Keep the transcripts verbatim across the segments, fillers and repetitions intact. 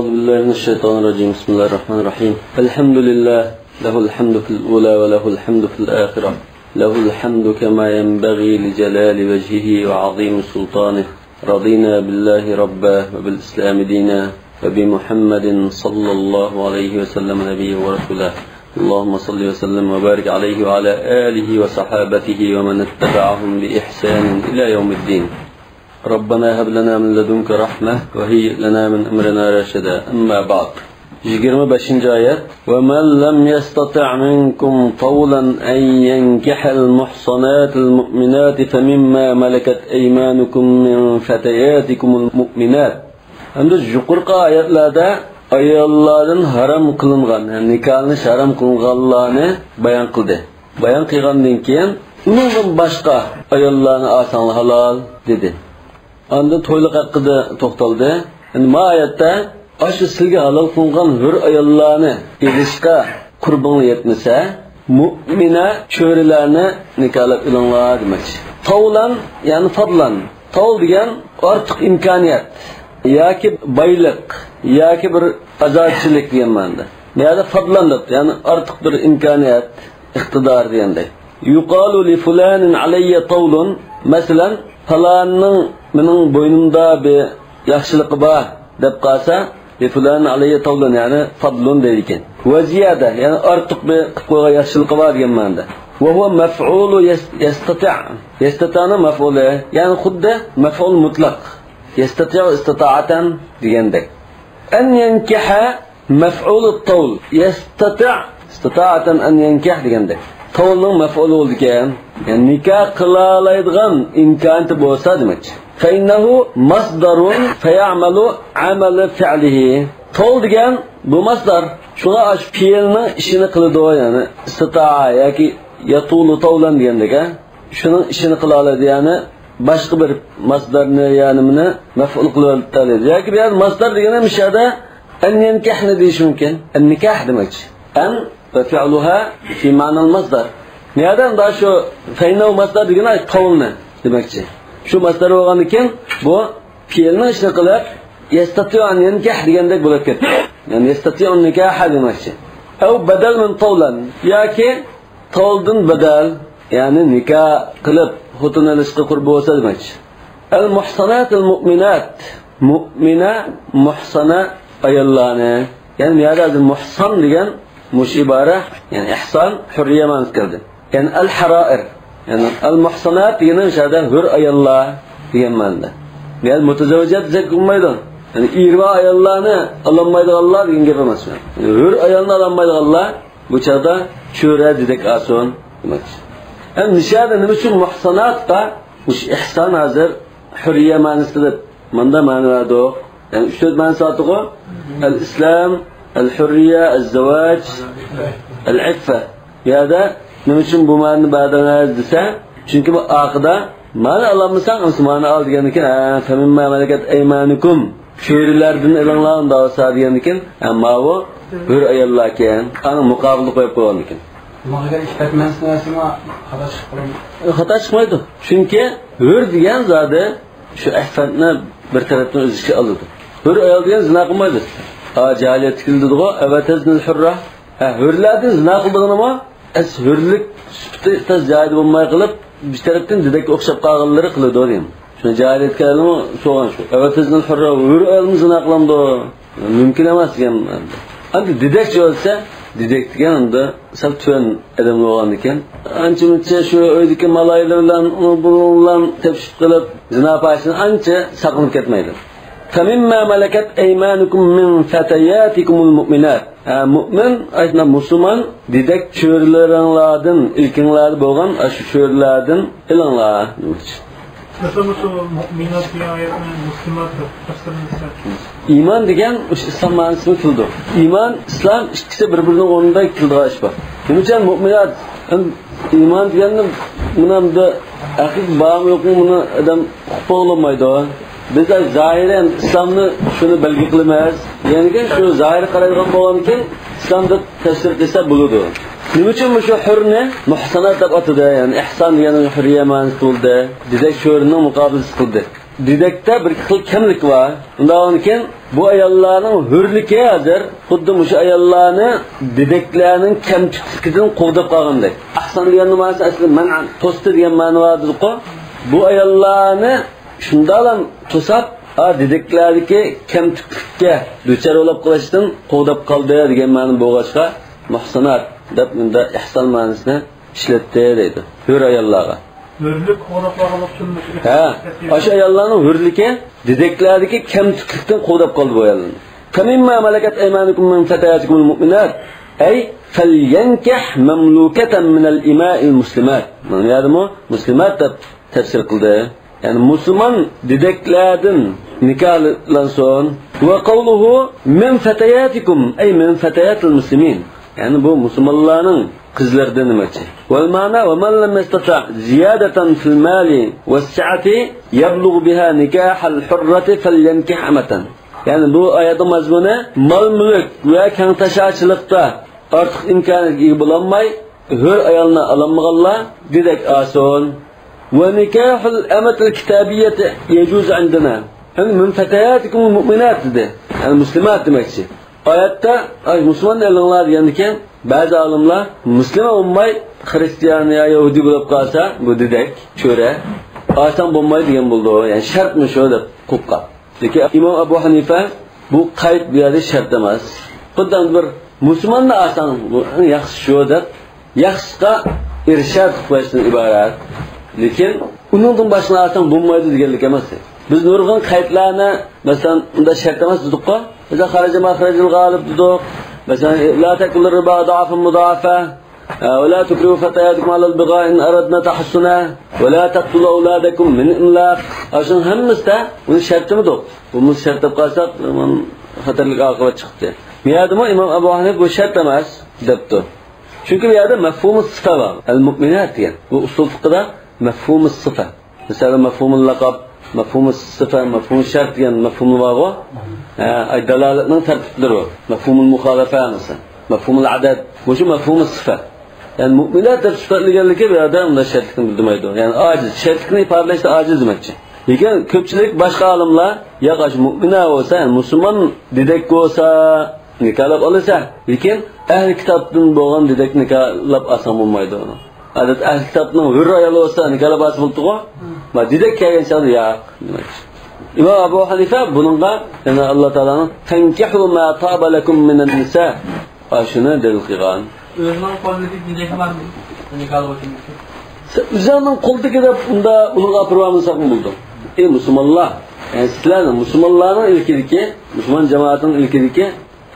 أعوذ بالله من الشيطان الرجيم. بسم الله الرحمن الرحيم. الحمد لله، له الحمد في الأولى وله الحمد في الآخرة. له الحمد كما ينبغي لجلال وجهه وعظيم سلطانه. رضينا بالله ربا وبالإسلام دينا وبمحمد صلى الله عليه وسلم نبيا ورسولا. اللهم صل وسلم وبارك عليه وعلى آله وصحابته ومن اتبعهم بإحسان إلى يوم الدين. ربنا هب لنا من لدنك رحمة وهيئ لنا من أمرنا رشدا. أما بعد. يىگىرمە بەشىنچى ئايەت. ومن لم يستطع منكم طولا أن ينكح المحصنات المؤمنات فمما ملكت أيمانكم من فتياتكم المؤمنات. ئەمدى يۇقىرىقى ئايەتلەردە ئاياللاردىن ھارام قىلىنغان، يەنى نىكاھلىنىش ھارام قىلىنغانلارنى بايان قىلدى. بايان قىلغاندىن كېيىن، ئۇنىڭدىن باشقا ئاياللارنى ئالساڭلار ھالال، دېدى. ئاندىن تويلۇق ھەققىدە توختالدى. ئەمدى ما ئايەتتە ئاشۇ سىلگە ھالال قىلىنغان ھۆر ئاياللارنى ئېلىشقا قۇربىڭلار يەتمىسە، مۇئمىنە چۆرىلەرنى نىكاھلاپ ئېلىڭلار دېمەكچى. تولان، يەنى فادلان. تول دېگەن ئارتۇق ئىمكانىيەت ياكى بايلىق ياكى بىر ئازادىچىلىك دېگەن مەنىدە. بۇ يەردە فادلان دەپتۇ، يەنى ئارتۇق بىر ئىمكانىيەت، ئىقتىدار دېگەندەك. يقال لفلان علي طول، مەسىلەن، پالاننىڭ مېنىڭ بوينۇمدا بىر ياخشىلىقى بار دەپ قالسا، لفلان علي طول، يەنى فضل دەيدىكەن. وزيادة، يەنى ئارتۇق بىر قىلىپ قويغان ياخشىلىقى بار دېگەن مەنىدە. وهو مفعول يس-، يستطيع. يستطيعنىڭ مەفئۇلى، يەنى خۇددى مەفئۇل مۇتلەق. يستطيع استطاعة دېگەندەك. أن ينكح مەفئۇلۇ تول، يەستەتىئ ئىستىتائەتەن ئەن يەنكەھ دېگەندەك. تولنىڭ مەفئۇلى بولىدىكەن. يەنى نىكاھ قىلالايدىغان ئىمكانىيىتى بولسا دېمەكچى. فإنه مصدر فيعمل عمل فعله. تول دېگەن بۇ ماسدار. شۇڭا ئاشۇ پېئىلنىڭ ئىشىنى قىلىدۇ، يەنى ئىستىتائە ياكى يەتۇلۇ تولەن دېگەندەك، ھە؟ شۇنىڭ ئىشىنى قىلالايدۇ، يەنى باشقا بىر ماسدارنى، يەنى نېمىنى مەفئۇل قىلىۋېتەلەيدۇ. ياكى بۇ يەردە ماسدار دېگىنى مۇشۇ يەردە ئەن يەنكەھنى دېيىشى مۇمكىن. ئەن نىكاھ دېمەكچى. ئەن ۋە فىئلۇھا فى مەنەل ماسدار. نەدە ئەمدى شۇ فەينەۋ ماسدار دېگىنى تولنى دېمەكچى. شۇ ماسدار بولغاندىكىن بۇ پېئىلنىڭ ئىشىنى قىلىپ، يەستەتىئۇ ئەن يەنكەھ دېگەندەك بولۇپ كەتتى. يەنى يەستەتىئۇ نىكاھا دېمەكچى. ئەۋ بەدەل مىن تولەن. ياكى تولدىن بەدەل، يەنى نىكاھ قىلىپ خوتۇن ئېلىشقا قۇربى بولسا دېمەكچى. ئەل مۇھساناتىل مۇئمىنات. مۇئمىنە، مۇھسانە ئاياللارنى. يەنى بۇ يەردە ھازىر مۇھسان دېگەن مۇشۇ ئىبارە، يەنى ئىھسان، ھۇررىيە مەنىسىگە كەلدى. يەنى ئەل ھەرائىر. يەنى ئەل مۇھسانات دېگىنى مۇشۇ يەردە ھۆر ئاياللار دېگەن مەنىدە. بۇ يەردە مۇتەزەۋۋىجات دېسەك بولمايدۇ. يەنى ئېرى بار ئاياللارنى ئالالمايدىغانلار دېگەن گەپ ئەمەس. يەنى ھۆر ئايالنى ئالالمايدىغانلار بۇ چاغدا چۆرە دېدەك ئالسۇن دېمەكچى. ئەمدى نىشانى نېمە ئۈچۈن مۇھساناتقا مۇشۇ ئىھسان ھازىر ھۇررىيە مەنىسىدە دەپ مۇندا مەنە بەردۇق. يەنى ئۈچ تۆت مەنىسى بارتىغۇ. ئەل ئىسلام، ئەل ھۇررىيە، ئەل زەۋاج، ئەل ئىففە. بۇ يەردە نېمە ئۈچۈن بۇ مەنىنى بەردىڭىز دېسە، چۈنكى بۇ ئارقىدا مەنە ئالالمىساڭ، ئەمسە مەنە ئال دېگەندىكىن، ھە، فەمىمما مەلەكەت ئەيمانۇكۇم. چۆرىلەردىن ئېلىڭلار ئۇنداق بولسا دېگەندىكىن، ھە، ماۋۇ ھۆر ئاياللاركەن. ئانا مۇقابىلدا قويۇپ قويغاندىكىن. بۇنىڭغا ئىپپەت مەنىسىنى ئالسىمۇ خاتا چىقىپ قالامدۇ؟ ئە، خاتا چىقمايدۇ. چۈنكى ھۆر دېگەن زادى شۇ ئىپپەتنى بىر تەرەپتىن ئۆز ئىچىگە ئالىدۇ. ھۆر ئايال دېگەن زىنا قىلمايدۇ. ھە، جاھىلىيەتتە كېلىدىغۇ، ئەۋەتەزنىل ھۇررا. ھە، ھۆرلەردىن زىنا قىلىدىغىنىمۇ، ئەس ھۆرلۈك سۈپىتى تاز جايىدا بولماي قېلىپ، بىر تەرەپتىن دېدەككە ئوخشاپ قالغانلىرى قىلىدۇ دېگەن. شۇ جاھىلىيەتكە ئەلمۇ سوغان شۇ. ئەۋەتەزنىل ھۇررا، ھۆر ئايالمۇ زىنا قىلامدۇ؟ مۇمكىن ئەمەس دېگەن. ئەمدى دېدەكچى بولسا، دېدەك دېگەن ئەمدى سەل تۆۋەن ئادەم بولغاندىكىن، ئانچە-مۇنچە شۇ ئۆيدىكى مالايلار بىلەن، ئۇ بۇنىڭ بىلەن تېپىشىپ قېلىپ، زىنا پاھىشىدىن ئانچە ساقلىنىپ كەتمەيدۇ. فَمِمَّا مَلَكَتْ أَيْمَانُكُم مِّن فَتَيَاتِكُمُلْمُؤْمِنَاتِ. ھە، مۇئمىن، ئايتنا مۇسۇلمان، دېدەك چۆرىلىرىڭلاردىن، ئىلكىڭلاردا بولغان ئاشۇ چۆرىلەردىن ئېلىڭلار دېمەكچى. مەسىلەن، مۇشۇ مۇئمىنات دېگەن ئايەتنى مۇسلىمات دەپ تەپسىرلىسەك. ئىمان دېگەن مۇشۇ ئىسلام مەنىسىنى كېلىدۇ. ئىمان، ئىسلام ئىككىسى بىر-بىرىنىڭ ئورنىدا كېلىدىغان ئىش بار. نېمە ئۈچۈن مۇئمىنات؟ ئىمان دېگەننى مانا بۇ ھەقىقىي بارمۇ يوقمۇ، بۇنى ئادەم ئۇقۇپ بولالمايدۇ. بىز زاھىرەن ئىسلامنى شۇنى بەلگە قىلىمىز. يەنىكى شۇ زاھىر قارايدىغان بولغاندىكىن ئىسلام دەپ تەپسىر قىلسا بولىدۇ. نېمە ئۈچۈن مۇشۇ ھۆرنى مۇھسانات دەپ ئاتىدى؟ يەنى ئىھسان دېگەن ھۆرىيە مەنىسى بولدى. دېدەك چۆرىنىڭ مۇقابىلىسى قىلدى. دېدەكتە بىر خىل كەملىك بار. ئۇنداقتىن كېيىن بۇ ئاياللارنىڭ ھۆرلۈكى ھازىر خۇددى مۇشۇ ئاياللارنى دېدەكلەرنىڭ كەمتۈكلۈكىدىن قوغداپ قالغاندەك. ئەھسەن دېگەننىڭ مەنىسى ئەسلى مەنئەن، توستى دېگەن مەنە بار دېدۇققۇ. بۇ ئاياللارنى شۇنداقلا توساپ، ھا، دېدەكلەردىكى كەمتۈكلۈككە دۇچار بولۇپ قېلىشتىن قوغداپ قالدى دېگەن مەنە بولغاچقا، مۇھسانات دەپ مۇندا ئەھسەن مەنىسىنى ئىشلەتتى دەيدۇ. ھۆر ئاياللارغا. ھۆرلۈك قوغداپ قالغانلىق ئۈچۈن. ھە، ئاشۇ ئاياللارنىڭ ھۆرلۈكى دېدەكلەردىكى كەمتۈكلۈكتىن قوغداپ قالدى بۇ ئاياللارنى. فمما ملكت أيمانكم من فتياتكم المؤمنات، أي فلينكح مملوكة من الإماء المسلمات. مانا يەردىمۇ مۇسلىمات دەپ تەپسىر قىلدى. يەنى مۇسۇلمان دېدەكلەردىن نىكاھلانسۇن. وقوله من فتياتكم، أي من فتيات المسلمين. يەنى بۇ مۇسۇلمانلارنىڭ قىزلىرىدىن دېمەكچى. والمعنى ومن لم يستطع زيادة في المال والسعة يبلغ بها نكاح الحرة فلينكح أمة. يەنى بۇ ئايەتنىڭ مەزمۇنى، مال-مۈلۈك ۋە كەڭ تاشاچىلىقتا ئارتۇق ئىمكانىيەتكە ئىگە بولالماي، ھۆر ئايالنى ئالالمىغانلار دېدەك ئالسۇن. ونكاح الأمة الكتابية يجوز عندنا. يەنى من فتياتكم المؤمنات دېدى. يەنى مۇسلىمات دېمەكچى. ئايەتتە، ئاي، مۇسۇلماننى ئېلىڭلار دېگەندىكىن، بەزى ئالىملار مۇسۇلمان بولماي، خرىستىيان يا يەھۇدىي بولۇپ قالسا، بۇ دېدەك، چۆرە، ئالساڭ بولمايدۇ دېگەن بولىدۇ. يەنى شەرتمۇ شۇ دەپ قىلىپ قال. لېكىن ئىمام ئەبۇ ھەنىفە بۇ قەيت بۇ يەردە شەرت ئەمەس. خۇددى بىر مۇسۇلماننى ئالساڭ، بۇ ئەڭ ياخشى شۇ دەپ، ياخشىسىغا ئىرشاد قىلىپ قويۇشتىن ئىبارەت. لېكىن ئۇنىڭدىن باشقىنى ئالساڭ بولمايدۇ دېگەنلىك ئەمەس. بىز نۇرغۇن قەيتلەرنى، مەسىلەن، ئۇنداق شەرت ئەمەس دېدۇققۇ. مەسىلەن، خەرەجە مەخرەجىل غالىب دېدۇق. مەسىلەن، لا تأكلوا الربا أضعافا مضاعفة. ۋە لا تكرهوا فتياتكم على البغاء إن أردن تحصنا ولا تقتلوا أولادكم من إملاق. ئاشۇنىڭ ھەممىسىدە ئۇنى شەرتلىمىدۇق. بۇ مۇز شەرتلەپ قالساق، يامان خەتەرلىك ئاقىۋەت چىقتى. بۇ يەردىمۇ ئىمام ئەبۇ ھەنىفە بۇ شەرت ئەمەس دەپتۇ. چۈنكى بۇ يەردە مەفھۇمۇ سىفە بار. ئەل مۇئمىنات دېگەن. بۇ ئۇسۇل فىقىدا مەفھۇمۇ سىفە. مىسالى، مەفھۇمۇل لەقەب، مەفھۇمۇس سىفە، مەفھۇمۇ شەرت دېگەن مەفھۇملار بارغۇ. ھە، ئاي، دالالەتنىڭ تەرتىپلىرى بۇ. مەفھۇمۇل مۇخالىفە مىسال. مەفھۇمۇل ئەدەد. مۇشۇ مەفھۇمۇس سىفە. يەنى مۇئمىنات دەپ سۈپەتلىگەنلىكى بۇ يەردە ئۇنداق شەرتلىكنى بىلدۈرمەيدۇ. يەنى ئاجىز، شەرتلىكنى ئىپادىلەشتە ئاجىز دېمەكچى. لېكىن كۆپچىلىك باشقا ئالىملار، ياق، ئاشۇ مۇئمىنە بولسا، يەنى مۇسۇلمان دېدەك بولسا، نىكاھلاپ ئالىسەن. لېكىن ئەھلى كىتابتىن بولغان دېدەك نىكاھلاپ ئالساڭ بولمايدۇ ئۇنى. ئادەتتە ئەھلى كىتابنىڭ ھۆر ئايالى بولسا نىكاھلاپ ئالسا بولىدىغۇ. ما دېدەك كەلگەن چاغدا ياق دېمەكچى. ئىمام ئەبۇ ھەنىفە بۇنىڭغا يەنە ئاللا تائالانىڭ فانكحوا ما طاب لكم من النساء، ئاشۇنى دەلىل قىلغان. ئۆزىنىڭ قولىدىكى دېدەك بارمۇ؟ نىكاھلىق ئۈچۈن. سەن ئۆزۈڭنىڭ قولىدىكى دەپ ئۇندا ئۇلۇغ ئاپىرىۋالمىساقمۇ بولىدۇ. ئەي مۇسۇلمانلار، يەنى سىلەرنىڭ مۇسۇلمانلارنىڭ ئىلكىدىكى، مۇسۇلمان جامائەتنىڭ ئىلكىدىكى،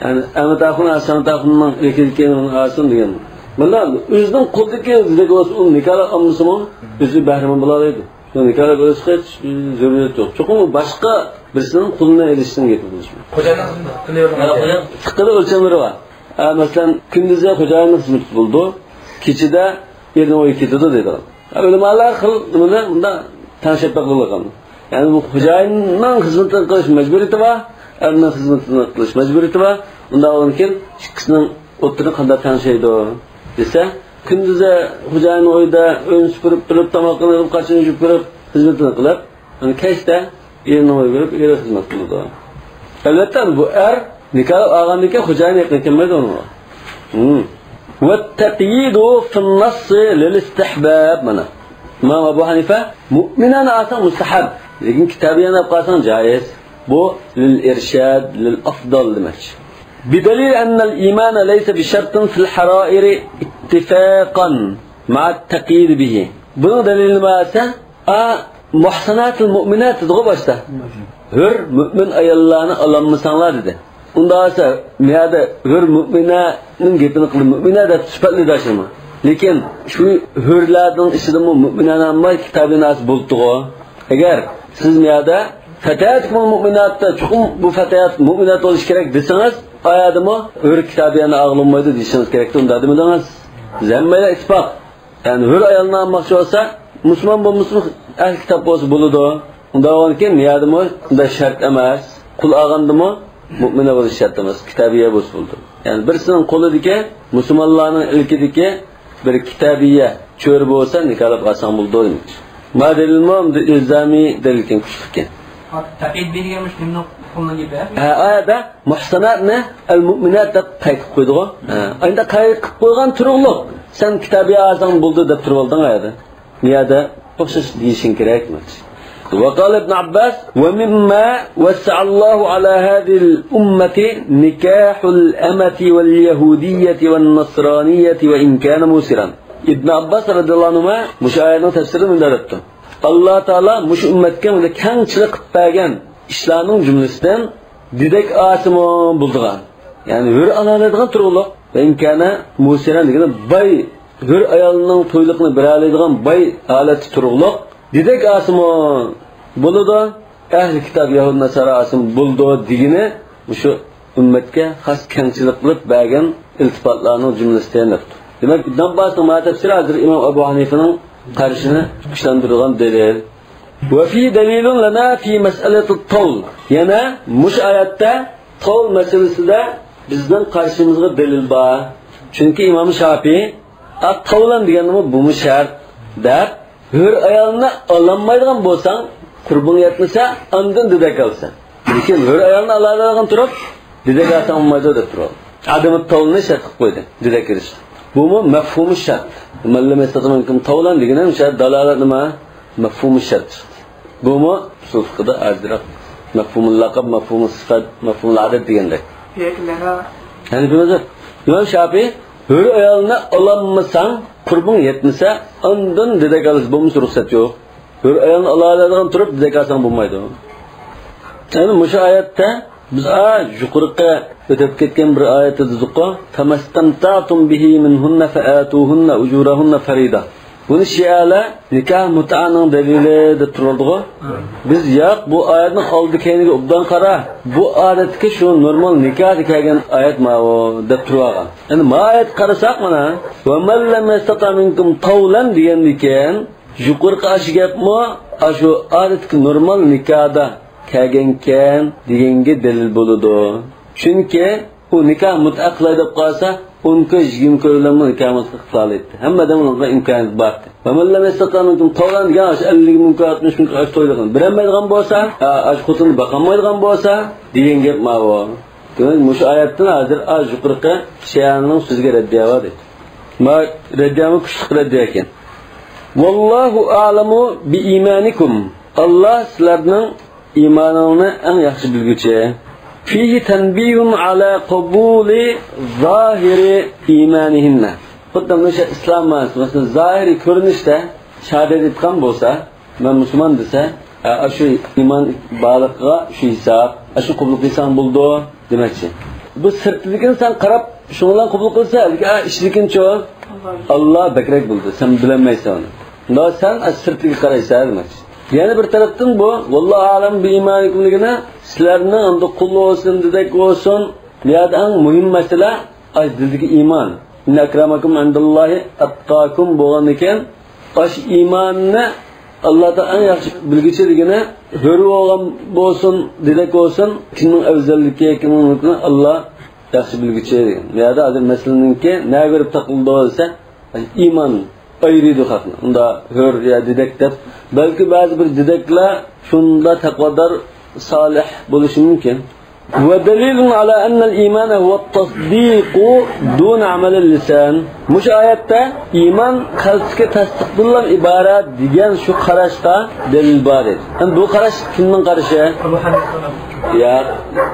يەنى ئەمەت ئاخۇن، ھەسەن ئاخۇننىڭ ئىلكىدىكى ئاسىن دېگەن. مانا ئۆزىنىڭ قولىدىكى دېدەك بولسا ئۇنى نىكاھلاپ ئالمىسىمۇ ئۆزى بەھرىمەن بولالايدۇ. شۇ نىكاھلاپ ئېلىشقا ھېچ زۆرۈرىيەت يوق. چوقۇم باشقا بىرسىنىڭ قولىنى ئېلىشتىن گېپى بولۇشمايدۇ. خوجايىننىڭ خىزمىتى قىلىۋېرىڭ. فىقىدا ئۆلچەملىرى بار. ھە، مەسىلەن، كۈندۈزى خوجايىننىڭ خىزمىتى بولىدۇ، كېچىدە ئېرىنىڭ ئۆيىگە كېتىدۇ دەيدىغان. ھە، ئۆلىمالار خىل نېمىنى مۇنداق تەڭشەپ بەرگىلى قالغان. يەنى بۇ خوجايىننىڭ خىزمىتىنى قىلىش مەجبۇرىيىتى بار، ئەرنىڭ خىزمىتىنى قىلىش مەجبۇرىيىتى بار. ئۇنداق بولغاندىكىن ئىككىسىنىڭ ئوتتۇرىنى قانداق تەڭشەيدۇ دېسە، كۈندۈزى خوجايىننىڭ ئۆيىدە ئۆينى سۈپۈرۈپ تۇرۇپ، تاماقىنى قىلىپ، قاچىنى يۇيۇپ بېرىپ، خىزمىتىنى قىلىپ، يەنى كەچتە ئېرىنىڭ ئۆيىگە بېرىپ ئېرىگە خىزمەت قىلىدۇ. ئەلۋەتتە، بۇ ئەر نىكاھلاپ ئالغاندىن كېيىن خوجايىنى يېقىنغا كەلمەيدۇ ئۇنىڭغا. ھىم. والتقييد في النص للاستحباب، مانا. ئىمام ئەبۇ ھەنىفە مۇئمىنانى ئالساڭ مۇستەھەب، لېكىن كىتابىيەنى ئاپ قالساڭ جائىز. بۇ لىل ئىرشاد، لىل ئافضال دېمەكچى. بدليل أن الإيمان ليس بشرط في الحرائر اتفاقا مع التقييد به. بۇنىڭ دەلىلى نېمە دېسە، ئا، مۇھساناتىل مۇئمىنات دېدىغۇ باشتا. ھۆر مۇئمىن ئاياللارنى ئالالمىساڭلار دېدى. ئۇنداق بولسا، مۇيەردە ھۆر مۇئمىنەنىڭ گېپىنى قىلدى، مۇئمىنە دەپ سۈپەتلىدى ئاشۇمۇ. لېكىن شۇ ھۆرلەرنىڭ ئىچىدىمۇ مۇئمىنەنى ئالماي كىتابىيەنى ئالسا بولىدىغۇ. ئەگەر سىز مۇيەردە فتياتكمۇل مۇئمىناتتا چوقۇم بۇ فتيات مۇئمىنات بولۇشى كېرەك دېسىڭىز، ئايەردىمۇ ھۆر كىتابىيەنى ئالغىلى بولمايدۇ دېيىشىڭىز كېرەكتى، ئۇنداق دېمىدىڭىز. سىز ھەممەيلەن ئىتتىپاق. يەنى ھۆر ئايالنى ئالماقچى بولسا، مۇسۇلمان بولمىسىمۇ، ئەھلى كىتاب بولسا بولىدۇ. ئۇنداق بولغاندىكىن، نىيەدىمۇ ئۇنداق شەرت ئەمەس. قۇل ئالغاندىمۇ مۇئمىنە بولۇش شەرت ئەمەس، كىتابىيە بولسا بولىدۇ. يەنى بىرسىنىڭ قولىدىكى، مۇسۇلمانلارنىڭ ئىلكىدىكى بىر كىتابىيە چۆرە بولسا، نىكاھلاپ ئالساڭ بولىدۇ دېمەكچى. ما دەلىلمۇ ئىلزامىي دەلىلكەن، كۈچلۈككەن. تەقيىد دېگەن مۇشۇ نېمىنى قوللىنىدۇ؟ ھە، ئايەتتە مۇھساناتنى ئەل مۇئمىنات دەپ قەيت قىلىپ قويدىغۇ. ھە، ئەمدى قەيت قىلىپ قويغان تۇرۇقلۇق. سەن كىتابى ئازاڭ بولدى دەپ تۇرۇپ ئالدىڭ ئايەتتە. بۇ يەردە ئوخشاش دېيىشىڭ كېرەك. وقال ابن عباس: ومما وسع الله على هذه الأمة نكاح الأمة واليهودية والنصرانية وإن كان موسرا. ئىبن ئابباس رەزىياللاھۇ ئەنھۇما مۇشۇ ئايەتنىڭ تەپسىرىدە مۇنداق دەپتۇ: ئاللا تائالا مۇشۇ ئۈممەتكە مۇنداق كەڭچىلىك قىلىپ بەرگەن ئىشلارنىڭ جۈملىسىدىن دېدەك ئالسىمۇ بولىدىغان، يەنى ھۆر ئالالايدىغان تۇرۇقلۇق، وإن كان موسرا دېگىنى باي، ھۆر ئايالنىڭ تويلۇقىنى بېرەلەيدىغان باي ھالەتتە تۇرۇقلۇق دېدەك ئالسىمۇ بولىدۇ، ئەھلى كىتاب يەھۇد ناسارا ئالسىمۇ بولىدۇ دېگىنى مۇشۇ ئۈممەتكە خاس كەڭچىلىك قىلىپ بەرگەن ئىلتىپاتلارنىڭ جۈملىسىدە دەپتۇ. دېمەك، ئىبن ئابباسنىڭ مانا تەپسىرى ھازىر ئىمام ئەبۇ ھەنىفىنىڭ قارىشىنى كۈچلەندۈرىدىغان دەلىل. وفيه دليل لنا في مسألة الطول. يەنە مۇشۇ ئايەتتە تول مەسىلىسىدە بىزنىڭ قارىشىمىزغا دەلىل بار. چۈنكى ئىمام شاپىئى، «ئا، تولان دېگەننىمۇ بۇمۇ شەرت» دەپ، ھۆر ئايالنى ئالالمايدىغان بولساڭ، قۇربۇڭ يەتمىسە، ئاندىن دېدەك ئالىسەن. لېكىن ھۆر ئايالنى ئالالايدىغان تۇرۇپ، دېدەك ئالساڭ بولمايدۇ دەپ تۇرۇۋالدى. ئادەمى تولنى شەرت قىلىپ قويدى، دېدەك ئېلىش. بۇمۇ مەفھۇمى شەرت. مەن لەم يەستەتىئ مىنكۇم تولان دېگىنى شەرت دالالەت نېمە؟ مەفھۇمى شەرت چىقتى. بۇمۇ ئۇسۇل فىقىدا ئازراق مەفھۇمۇل لەقەب، مەفھۇمۇل سىپەت، مەفھۇمۇل ئادەت دېگەندەك. ھەنىفىي مەزھەپ. ئىمام شاپىئى ھۆر ئايالنى ئالالمىساڭ، قۇربۇڭ يەتمىسە، ئاندىن دېدەك ئالىسەن، بولمىسا رۇخسەت يوق. ھۆر ئايالنى ئالالايدىغان تۇرۇپ دېدەك ئالساڭ بولمايدۇ. يەنى مۇشۇ ئايەتتە بىز، ئا، يۇقىرىقى ئۆتۈپ كەتكەن بىر ئايەتتە دېدۇققۇ، فما استمتعتم به منهن فآتوهن أجورهن فريضة. بۇنى شىئەلەر نىكاھ مۇتئانىڭ دەلىلى دەپ تۇرۇۋالدىغۇ. بىز ياق، بۇ ئايەتنىڭ ئالدى كەينىگە ئوبدان قارا. بۇ ئادەتتىكى شۇ نورمال نىكاھتا كەلگەن ئايەت ماۋۇ دەپ تۇرۇۋالغان. ئەمدى ما ئايەتكە قارىساق مانا، ومن لم يستطع منكم طولا دېگەندىكىن، يۇقىرىقى ئاشۇ گەپمۇ ئاشۇ ئادەتتىكى نورمال نىكاھدا كەلگەنكەن دېگەنگە دەلىل بولىدۇ. چۈنكى ئۇ نىكاھ مۇتئە قىلاي دەپ قالسا، ئون كوي، يىگىرمە كوي بىلەنمۇ نىكاھ مۇتئە قىلالايتتى. ھەممە ئادەم ئۇنىڭغا ئىمكانىيىتى بارتى. ومن لم يستطع منكم طولا دېگەن ئاشۇ ئەللىك مىڭ كوي، ئاتمىش مىڭ كوي ئاشۇ تويلىغان بېرەلمەيدىغان بولسا، ئا، ئاشۇ خوتۇننى باقالمايدىغان بولسا دېگەن گەپ ماۋۇ. دېمەك، مۇشۇ ئايەتتىن ھازىر ئاز يۇقىرىقى شىئەنىڭ سۆزىگە رەددىيە بار دەيدۇ. ما رەددىيەمۇ كۈچلۈك رەددىيە ئىكەن. والله أعلم بإيمانكم. ئاللا سىلەرنىڭ ئىمانىڭنى ئەڭ ياخشى بىلگۈچى. فيه تنبيه على قبول ظاهر إيمانهن. خۇددى مۇشۇ ئىسلام مەنىسى، مەسىلەن، زاھىرىي كۆرۈنۈشتە شاھادەت ئېيتقان بولسا، مەن مۇسۇلمان دېسە، ئا، ئاشۇ ئىمان بارلىقىغا شۇ ھېساب، ئاشۇ قوبۇل قىلساڭ بولىدۇ دېمەكچى. بۇ سىرتىدىكىنى سەن قاراپ، شۇنىڭ بىلەن قوبۇل قىلسا، لېكىن، ئا، ئىچىدىكىنىچۇ؟ ئاللا بەكرەك بىلىدۇ، سەن بىلەلمەيسەن ئۇنى. شۇنداق سەن، ئا، سىرتىگە قارايسەن دېمەكچى. يەنە بىر تەرەپتىن بۇ، والله أعلم بإيمانكم دېگىنى، سىلەرنىڭ ئەمدى قۇل بولسۇن، دېدەك بولسۇن، بۇ يەردە ئەڭ مۇھىم مەسىلە، ئاي، دىلدىكى ئىمان. إن أكرمكم عند الله أتقاكم بولغاندىكىن، ئاشۇ ئىماننى ئاللا تائالا ئەڭ ياخشى بىلگۈچى دېگىنى، ھۆر بولغان بولسۇن، دېدەك بولسۇن، كىمنىڭ ئەۋزەللىكى، كىمنىڭ مۇلكىنى ئاللا ياخشى بىلگۈچى دېگەن. بۇ يەردە ھازىر مەسىلىنىڭكى نەگە كۆرە تاقىلىدۇ دېسە، ئىمان ئايرىيدۇ خەقنى. ئۇندا ھۆر يا دېدەك دەپ، بەلكى بەزى بىر دېدەكلەر شۇندا تەقۋادار، سالىھ بولۇشى مۇمكىن. ودليل على أن الإيمان هو التصديق دون عمل اللسان. مۇشۇ ئايەتتە ئىمان قەلبتىكى تەستىقتىنلا ئىبارەت دېگەن شۇ قاراشقا دەلىل بار ئىدى. ئەمدى بۇ قاراش كىمنىڭ قارىشى؟ ئەبۇ ھەنىفە. ياق.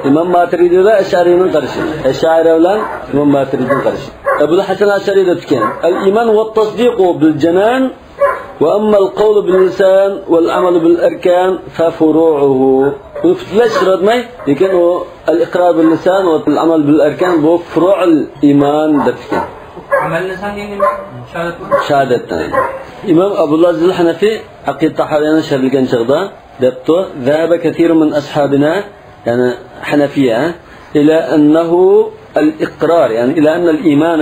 ئىمام ماتۇرىدى ۋە ئەشئەرىنىڭ قارىشى. ئەشئەرە بىلەن ئىمام ماتۇرىدىنىڭ قارىشى. ئەبۇل ھەسەن ئەشئەرى دەپتىكەن، الإيمان هو التصديق بالجنان وأما القول باللسان والعمل بالأركان ففروعه. بۇنى پۈتۈنلەي چىقىرىۋەتمەي، لېكىن ئۇ الإقرار باللسان والعمل بالأركان بۇ فروعۇل ئىمان دەپتىكەن. ئەمەل لىسان دېگەن نېمە؟ شاھادەتمۇ؟ شاھادەتتىن. ئىمام ئابدۇللازىز ھەنەفى ئەقىدە تاھاۋىيەنى شەرھلىگەن چېغىدا دەپتۇ، ذهب كثير من أصحابنا، يەنى ھەنەفىيە، إلى أنه الإقرار، يەنى إلى أن الإيمان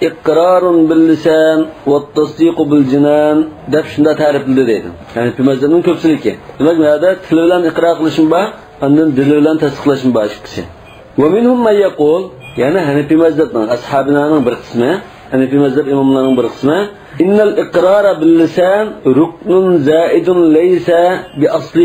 إقرار باللسان والتصديق بالجنان دەپ شۇنداق تەرىپلىدى دەيدۇ. يەنى ھەنەفىي مەزھەپنىڭ كۆپچىلىكى. دېمەك، بۇ يەردە تىل بىلەن ئىقرار قىلىشمۇ بار، ئاندىن دىل بىلەن تەستىقلاشمۇ بار ئىككىسى. ومنهم من يقول، يەنى ھەنەفىي مەزھەپنىڭ ئەسھابىنانىڭ بىر قىسمى، ھەنىفىي مەزھەپ ئىماملارنىڭ بىر قىسمى، «إن الإقرار باللسان ركن زائد ليس بأصل.»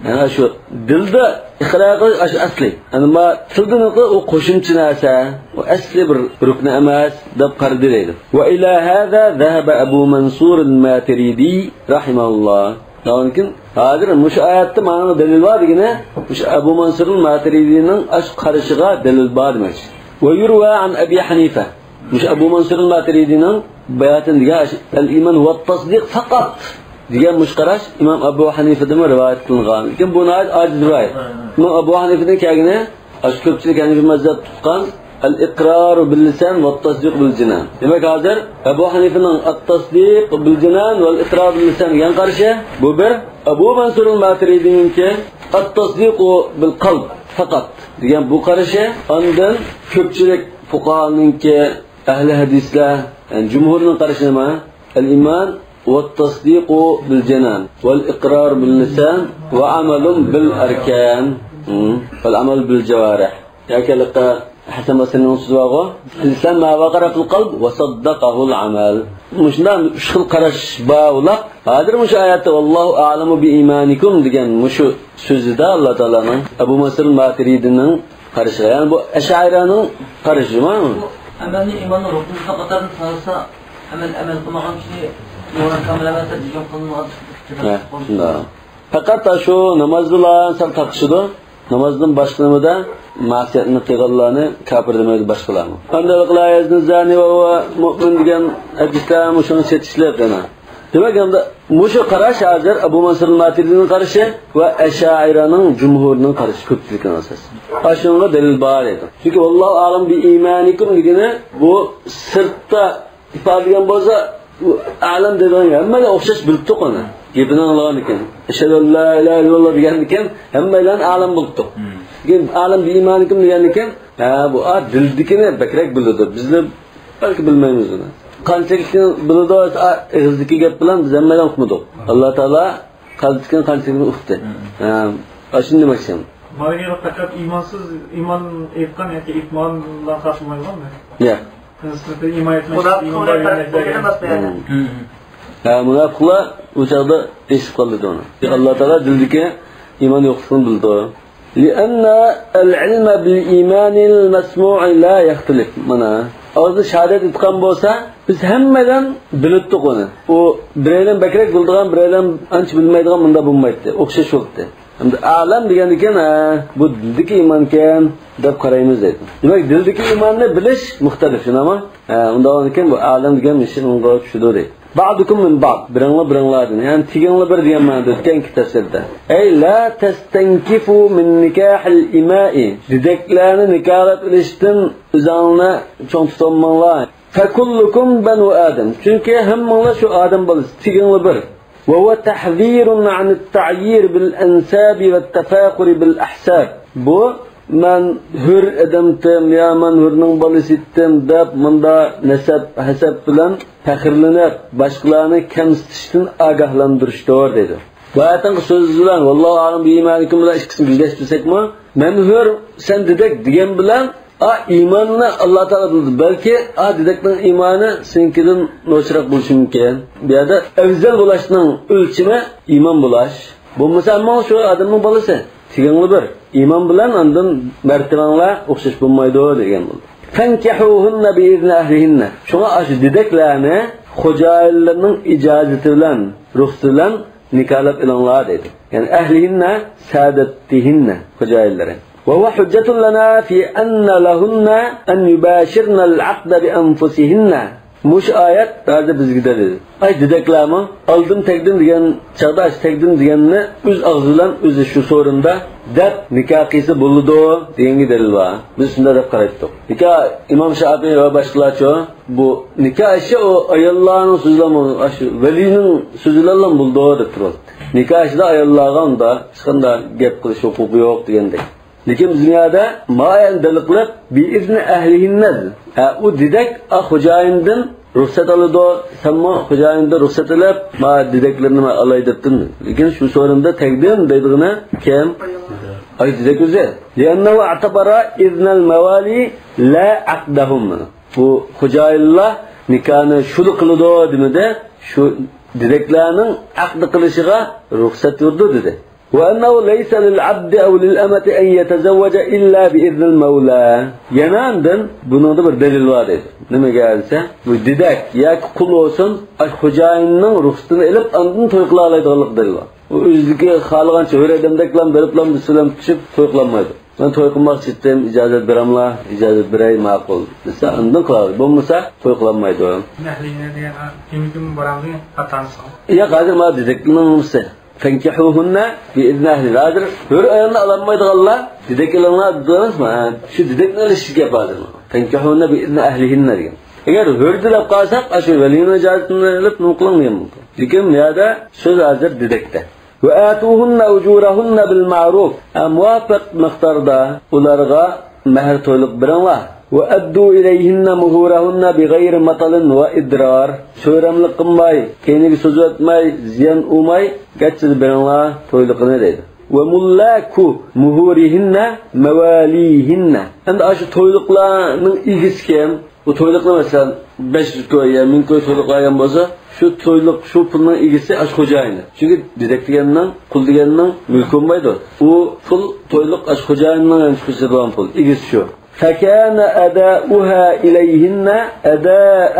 يەنى شۇ دىلدا ئىقرار قىلىش ئاشۇ ئەسلى. ئەمما تىلدىن ئۇ قوشۇمچە نەرسە، ئۇ ئەسلى بىر رۇكنى ئەمەس دەپ قارىدى دەيدۇ. «وإلى هذا ذهب أبو منصور الماتريدي رحمه الله.» ئاندىن كېيىن ھازىر مۇشۇ ئايەتتە مانا دەلىل بار دېگىنى، مۇشۇ ئەبۇ مەنسۇر ماتۇرىدىنىڭ ئاشۇ قارىشىغا دەلىل بار دېمەكچى. «ويروى عن أبي حنيفة.» مۇشۇ ئەبۇ مەنسۇر ماتۇرىدىنىڭ باياتىن دېگەن «الإيمان هو التصديق فقط» دېگەن مۇشۇ قاراش ئىمام ئەبۇ ھەنىفىدىنمۇ رىۋايەت قىلىنغان. لېكىن بۇ ناھايىتى ئاجىز رىۋايەت. ئىمام ئەبۇ ھەنىفىدىن كەلگىنى، ئاشۇ كۆپچىلىك ھەنىفىي مەزھەپ تۇتقان «الإقرار باللسان والتصديق بالجنان». دېمەك، ھازىر ئەبۇ ھەنىفىنىڭ «التصديق بالجنان والإقرار باللسان» دېگەن قارىشى، بۇ بىر. ئەبۇ مەنسۇر ماتۇرىدىنىڭكى «التصديق بالقلب فقط» دېگەن بۇ قارىشى، ئاندىن كۆپچىلىك فۇقاھانىڭكى، ئەھلى ھەدىسلەر، يەنى جۇمھۇرنىڭ قارىشى نېمە؟ «الإيمان هو التصديق بالجنان والإقرار باللسان والعمل بالأركان، والعمل بالجوارح.» ياكى ھەسەن بەسرىنىڭ سۆزى بارغۇ، «الإسلام ما وقر في القلب وصدقه العمل.» مۇشۇنداق ئۈچ خىل قاراش بار ئۇلار. ھازىر مۇشۇ ئايەتتە «والله أعلم بإيمانكم» دېگەن مۇشۇ سۆزىدە ئاللا تائالانىڭ ئەبۇ مەنسۇر ماتۇرىدىنىڭ قارىشىغا، يەنى بۇ ئەشئەرىنىڭ قارىشىمۇ؟ ئەمەلنى ئىماننىڭ رۇكنى قاتارىدا سانالسا، ئەمەل، ئەمەل قىلمىغان كىشى ئىمان كامىل ئەمەس دەپ ھۆكۈم قىلىنغان. ھە، شۇنداق. پەقەت شۇ نامازدىلا سەل تارتىشىدۇ. نامازدىن باشقا نېمىدە مەسىيەتنى قىلغانلارنى كاپىر دېمەيدۇ باشقىلارمۇ. ئاندىن «لا يزني الزاني وهو مؤمن» دېگەن ھەدىسلەر مۇشۇنىڭ چېتىشلىق يەنە. دېمەك، ئەمدى مۇشۇ قاراش ھازىر ئەبۇ مەنسۇر ماتۇرىدىنىڭ قارىشى ۋە ئەشئەرىنىڭ جۇمھۇرىنىڭ قارىشى كۆپچىلىكنىڭ ئاساسى. ئاشۇنىڭغا دەلىل بار دەيدۇ. چۈنكى «والله أعلم بإيمانكم» دېگىنى بۇ سىرتتا ئىپادىلىگەن بولسا، ئۇ «ئەلەم» دېگەن ھەممەيلەن ئوخشاش بىلىپتۇق ئۇنى. گېپىنى ئاڭلىغاندىكىن، «ئەشھەدۇ ئەللا ئىلاھە ئىللاللا» دېگەندىكىن ھەممەيلەن ئەلەم بولۇپتۇق. لېكىن «ئەلەم بىئىمانىكۇم» دېگەندىكىن، ھە، بۇ، ئا، دىلدىكىنى بەكرەك بىلىدۇ. بىزنى بەلكى بىلمەيمىز ئۇنى. قانچىلىكنى بىلىدۇ، ئا، ئېغىزدىكى گەپ بىلەن بىز ھەممەيلەن ئۇقمىدۇق. ئاللا تائالا قەلبتىكىنى قانچىلىكنى ئۇقتى. ھە، ئاشۇنى دېمەكچى. مانا پەقەت ئىمانسىز، ئىمان ئېيتقان ياكى ئېيتمىغان بىلەن خاتىمىلايدىغان. ياق. نىسبەتتە ئىمان ئېيتماي ئىمان بار دېگەن گەپ. ھە، مۇناپىقلار ئۇ چاغدا ئېسىپ قالىدۇ ئۇنى. ئاللا تائالا دىلدىكى ئىمان يوقلۇقىنى بىلىدۇ. لأن العلم بالإيمان المسموع لا يختلف. مانا، ئاغزىدا شاھادەت ئېيتقان بولسا، بىز ھەممەيلەن بىلىتتۇق ئۇنى. ئۇ بىرەيلەن بەكرەك بىلىدىغان، بىرەيلەن ئانچە بىلمەيدىغان مۇنداق بولمايتتى. ئوخشاش بولاتتى. ئەمدى ئەلەم دېگەندىكىن، ھە، بۇ دىلدىكى ئىمانكەن دەپ قارايمىز دەيدۇ. دېمەك، دىلدىكى ئىماننى بىلىش مۇختەلىپ، شۇنداقمۇ؟ ھە، ئۇنداق ئىكەن، بۇ ئەلەم دېگەن مۇشۇنىڭغا چۈشىدۇ دەيدۇ. بعضكم من بعض، بىرىڭلار بىرىڭلاردىن، يەنى تېگىڭلار بىر دېگەن مەنىدە ئۆتكەن ئىككى تەپسىردە. أي لا تستنكفوا من نكاح الإماء، دېدەكلەرنى نىكاھلاپ ئېلىشتىن ئۆزۈڭلارنى چوڭ تۇتالماڭلار. فكلكم بنو آدم، چۈنكى ھەممىڭلار شۇ ئادەم بالىسى، تېگىڭلار بىر. وهو تحذير عن التعيير بالأنساب والتفاخر بالأحساب. بۇ، مەن ھۆر ئادەمتىم يا مەن ھۆرنىڭ بالىسىتتىم دەپ مۇنداق نەسەب ھەسەب بىلەن پەخىرلىنىپ، باشقىلارنى كەمسىتىشتىن ئاگاھلاندۇرۇشتۇر دەيدۇ. بۇ ئايەتنىڭ سۆزى بىلەن «والله أعلم بإيمانكم» بىلەن ئىككىسىنى بىرلەشتۈرسەكمۇ، «مەن ھۆر، سەن دېدەك» دېگەن بىلەن، ئا، ئىماننى ئاللا تائالا بىلىدۇ. بەلكى، ئا، دېدەكنىڭ ئىمانى سېنىڭكىدىن نوچىراق بولۇشى مۇمكىن. بۇ يەردە ئەۋزەل بولۇشنىڭ ئۆلچىمى ئىمان بولاش. بولمىسا، ئەمما شۇ ئادەمنىڭ بالىسى. تېگىڭلار بىر. ئىمان بىلەن ئاندىن مەرتىۋەڭلار ئوخشاش بولمايدۇ دېگەن بولدى. فانكحوهن بإذن أهلهن. شۇڭا ئاشۇ دېدەكلەرنى خوجايىنلىرىنىڭ ئىجازىتى بىلەن، رۇخسىتى بىلەن نىكاھلاپ ئېلىڭلار دەيدۇ. يەنى أهلهن سادتهن، خوجايىنلىرى. وهو حجة لنا في أن لهن أن يباشرن العقد بأنفسهن. مۇشۇ ئايەت ھازىر بىزگە دەلىل. ئاي دېدەكلەرمۇ ئالدىم تەگدىم دېگەن چاغدا، ئاشۇ تەگدىم دېگەننى ئۆز ئاغزى بىلەن ئۆزى شۇ سورۇندا دەپ نىكاھ قىلسا بولىدۇ دېگەنگە دەلىل بار. بىز شۇنداق دەپ قارايتتۇق. نىكاھ، ئىمام شافىئى ۋە باشقىلارچۇ، بۇ نىكاھ ئىشى ئۇ ئاياللارنىڭ سۆزى بىلەن، ئاشۇ ۋەلىينىڭ سۆزى بىلەنلا بولىدۇ دەپ تۇرۇۋاتىدۇ. نىكاھ ئىشىدا ئاياللارغا ئۇنداق ھېچقانداق گەپ قىلىش ھوقۇقى يوق دېگەندەك. لېكىن بىز يەردە مايەن دېلىقلىق بىئىزنى ئەھلىھىننە. ھە، ئۇ دېدەك، ئا، خوجايىندىن رۇخسەت ئالىدۇ، سەنمۇ خوجايىندىن رۇخسەت ئېلىپ، ما دېدەكلىرىنى مەن ئالاي دەپتىم. لېكىن شۇ سورۇندا تەگدىم دەيدىغىنى كىم؟ ئاي دېدەك ئۆزى. لأنه اعتبر إذن الموالي لا عقدهم. بۇ خوجايىنلار نىكاھنى شۇلا قىلىدۇ دېمىدى، شۇ دېدەكلەرنىڭ ئەقدى قىلىشىغا رۇخسەت بېرىدۇ دېدى. وأنه ليس للعبد أو للأمة أن يتزوج إلا بإذن المولى. يەنە ئاندىن بۇنىڭدا بىر دەلىل بار دەيدۇ. نېمىگە دېسە، بۇ دېدەك ياكى قۇل بولسۇن، ئاشۇ خوجايىننىڭ رۇخسىتىنى ئېلىپ، ئاندىن توي قىلالايدىغانلىق دەلىل بار. ئۇ ئۆزىدىكى خالىغانچە ھۆر ئادەمدەكلا بېرىپلا بىلەن تۇتۇشۇپ توي قىلالمايدۇ. مەن توي قىلماقچى ئىدىم، ئىجازەت بېرەملا؟ ئىجازەت بېرەي، ماقۇل دېسە، ئاندىن قىلالىدۇ. بولمىسا توي قىلالمايدۇ. ئەھلىنى دېگەن، ھە، كىمكىن بارامدۇ ئاتا-ئانىسىغا؟ ياق، ھازىر مانا دېدەكنىڭ نېمىسى. فانكحوهن بإذن أهلهن. ھازىر ھۆر ئايالنى ئالالمايدىغانلار دېدەك ئېلىڭلار دېدى ئەمەسمۇ؟ ھە، شۇ دېدەكنى ئېلىش گەپ ھازىر. فانكحوهن بإذن أهلهن دېگەن. ئەگەر ھۆر دەپ قالساق، ئاشۇ ۋەلىينىڭ ئىجازىتىنى ئېلىپ نېمە قىلىڭ دېگەن بولىدۇ. لېكىن بۇ يەردە سۆز ھازىر دېدەكتە. وآتوهن أجورهن بالمعروف. ھە، مۇۋاپىق مىقداردا ئۇلارغا مەھىر تويلۇق بېرىڭلار. وأدوا إليهن مهورهن بغير مطل وإضرار. سۆرەملىك قىلماي، كەينىگە سوزۇۋەتمەي، زىيان ئۇرماي، گەچچىدە بېرىڭلار تويلۇقىنى دەيدۇ. وملاك مهورهن مواليهن. ئەمدى ئاشۇ تويلۇقلارنىڭ ئىگىسى كىم؟ بۇ تويلۇقنى، مەسىلەن، بەش يۈز كوي يا مىڭ كوي تويلۇق ئالغان بولسا، شۇ تويلۇق، شۇ پۇلنىڭ ئىگىسى ئاشۇ خوجايىنى. چۈنكى دېدەك دېگەننىڭ، قۇل دېگەننىڭ مۈلكى بولمايدۇ. ئۇ پۇل تويلۇق ئاشۇ خوجايىننىڭ يانچۇقىغا چىقىدىغان پۇل، ئىگىسى شۇ. فكان أداؤها إليهن أداء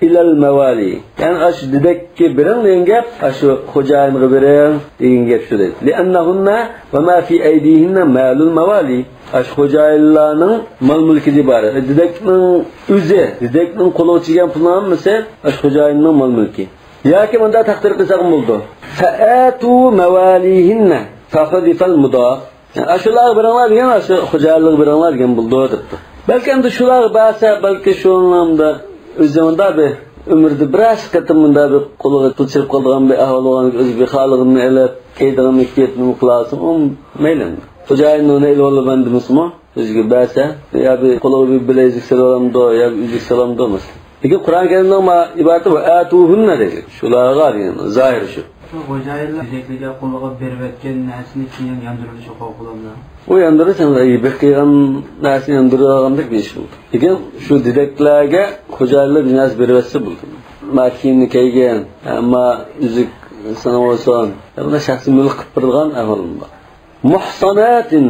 إلى الموالي. يەنى ئاشۇ دېدەككە بېرىڭ دېگەن گەپ، ئاشۇ خوجايىنغا بېرىڭ دېگەن گەپ شۇ دەيدۇ. لأنهن وما في أيديهن مال الموالي. ئاشۇ خوجايىنلارنىڭ مال-مۈلكىدىن ئىبارەت. دېدەكنىڭ ئۆزى، دېدەكنىڭ قولىغا چىگەن پۇلنىڭ ھەممىسى ئاشۇ خوجايىننىڭ مال-مۈلكى. ياكى مۇنداق تەقدىر قىلساقمۇ بولىدۇ. فآتوا مواليهن فحذف المضاف. يەنى، ئاشۇلارغا بېرىڭلار دېگەن، ئاشۇ خوجايىنلارغا بېرىڭلار دېگەن بولىدۇ دەپتۇ. بەلكى ئەمدى شۇلارغا بەرسە، بەلكى شۇنىڭدا ئۆزى مۇنداق بىر ئۆمرىدە بىرەر قېتىم مۇنداق بىر قولىغا پۇل چىقىپ قالىدىغان بىر ئەھۋال بولغان، ئۆزى بىر خالىغىنىنى ئېلىپ، كىيىدىغىنىنى كىيىپ، نېمە قىلالىسۇن، ئۇ مەيلى. خوجايىن ئۇنى ئېلىۋالىمەن دېمىسىمۇ، ئۆزىگە بەرسە، يا بىر قولىغا بىر بىلەيزۈك سېلىۋالامدۇ، يا بىر ئۈزۈك سالامدۇ مەسىلەن. لېكىن قۇرئان كەرىمنىڭ ما ئىبارىتى ۋە ئەتۇھۇننە دەيدۇ. شۇلارغا دېگەن زاھىرى شۇ. شۇ خوجايىنلار دېدەكلەرگە قولىغا بېرىۋەتكەن نەرسىنى كېيىن ياندۇرۇۋېلىشى قورقۇلامدۇ؟ ئۇ ياندۇرۇش، يەنى بىر قىلغان نەرسىنى ياندۇرۇۋالغاندەك بىر ئىش بولدى. لېكىن شۇ دېدەكلەرگە خوجايىنلار بىر نەرسە بېرىۋەتسە بولدى. ما كىيىمنى كىيگەن، ما ئۈزۈك ساڭا بولسۇن. بۇنى شەخسىي مۈلۈك قىلىپ بېرىدىغان ئەھۋالمۇ بار. مۇھساناتىن،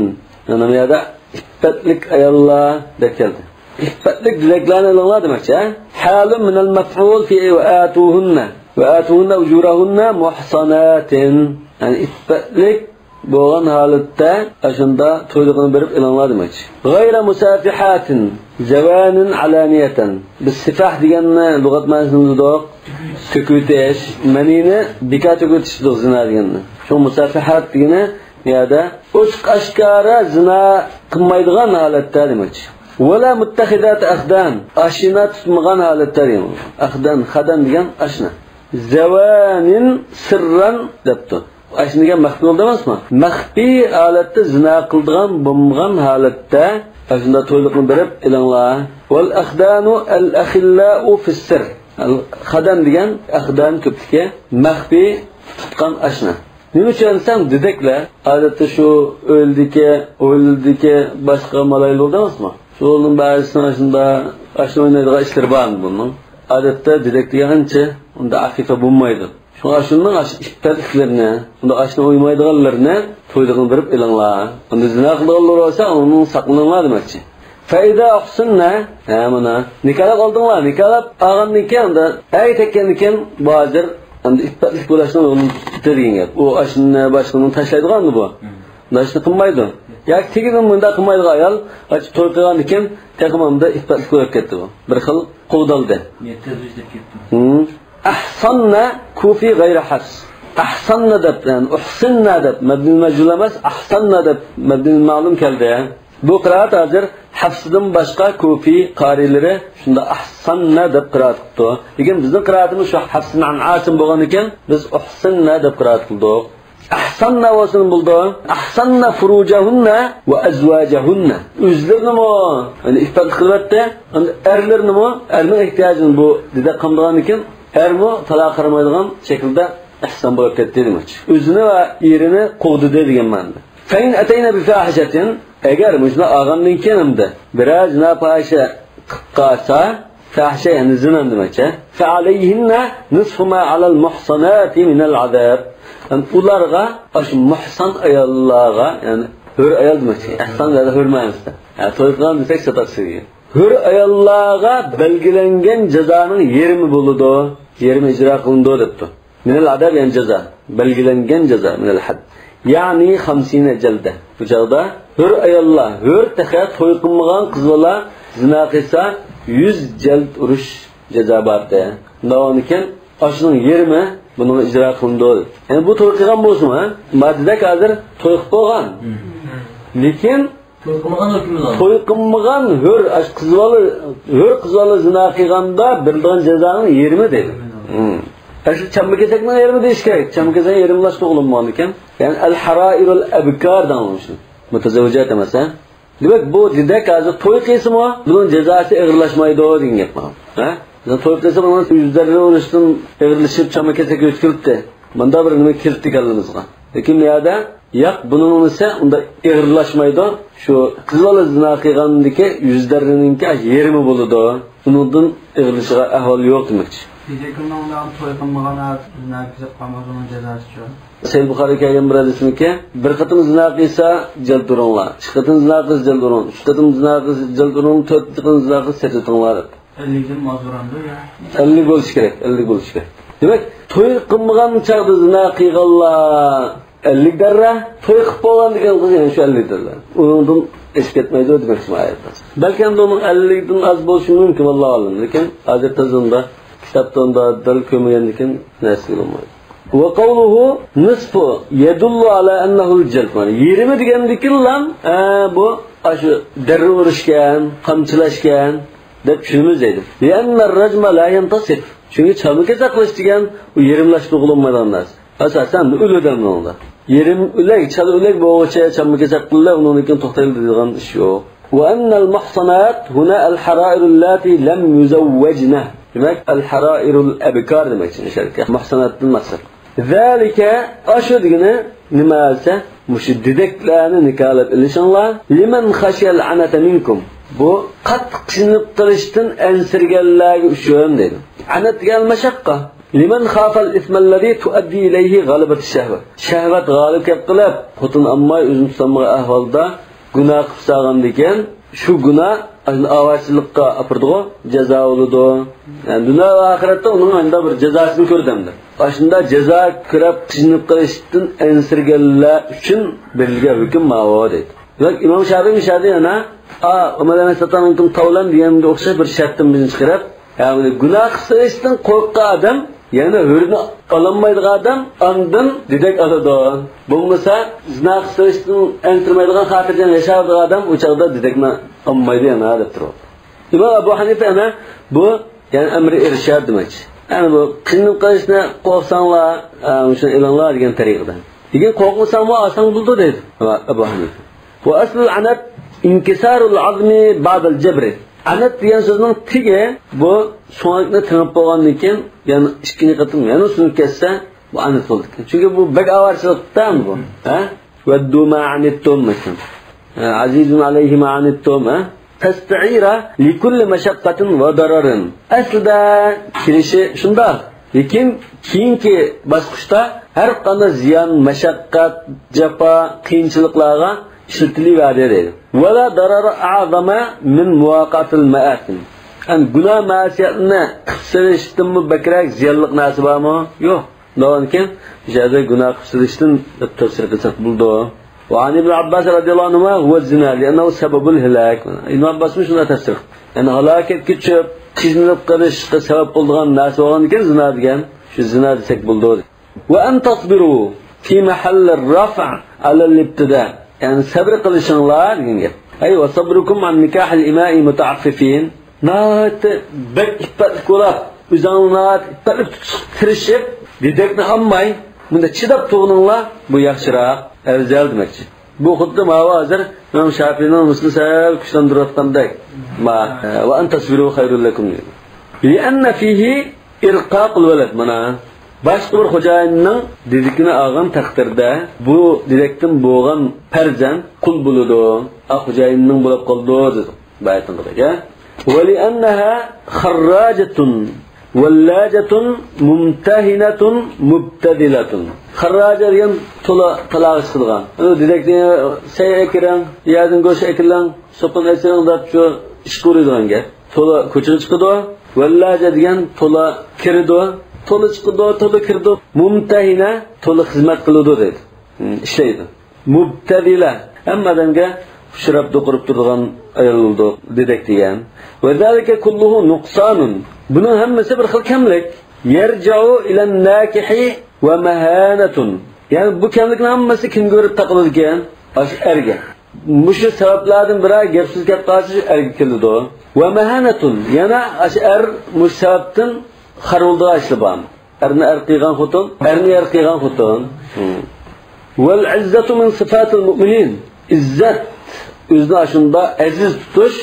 يەنى بۇ يەردە ئىپپەتلىك ئاياللار دەپ كەلدى. ئىپپەتلىك دېدەكلەرنى ئېلىڭلار دېمەكچى، ھە؟ حال من المفعول في وآتوهن، وآتوهن أجورهن محصنات. يەنى ئىپپەتلىك بولغان ھالەتتە ئاشۇندا تويلۇقىنى بېرىپ ئېلىڭلار دېمەكچى. غير مسافحات زوان علانية. بىز سىفاھ دېگەننى لۇغەت مەنىسىنى بىلدۇق. تۆكۈۋېتىش. مەنىنى بىكار تۆكۈۋېتىش دېدۇق زىنا دېگەننى. شۇ مۇسافىھات دېگىنى بۇ يەردە ئوچۇق ئاشكارا زىنا قىلمايدىغان ھالەتتە دېمەكچى. ولا متخذات أخدان. ئاشنا تۇتمىغان ھالەتتە دېگەن. ئەخدان، خادان دېگەن ئاشنا. زوان سرا دەپتۇ. ئاشنا دېگەن مەخپىي بولدى ئەمەسمۇ؟ مەخپىي ھالەتتە زىنا قىلىدىغان بولمىغان ھالەتتە ئاشۇنداق تويلۇقنى بېرىپ ئېلىڭلار. والأخدان الأخلاء في السر. خادان دېگەن ئەخدان كۆپلۈكى، مەخپىي تۇتقان ئاشنا. نېمە ئۈچۈن دېسەم، دېدەكلەر ئادەتتە شۇ ئۆيلىدىكى، ھويلىدىكى باشقا مالايلار بولدى ئەمەسمۇ؟ شۇنىڭ بەزىسىنىڭ ئاشۇنداق ئاشنا ئوينايدىغان ئىشلىرى بارمۇ بۇنىڭ؟ ئادەتتە دېدەك دېگەن ئانچە ئۇنداق ئەقىقە بولمايدۇ. شۇڭا شۇنىڭ ئاشۇ ئىپپەتلىكلىرىنى، ئۇنداق ئاشنا ئوينىمايدىغانلىرىنى تويلۇقىنى بېرىپ ئېلىڭلار. ئۇندا زىنا قىلىدىغانلار بولسا، ئۇنىڭ ساقلىنىڭلار دېمەكچى. فإذا أحصن، ھە، مانا، نىكاھلاپ ئالدىڭلار، نىكاھلاپ ئالغاندىن كېيىن، ئەندى ئەر تەگكەندىن كېيىن، بۇ ھازىر ئەمدى ئىپپەتلىك بولۇشنىڭ يولىنى تۇتىدۇ دېگەن گەپ. ئۇ ئاشنىنى، باشقىنى تاشلايدىغان بۇ. ناشنى قىلمايدۇ. ياكى تېگىدىن مۇنداق قىلمايدىغان ئايال، توي قىلغاندىن كېيىن تېخىمۇ ئىپپەتلىك بولۇپ كەتتى بۇ. بىر خىل قوغدالدى. نىيەت تەزۋىج دەپ كەتتى. ھىم. أحصن كوفى غير حفص. ئەھسەننە دەپ، يەنى ئۇھسىننە دەپ، مەبنىل مەجھۇل ئەمەس، ئەھسەننە دەپ مەبنىل مەلۇم كەلدى. بۇ قىرائەت ھازىر ھەفسىدىن باشقا كوفى قارىلىرى شۇنداق ئەھسەننە دەپ قىرائەت قىپتۇ. لېكىن بىزنىڭ قىرائىتىمىز شۇ ھەفسنىڭ ئاسىم بولغاندىكىن، بىز ئۇھسىننە دەپ قىرائەت قىلدۇق. ئەھسەننە بولسىمۇ بولىدۇ. أحصن فروجهن وأزواجهن. ئۆزلىرىنىمۇ، يەنى ئىپپەتلىك قىلىۋەتتى. ئەرلىرىنىمۇ، ئەرنىڭ ئېھتىياجىنى بۇ دېدەك قىلمىغاندىكىن، ئەرمۇ تالاغا قارىمايدىغان شەكىلدە ئەھسەن بولۇپ كەتتى دېمەكچى. ئۆزىنى ۋە ئېرىنى قوغدىدى دېگەن مەنىدە. فإن أتين بفاحشة، ئەگەر مۇشۇنداق ئالغاندىن كېيىن ئەمدى بىرەر زىنا پاھىشە قىلىپ قالسا، فاحشە، يەنى زىنا دېمەكچى. فعليهن نصف ما على المحصنات من العذاب. يەنى ئۇلارغا، ئاشۇ مۇھسان ئاياللارغا، يەنى ھۆر ئايال دېمەكچى. ئەھسان دېگەندە ھۆر مەنىسىدە. ھە، توي قىلغان دېسەك، چاتاق سۆزگە. ھۆر ئاياللارغا بەلگىلەنگەن جازانىڭ يېرىمى بولىدۇ. يېرىمى ئىجرا قىلىنىدۇ دەپتۇ. من العذاب، يەنى جازا. بەلگىلەنگەن جازا، من الحد. يەنى خمسين جلدة. بۇ چاغدا ھۆر ئاياللار، ھۆر تېخى توي قىلمىغان قىز بالا زىنا قىلسا، يۈز جەلد ئۇرۇش جازا بار دە. شۇنداق بولغاندىكىن، ئاشۇنىڭ يېرىمى بۇنىڭغا ئىجرا قىلىنىدۇ. يەنى بۇ توي قىلغان بولسىمۇ، ھە؟ ماددىدەك ھازىر توي قىلىپ بولغان. لېكىن توي قىلمىغان ھۆكۈمى بار. توي قىلمىغان ھۆر، ئاش قىز بالا، ھۆر قىز بالا زىنا قىلغاندا بېرىلىدىغان جازانىڭ يېرىمى دەيدۇ. ھىم. ئەسلى چامما كېسەكنىڭ يېرىمى دېيىش كېرەك. چامما كېسەك يېرىملاشتۇرغىلى بولمىغاندىكەن. يەنى الحرائر الأبكار دەڭلىمىشىن. مۇتەزەۋۋىجات ئەمەس، ھە؟ دېمەك، بۇ دېدەك ھازىر توي قىلسىمۇ، بۇنىڭ جازاسى ئېغىرلاشمايدۇ دېگەن گەپ مانا. ھە؟ بىز توي قىلسا، بۇنىڭ يۈز دەررە ئۇرۇشتىن ئېغىرلىشىپ، چامما كېسەك ئۆتۈپ كېلىپتۇ. مۇنداق بىر نېمە كىرىپتۇ كاللىمىزغا. لېكىن بۇ يەردە، ياق، بۇنىڭ نېمىسى ئۇنداق ئېغىرلاشمايدۇ. شۇ قىز بالا زىنا قىلغاندىكى يۈز دەررىنىڭكى يېرىمى بولىدۇ. ئۇنىڭدىن ئېغىرلىشىدىغان ئەھۋال يوق دېمەكچى. لېكىن ئۇنىڭ بىلەن توي قىلمىغان، زىنا كېسەك قىلغان بولسا، ئۇنىڭ جازاسىچۇ؟ سەھىھ بۇخارىدا كەلگەن بىر ھەدىسمىكى، بىر قېتىم زىنا قىلسا، جەلد ئۇرۇڭلار. ئىككى قېتىم زىنا قىلسا، جەلد ئۇرۇڭ. ئۈچ قېتىم زىنا قىلسا، جەلد ئۇرۇڭ. تۆت قېتىم زىنا قىلسا، تېرىتىڭلار، دەپتۇ. ئەللىكتىن ئاز ئۇرامدۇ يا؟ ئەللىك بولۇشى كېرەك، ئەللىك بولۇشى كېرەك. دېمەك، توي قىلمىغان چاغدا زىنا قىلغانلار ئەللىك دەررە، توي قىلىپ بولغاندىن كېيىن قىلسا يەنە شۇ ئەللىك دەررە. ئۇنىڭدىن ئېشىپ كەتمەيدۇ دېمەكچى بۇ ئايەتتە. بەلكى ئەمدى ئۇنىڭ ئەللىكتىن ئاز بولۇشى مۇمكىن، ۋاللاھۇ ئەلەم. لېكىن ھازىر تېزىمدا كىتابتا ئۇنداق دەل كۆرمىگەندىكىن نەرسە بولمايدۇ. وقوله نصف يدل على أنه الجلد. مانا يېرىمى دېگەندىكىنلا، ئە، بۇ ئاشۇ دەررە ئۇرۇشكەن، قامچىلاشكەن دەپ چۈشىنىمىز دەيدۇ. لأن الرجم لا ينتصف. چۈنكى چالما كېسەك قىلىش دېگەن ئۇ يېرىملاشتۇرغىلى بولمايدىغان نەرسە. ئاساسەن ئۆلىدۇ ئۇنىڭدا. يېرىم ئۆلەك، چالا ئۆلەك بولغۇچە چالما كېسەك قىلىدۇ، ئۇنىڭدىن كېيىن توختايدۇ دەيدىغان ئىش يوق. وأن المحصنات هنا الحرائر اللاتي لم يزوجن. دېمەك، الحرائر الأبكار دېمەكچى، مۇھساناتتىن مەقسەت. ذلك، ئاشۇ دېگىنى نېمە دېسە، مۇشۇ دېدەكلەرنى نىكاھلاپ ئېلىشىڭلار. لمن خشي العنة منكم. بۇ قاتتىق قىينىلىپ قېلىشتىن ئەنسىرىگەنلەرگە ئۈچۈن دەيدۇ. ئەنەت دېگەن مەشەققە. لمن خاف الإثم الذي تؤدي إليه غلبة الشهوة. شەھۋەت غالىب كەپ قىلىپ، خوتۇن ئالماي ئۆزىنى تۇتالمىغان ئەھۋالدا گۇناھ قىلىپ سالغاندىكىن، شۇ گۇناھ ئاشۇ ئاۋارىچىلىققا ئاپىرىدىغۇ، جازا بولىدۇ. يەنى دۇنيا ۋە ئاخىرەتتە ئۇنىڭ ئەمدى بىر جازاسىنى كۆرىدۇ ئەمدى. ئاشۇنداق جازا كۆرۈپ قىينىلىپ قېلىشتىن ئەنسىرىگەنلەر ئۈچۈن بېرىلگەن ھۆكۈم ماۋۇ دەيدۇ. دېمەك، ئىمام شافىئى مۇشۇ يەردە يەنە، ئا، ومن لم يستطع منكم طولا دېگەنگە ئوخشاش بىر شەرتتىن بىرىنچى قىلىپ، يەنى گۇناھ قىلىپ سېلىشتىن قورققان ئادەم، يەنى ھۆرنى ئالالمايدىغان ئادەم ئاندىن دېدەك ئالىدۇ. بولمىسا، زىنا قىلىپ سېلىشتىن ئەنسىرىمەيدىغان، خاتىرجەم ياشاۋاتىدىغان ئادەم ئۇ چاغدا دېدەكنى ئالمايدۇ يەنە، دەپ تۇرۇۋاتىدۇ. ئىمام ئەبۇ ھەنىفە يەنە بۇ، يەنى ئەمرى ئىرشاد دېمەكچى. يەنى بۇ قىينىلىپ قېلىشنى قورقساڭلار، ئە، مۇشۇنى ئېلىڭلار دېگەن تەرىقىدە. لېكىن قورقمىساڭمۇ ئالساڭ بولىدۇ دەيدۇ ئەبۇ ھەنىفە. وأصل العنت انكسار العظم بعد الجبر. ئەنەت دېگەن سۆزنىڭ تېگى بۇ سۆڭەكنى تېڭىپ بولغاندىن كېيىن، يەنە ئىككىنچى قېتىم يەنە سۆڭەك كەتسە، بۇ ئەنەت بولىدىكەن. چۈنكى بۇ بەك ئاۋارىچىلىقتا بۇ. ھە؟ ودوا ما عنتم دېگەن. ھە، عزيز عليه ما عنتم، ھە؟ تستعير لكل مشقة وضرر. ئەسلىدە كېلىشى شۇنداق. لېكىن كېيىنكى باسقۇچتا ھەر قانداق زىيان، مەشەققەت، جاپا، قىيىنچىلىقلارغا ئىشلىتىلىۋەردى دەيدۇ. ولا ضرر أعظم من مواقعة المآثم. يەنى گۇناھ مەسىيەتنى قىلىپ سېلىشتىنمۇ بەكرەك زىيانلىق نەرسە بارمۇ؟ يوق. شۇنداقكەن، بۇ يەردە گۇناھ قىلىپ سېلىشتىن تەپسىر قىلساق بولىدۇ. وعن ابن عباس رضي الله عنهما هو الزنا لأنه سبب الهلاك. ئىبن ئابباسمۇ شۇنداق تەپسىر قىلدى. يەنى ھالاكەتكە چۈشۈپ، قىينىلىپ قېلىشقا سەۋەب بولىدىغان نەرسە بولغاندىكىن زىنا دېگەن، شۇ زىنا دېسەك بولىدۇ. وأن تصبروا في محل الرفع على الابتداء. يەنى سەبرى قىلىشىڭلار دېگەن گەپ. أي وصبركم عن نكاح الإماء متعففين. ناھايىتى بەك ئىپپەتلىك بولاپ، ئۆزۈڭلار ناھايىتى ئىپپەتلىك تۇتۇشقا تىرىشىپ، دېدەكنى ئالماي، مۇنداق چىداپ تۇرغىنىڭلار بۇ ياخشىراق، ئەۋزەل دېمەكچى. بۇ خۇددى ماۋۇ ھازىر ئىمام شافىئىنىڭ نۇسخىسىنى سەل كۈچلەندۈرۈۋاتقاندەك. ما، ۋە ئەن تەسبىرۇ خەيرۇل لەكۇم دېگەن. لىئەننە فىھى ئىرقاقۇل ۋەلەد، مانا. باشقا بىر خوجايىننىڭ دېدىكىنى ئالغان تەقدىردە، بۇ دېدەكتىن بولغان پەرزەنت قۇل بولىدۇ. ئا، خوجايىننىڭ بولۇپ قالىدۇ، دېدۇق. بۇ ئايەتنىڭ قىلىقى. ولأنها خراجة ولاجة ممتهنة مبتذلة. خراجة دېگەن تولا تالاغا چىقىدىغان. دېدەكنى سەي ئەكىرىڭ، يەردىن گۆش ئەكىرىڭ، سوپۇن ئەكىرىڭ دەپ شۇ ئىش قۇرىدىغان گەپ. تولا كوچىغا چىقىدۇ. ۋەللاجە دېگەن تولا كىرىدۇ. تولا چىقىدۇ، تولا كىرىدۇ. مۇمتەھىنە تولا خىزمەت قىلىدۇ دەيدۇ. ھىم، ئىشلەيدۇ. مۇبتەزىلە، ھەممە ئادەمگە ئۇچراپ دوقۇرۇپ تۇرىدىغان ئايال بولىدۇ، دېدەك دېگەن. وذلك كله نقصان. بۇنىڭ ھەممىسى بىر خىل كەملىك. يرجع إلى الناكح ومهانة. يەنى بۇ كەملىكنىڭ ھەممىسى كىمگە بېرىپ تاقىلىدىكەن؟ ئاشۇ ئەرگە. مۇشۇ سەۋەبلەردىن بىرەر گەپ سۆز كەپ قالسا، شۇ ئەرگە كېلىدۇ. ۋە مەھەنەتۇن، يەنە ئاشۇ ئەر مۇشۇ سەۋەبتىن خار بولىدىغان ئىشلار بارمۇ؟ ئەرنى ئەر قىلغان خوتۇن، ئەرنى ئەر قىلغان خوتۇن. ھىم. ۋەل ئىززەتۇ مىن سىفاتىل مۇئمىنىن. ئىززەت، ئۆزىنى ئاشۇنداق ئەزىز تۇتۇش،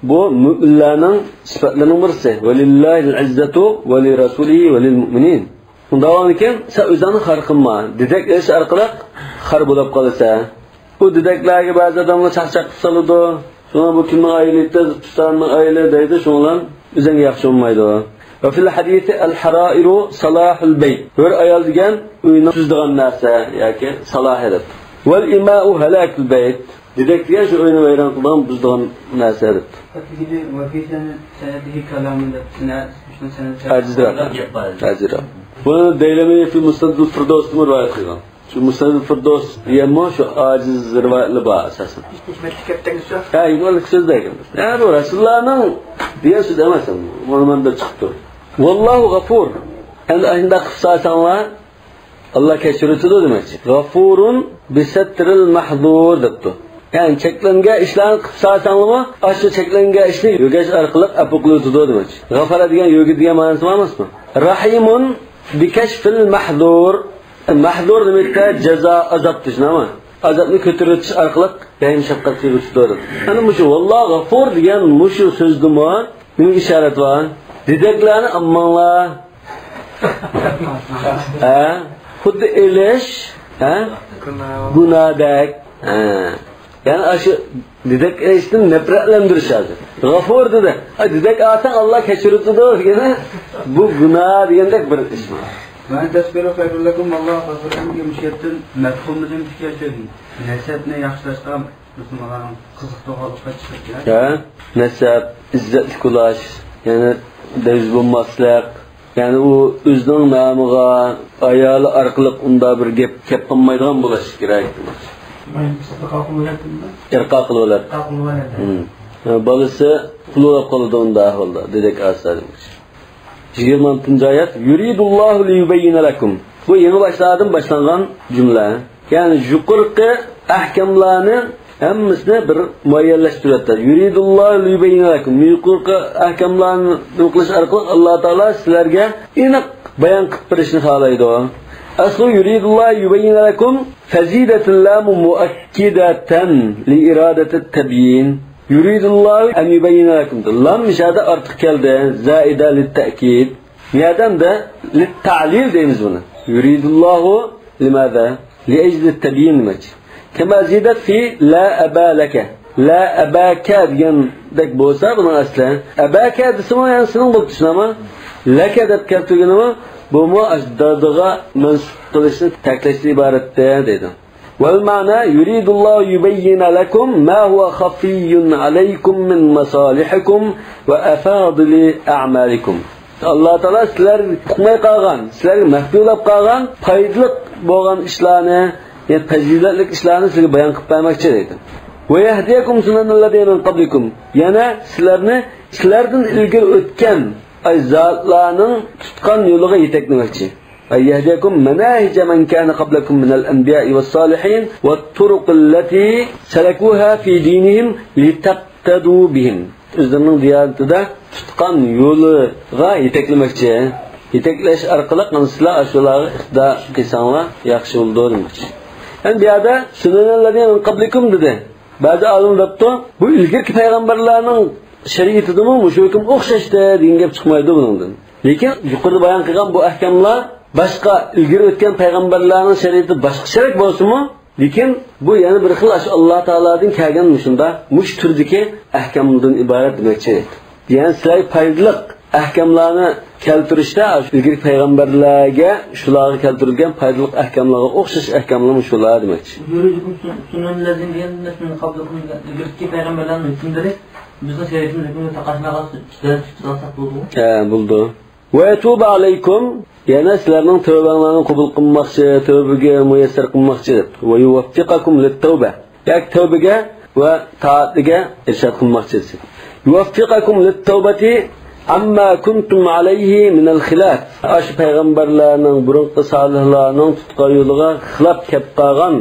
بۇ مۆمىنلەرنىڭ سۈپەتلىرىنىڭ بىرسى. ۋەلىللاھىل ئىززەتۇ ۋەلىرەسۇلىھى ۋەلىل مۇئمىنىن. ئۇنداق بولغاندىكىن، سەن ئۆزۈڭنى خار قىلما. دېدەك ئېلىش ئارقىلىق خار بولۇپ قالىسەن. بۇ دېدەكلەرگە بەزى ئادەملەر چاقچاق قىلىپ سالىدۇ. شۇڭا بۇ كىمنىڭ ئايىلى، پۇستاننىڭ ئايىلى دەيدۇ، شۇنىڭ بىلەن ئۆزۈڭگە ياخشى بولمايدۇ. وفي الحديث الحرائر صلاح البيت. ھۆر ئايال دېگەن ئۆينى تۈزىدىغان نەرسە ياكى سالاھى دەپ. والإماء هلاك البيت. دېدەك دېگەن شۇ ئۆينى ۋەيران قىلىدىغان، بۇزىدىغان نەرسە دەپ. ئەتىگىنى وفي سنده كلام دەپ، سنە-، شۇ سنە-، ئاجىزراق. گەپ بار. ئاجىزراق. بۇنى دەيلەمى في مۇستەدىل فىردەۋستىمۇ رىۋايەت قىلغان. شۇ مۇستەدىل فىردەۋس دېگەنمۇ شۇ ئاجىز رىۋايەتلەر بار ئاساسەن. ھېكمەتلىك گەپ دەيمىز شۇ. ھە، ھېكمەتلىك سۆز دەيمىز. ھە، بۇ رەسۇلۇللانىڭ دېگەن سۆزى ئەمەس ئەمدى. مۇنۇ مەنبە چىقىپ تۇر. والله غفور. ئەمدى ئاشۇنداق قىلىپ سالساڭلار، ئاللا كەچۈرۈۋېتىدۇ دېمەكچى. غەفۇرۇن بىسەترىل مەھزۇر دەپتۇ. يەنى چەكلەنگەن ئىشلارنى قىلىپ سالساڭلارمۇ، ئاشۇ چەكلەنگەن ئىشنى يۆگەش ئارقىلىق ئەپۇ قىلىۋېتىدۇ دېمەكچى. غەفەرە دېگەن يۆگە دېگەن مەنىسى بار ئەمەسمۇ؟ رەھىمۇن بىكەشفىل مەھزۇر. مەھزۇر دېمەكتە جازا، ئازاب دېيىش، نېمە؟ ئازابنى كۆتۈرۈۋېتىش ئارقىلىق رەھىم شەپقەت قىلىۋېتىدۇ دەپ. ئەنە مۇشۇ، ۋاللا غەفۇر دېگەن مۇشۇ سۆزدىمۇ نېمىگە ئىشارەت بار؟ دېدەكلەرنى ئالماڭلار. ھە؟ خۇددى ئېلىش، ھە؟ گۇناھ. گۇناھدەك. ھە. يەنى ئاشۇ دېدەك ئېلىشتىن نەپرەتلەندۈرۈش ھازىر. غەفۇر دېدى. ئا، دېدەك ئالساڭ ئاللا كەچۈرۈۋېتىدۇ دېگىنى، بۇ گۇناھ دېگەندەك بىر ئىش. مەن تەسبىرۇ خەيرۇل لەكۇم، ۋاللاھۇ غەفۇرۇن رەھىم. مۇشۇ يەردىن مەفھۇمىدىن پىكىر چۈشۈردۈم. نەسەبنى ياخشىلاشقا مۇسۇلمانلارنىڭ قىزىقىدىغانلىقى چىقىدۇ. ھە؟ نەسەب، ئىززەتلىك بولاش، يەنى دەۋز بولماسلىق، يەنى ئۇ ئۆزىنىڭ نامىغا، ئايالى ئارقىلىق ئۇنداق بىر گەپ، گەپ قىلمايدىغان بولۇش كېرەك. ئىرقا قىلىۋالاتتى. ھىم. بالىسى قۇل بولۇپ قالىدۇ ئۇنداق ئەھۋالدا، دېدەك ئاستا دېمەكچى. يىگىرمە ئالتىنچى ئايەت، يۇرىدۇللاھۇ لىيۇبەييىنە لەكۇم. بۇ يېڭى باشلاردىن باشلانغان جۈملە. يەنى يۇقىرىقى ئەھكاملارنى ھەممىسىنى بىر مۇئەييەنلەشتۈرۈۋەتتى. يۇرىدۇللاھۇ لىيۇبەييىنە لەكۇم. يۇقىرىقى ئەھكاملارنى نوقۇلىش ئارقىلىق ئاللا تائالا سىلەرگە ئېنىق بايان قىلىپ بېرىشنى خالايدۇ. ئەسلى يۇرىدۇللاھۇ يۇبەييىنە لەكۇم، فزيدت اللام مؤكدة لإرادة التبيين. يۇرىدۇللاھۇ ئەن يۇبەييىنە لەكۇم. لام مۇشۇ يەردە ئارتۇق كەلدى. زائىدە لىتتەئكىد. بۇ يەردە ئەمدى لىتتەئلىل دەيمىز بۇنى. يۇرىدۇللاھۇ لىماذا؟ لىئەجلىت تەبيىن دېمەكچى. كما زيدت في لا أبا لك. لا أباك دېگەندەك بولسا بۇنىڭ ئەسلى. ئەباكە دېسىمۇ يەنە سېنىڭ بولۇپ تۇرسۇن، ئەمما لەكە دەپ كەلتۈرگىنىمۇ بۇمۇ دادىغا مەنسۇپ قىلىشنى تەكىتلەشتىن ئىبارەتتە دەيدۇ. والمعنى يريد الله يبين لكم ما هو خفي عليكم من مصالحكم وأفاضل أعمالكم. ئاللا تائالا سىلەر ئۇقماي قالغان، سىلەرگە مەخپىي بولۇپ قالغان پايدىلىق بولغان ئىشلارنى، يەنى پەزىلەتلىك ئىشلارنى سىلەرگە بايان قىلىپ بەرمەكچى دەيدۇ. ويهديكم سنن الذين من قبلكم. يەنە سىلەرنى سىلەردىن ئىلگىرى ئۆتكەن ئاي زاتلارنىڭ تۇتقان يولىغا يېتەكلىمەكچى. أن يهديكم مناهج من كان قبلكم من الأنبياء والصالحين والطرق التي سلكوها في دينهم لتقتدوا بهم. ئۆزلىرىنىڭ دىيانىتىدە تۇتقان يولىغا يېتەكلىمەكچى. يېتەكلەش ئارقىلىق مانا سىلەر ئاشۇلارغا ئىقتىدا قىلساڭلار ياخشى بولىدۇ دېمەكچى. يەنى بۇ يەردە سنن الذين من قبلكم دېدى. بەزى ئالىملار دەپتۇ، بۇ ئىلگىرىكى پەيغەمبەرلەرنىڭ شەرىئىتىدىمۇ مۇشۇ ھۆكۈم ئوخشاشتى دېگەن گەپ چىقمايدۇ بۇنىڭدىن. لېكىن يۇقىرىدا بايان قىلغان بۇ ئەھكاملار باشقا ئىلگىرى ئۆتكەن پەيغەمبەرلەرنىڭ شەرىئىتى باشقىچىراق بولسىمۇ، لېكىن بۇ يەنە بىر خىل ئاشۇ ئاللا تائالادىن كەلگەن مۇشۇنداق مۇشۇ تۈردىكى ئەھكامدىن ئىبارەت دېمەكچى. يەنى سىلەرگە پايدىلىق ئەھكاملارنى كەلتۈرۈشتە، ئاشۇ ئىلگىرىكى پەيغەمبەرلەرگە شۇلارغا كەلتۈرۈلگەن پايدىلىق ئەھكاملارغا ئوخشاش ئەھكاملارمۇ شۇلار دېمەكچى. يريدكم سنن الذين من قبلكم، ئىلگىرىكى پەيغەمبەرلەرنىڭ ھۆكۈملىرى بىزنىڭ شەرىئىتىمىز ھۆكمىنى تاقاشمايدىغان تۇتۇپ قالساق بولىدۇغۇ؟ ھە، بولىدۇ. ويتوب عليكم، يەنە سىلەرنىڭ تۆۋەڭلارنى قوبۇل قىلماقچى، تۆۋبىگە مۇيەسسەر قىلماقچى دەپ. ويوفقكم للتوبة، ياكى تۆۋبىگە ۋە تائەتلىككە ئىرشاد قىلماقچى دېسە. يوفقكم للتوبة عما كنتم عليه من الخلاف. ئاشۇ پەيغەمبەرلەرنىڭ، بۇرۇنقى سالىھلارنىڭ تۇتقان يولىغا خىلاپ كەپ قالغان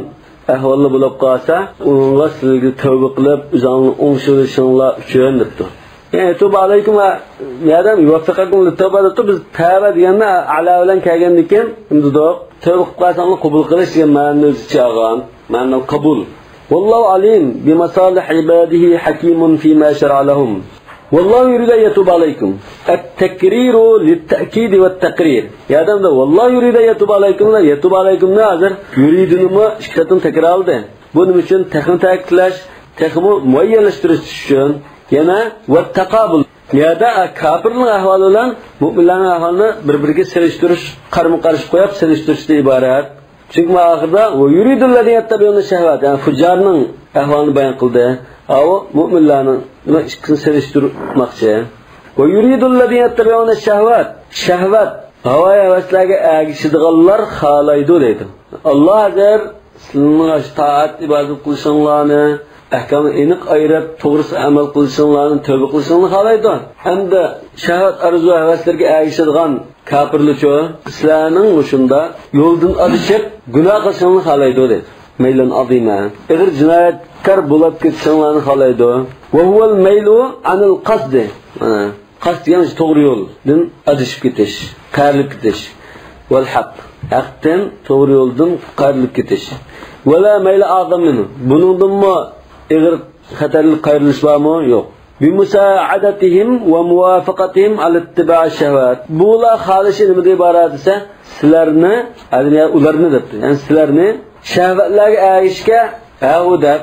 ئەھۋاللار بولۇپ قالسا، ئۇنىڭغا سىلەرگە تەۋبە قىلىپ، ئۆزۈڭلارنى ئوڭشىۋېلىشىڭلار ئۈچۈن دەپتۇ. يەنى، توبا ئەلەيكۇم ۋە يەردە يۇۋەففىقەكۇم لىتتەۋبە دەپتۇ. بىز تەۋبە دېگەندە ئەلا بىلەن كەلگەندىكىن، نېمە دېدۇق؟ تەۋبە قىلىپ قالساڭلار قوبۇل قىلىش دېگەن مەنىنى ئۆز ئىچىگە ئالغان. مەنىنى قوبۇل. والله عليم بمصالح عباده حكيم فيما شرع لهم. والله يريد أن يتوب عليكم. التكرير للتأكيد والتقرير. يا ئادەمدە، والله يريد أن يتوب عليكم، يتوب عليكم نى ھازىر يريدنىمۇ ئىككى قېتىم تەكرارلىدى. بۇ نېمە ئۈچۈن؟ تېخىمۇ تەكىتلەش، تېخىمۇ مۇئەييەنلەشتۈرۈش ئۈچۈن. يەنە ۋەتتەقابۇل. يەردە كاپىرنىڭ ئەھۋالى بىلەن مۆمىنلەرنىڭ ئەھۋالىنى بىر-بىرىگە سېلىشتۇرۇش، قارىمۇ قارشى قويۇپ سېلىشتۇرۇشتىن ئىبارەت. چۈنكى مانا ئاخىرىدا ۋە يۇرىدۇللەزىنە يەتتەبىئۇنە شەھۋات، يەنى فۇججارنىڭ ئەھۋالىنى بايان قىلدى. ئاۋۇ مۆمىنلەرنىڭ ئىككىسىنى سېلىشتۇرماقچى. ۋە يۇرىدۇللەزىنە يەتتەبىئۇنە شەھۋات، شەھۋەت، ھاۋايى ھەۋەسلەرگە ئەگىشىدىغانلار خالايدۇ دەيدۇ. ئاللا ھازىر سىلەرنىڭ ئاشۇ تائەت ئىبادەت قىلىشىڭلارنى، ئەھكامنى ئېنىق ئايرىپ، توغرىسىدا ئەمەل قىلىشىڭلارنى، تەۋبە قىلىشىڭلارنى خالايدۇ. ئەمدى شەھۋەت ئارزۇ ھەۋەسلىرىگە ئەگىشىدىغان كاپىرلارچۇ، سىلەرنىڭ مۇشۇنداق يولدىن ئادىشىپ، گۇناھ قىلىشىڭلارنى خالايدۇ دەيدۇ. مەيلەن ئازىما، ئېغىر جىنايەتكار بولۇپ كېتىشىڭلارنى خالايدۇ. ۋە ھۇۋەل مەيلۇ ئەنىل قەسدى. مانا، قەست دېگەن توغرا يولدىن ئادىشىپ كېتىش، قايرىلىپ كېتىش. ۋەل ھەق، ھەقتىن، توغرا يولدىن قايرىلىپ كېتىش. ۋەلا مەيلە ئەزەم مىنھۇ. بۇنىڭدىنمۇ ئېغىر خەتەرلىك قايرىلىش بارمۇ؟ يوق. بىمۇسائەدەتىھىم ۋە مۇۋافىقەتىھىم ئەلە ئىتتىبائىش شەھۋات. بۇلار خالىشى نېمىدىن ئىبارەت دېسە، سىلەرنى، يەنى ئۇلارنى دەپتۇ. يەنى سىلەرنى شەھۋەتلەرگە ئەگىشىشكە ھەۋۇ دەپ،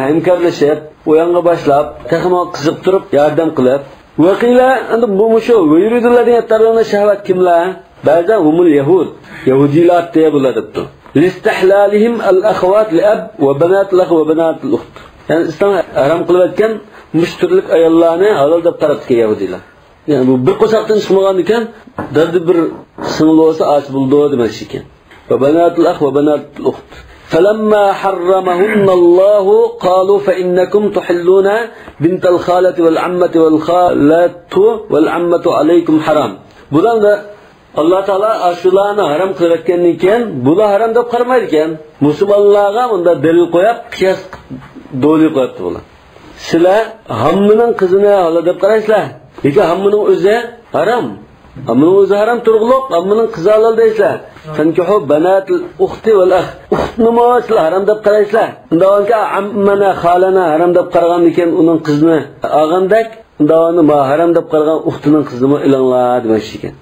ھەمكارلىشىپ، ئۇياققا باشلاپ، تېخىمۇ قىزىقتۇرۇپ، ياردەم قىلىپ. ۋە قىيلە، ئەمدى بۇ مۇشۇ، ۋە يۇرىدۇللەزىنە يەتتەبىئۇنە شەھۋات كىملەر؟ بەزىدە ھۇمۇل يەھۇد، يەھۇدىيلار ئاتتى بۇلار دەپتۇ. لاستىھلالىھىم ئەل ئەخەۋات لىئەب ۋە بەناتىل ئەخ ۋە بەناتىل ئۇخت. يەنى ئىسلام ھارام قىلىۋەتكەن مۇشۇ تۈرلۈك ئاياللارنى ھالال دەپ قاراپتىكەن يەھۇدىيلار. يەنى بۇ بىر قورساقتىن چىقمىغاندىكىن، دادىدا بىر سىڭىل بولسا ئاچا بولىدۇ دېمەكچى ئىكەن. ۋە بەناتىل ئەخ ۋە بەناتىل ئۇخت. فەلەمما ھەررەمەھۇننەللاھۇ قالۇ فەئىننەكۇم تۇھىللۇنە بىنتەل خالەتى ۋەل ئەممەتى ۋەل خالەتۇ ۋەل ئەممەتۇ ئەلەيكۇم ھارام. بۇلار ئاللا تائالا ئاشۇلارنى ھارام قىلىۋەتكەندىن كېيىن، بۇلار ھارام دەپ قارىمايدىكەن. مۇسۇلمانلارغا مۇنداق دەلىل قويۇپ، قىياس دولى قويۇپتۇ بۇلار. سىلەر ھاممىنىڭ قىزىنى ھالال دەپ قارايسىلەر. لېكىن ھاممىنىڭ ئۆزى ھارام. ھاممىنىڭ ئۆزى ھارام تۇرغۇلۇق، ھاممىنىڭ قىزى ھالال دەيسىلەر. فەنكىھۇ بەناتىل ئۇختى ۋەل ئەخ. ئۇختنىمۇ سىلەر ھارام دەپ قارايسىلەر. ئۇنداقكەن ئەممەنى، خالەنى ھارام دەپ قارىغاندىن كېيىن ئۇنىڭ قىزىنى ئالغاندەك، ئۇنداقنى ما ھارام دەپ قارىغان ئۇختىنىڭ قىزىنىمۇ ئېلىڭلار دېمەكچى ئىكەن.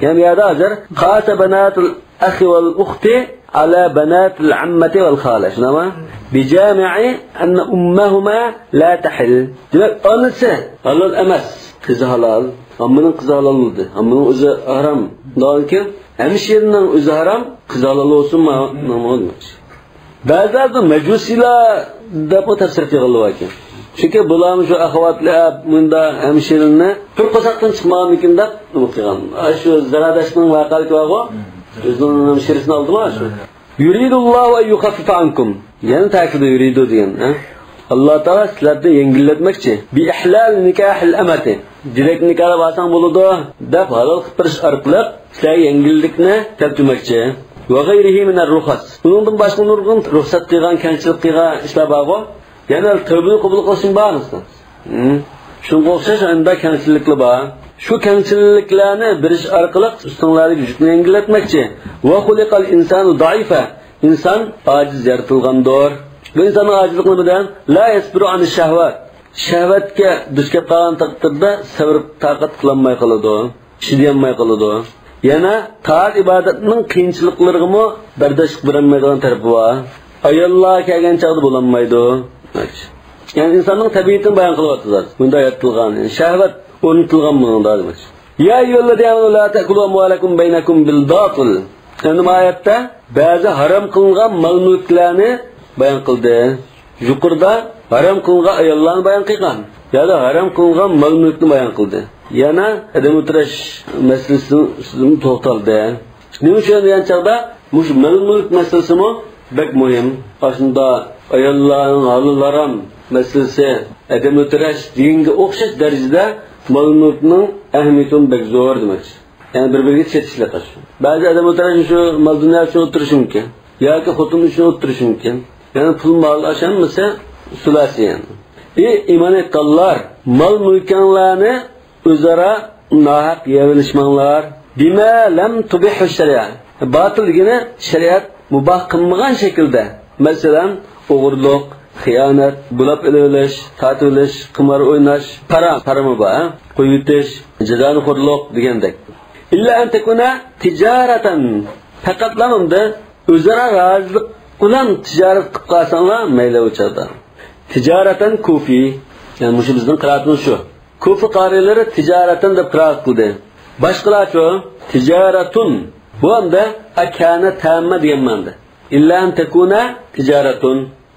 يەنى بۇ يەردە ھازىر قاسە بەناتىل ئەخى ۋەل ئۇختى ئەلا بەناتىل ئەممەتى ۋەل خالە. شۇنداقمۇ؟ بىجامىئى ئەننە ئۇممەھۇما لا تەھىل. دېمەك، ئانىسى ھالال ئەمەس، قىزى ھالال. ھاممىنىڭ قىزى ھالال بولدى. ھاممىنىڭ ئۆزى ھارام. ئۇنداقكەن ھەمشىرىنىڭ ئۆزى ھارام، قىزى ھالال بولسۇنمۇ؟ بەزىلەردە مەجۇسىيلار دەپمۇ تەپسىر قىلغانلار باركەن. چۈنكى بۇلارمۇ شۇ ئەخەۋاتلى ئەپ، مۇندا ھەمشىرىنى بىر قورساقتىن چىقمىغاندىكىن دەپ نېمە قىلغان. ئاشۇ زەرادەشتنىڭ ۋەقەلىكى بارغۇ، ئۆزىنىڭ ھەمشىرىسىنى ئالدىمۇ شۇ. يۇرىدۇللاھۇ ئەن يۇخەففىفە ئانكۇم. يەنە تەكىتلىدى يۇرىدۇ دېگەن، ھە؟ ئاللا تائالا سىلەردىن يەڭگىللەتمەكچى. بىئىھلال نىكاھىل ئەمەتى. دېرەك نىكاھقا بارساڭ بولىدۇ دەپ ھالال قىلىپ بېرىش ئارقىلىق سىلەرگە يەڭگىللىكنى كەلتۈرمەكچى. ۋە غەيرىھى مىنەر رۇخەس. ئۇنىڭدىن باشقا نۇرغۇن رۇخسەت قىلغان، كەڭچىلىك قىلغان ئىشلار بارغۇ. يەنە تەۋبىنى قوبۇل قىلىشمۇ بار. شۇنىڭغا ئوخشاش ئەندە كەڭچىلىكلەر بار. شۇ كەڭچىلىكلەرنى بېرىش ئارقىلىق ئۈستۈڭلاردىكى يۈكنى يەڭگىللەتمەكچى. ۋە خۇلىقەل ئىنسانۇ زەئىفە. ئىنسان ئاجىز يارىتىلغاندۇر. بۇ ئىنساننىڭ ئاجىزلىقى نېمىدىن؟ لا يەسبىرۇ ئانىش شەھۋەت. شەھۋەتكە دۇچ كېلىپ قالغان تەقدىردە سەۋر تاقەت قىلالماي قالىدۇ. چىدىيالماي قالىدۇ. يەنە تائەت-ئىبادەتنىڭ قىيىنچىلىقلىرىغىمۇ بەرداشلىق بېرەلمەيدىغان تەرىپى بار. ئاياللار كەلگەن چاغدا بولالمايدۇ. يەنى ئىنساننىڭ تەبىئىتىنى بايان قىلىۋاتىدۇ. بۇنداق يارىتىلغان. شەھۋەت ئورنىتىلغان بۇنىڭدا دېمەكچى. يا أيها الذين آمنوا لا تأكلوا أموالكم بينكم بالباطل. ئەمدى ما ئايەتتە بەزى ھارام قىلىنغان مال-مۈلۈكلەرنى بايان قىلدى. يۇقىرىدا ھارام قىلىنغان ئاياللارنى بايان قىلغان. يەنە ھارام قىلىنغان مال-مۈلۈكنى بايان قىلدى. يەنە ئادەم ئۆلتۈرۈش مەسىلىسىنىڭ ئۈستىدىن توختالدى. نېمە ئۈچۈن دېگەن چاغدا مۇشۇ مال-مۈلۈك مەسىلىسىمۇ بەك مۇھىم. ئاشۇنداق ئاياللارنىڭ ھالال-ھارام مەسىلىسى، ئادەم ئۆلتۈرۈش دېگەنگە ئوخشاش دەرىجىدە مال-مۈلۈكنىڭ ئەھمىيىتىمۇ بەك زور دېمەكچى. يەنى بىر-بىرىگە چېتىشلىق ئاشۇ. بەزى ئادەم ئۆلتۈرۈش شۇ مال-دۇنيا ئۈچۈن ئۆلتۈرۈشى مۇمكىن. ياكى خوتۇن ئۈچۈن ئۆلتۈرۈشى مۇمكىن. يەنى پۇل-مال ئاشۇ ھەممىسى سۇلاسى يەنى. ئى ئىمان ئېيتقانلار، مال-مۈلكۈڭلارنى ئۆزئارا ناھەق يەۋېلىشماڭلار. بما لم تبحه الشريعة. باتىل دېگىنى شەرىئەت مۇباھ قىلمىغان شەكىلدە. مەسىلەن، ئوغرىلىق، خىيانەت، بۇلاپ ئېلىۋېلىش، تارتىۋېلىش، قىمار ئويناش، پارا، پارىمۇ بار، ھە؟ قويۇۋېتىش، جازانىخورلۇق دېگەندەك. إلا أن تكون تجارة. پەقەتلا ئۇندا ئۆزئارا رازىلىق بىلەن تىجارەت قىلىپ قالساڭلار مەيلى ئۇ چاغدا. تجارة كوفى. يەنى مۇشۇ بىزنىڭ قىرائىتىمىز شۇ. كوفا قارىلىرى تىجارەتەن دەپ قىرائەت قىلدى. باشقىلارچۇ؟ تىجارەتۇن. بۇ ئەمدى ئەكەنە تەممە دېگەن مەنىدە. إلا أن تكون تجارة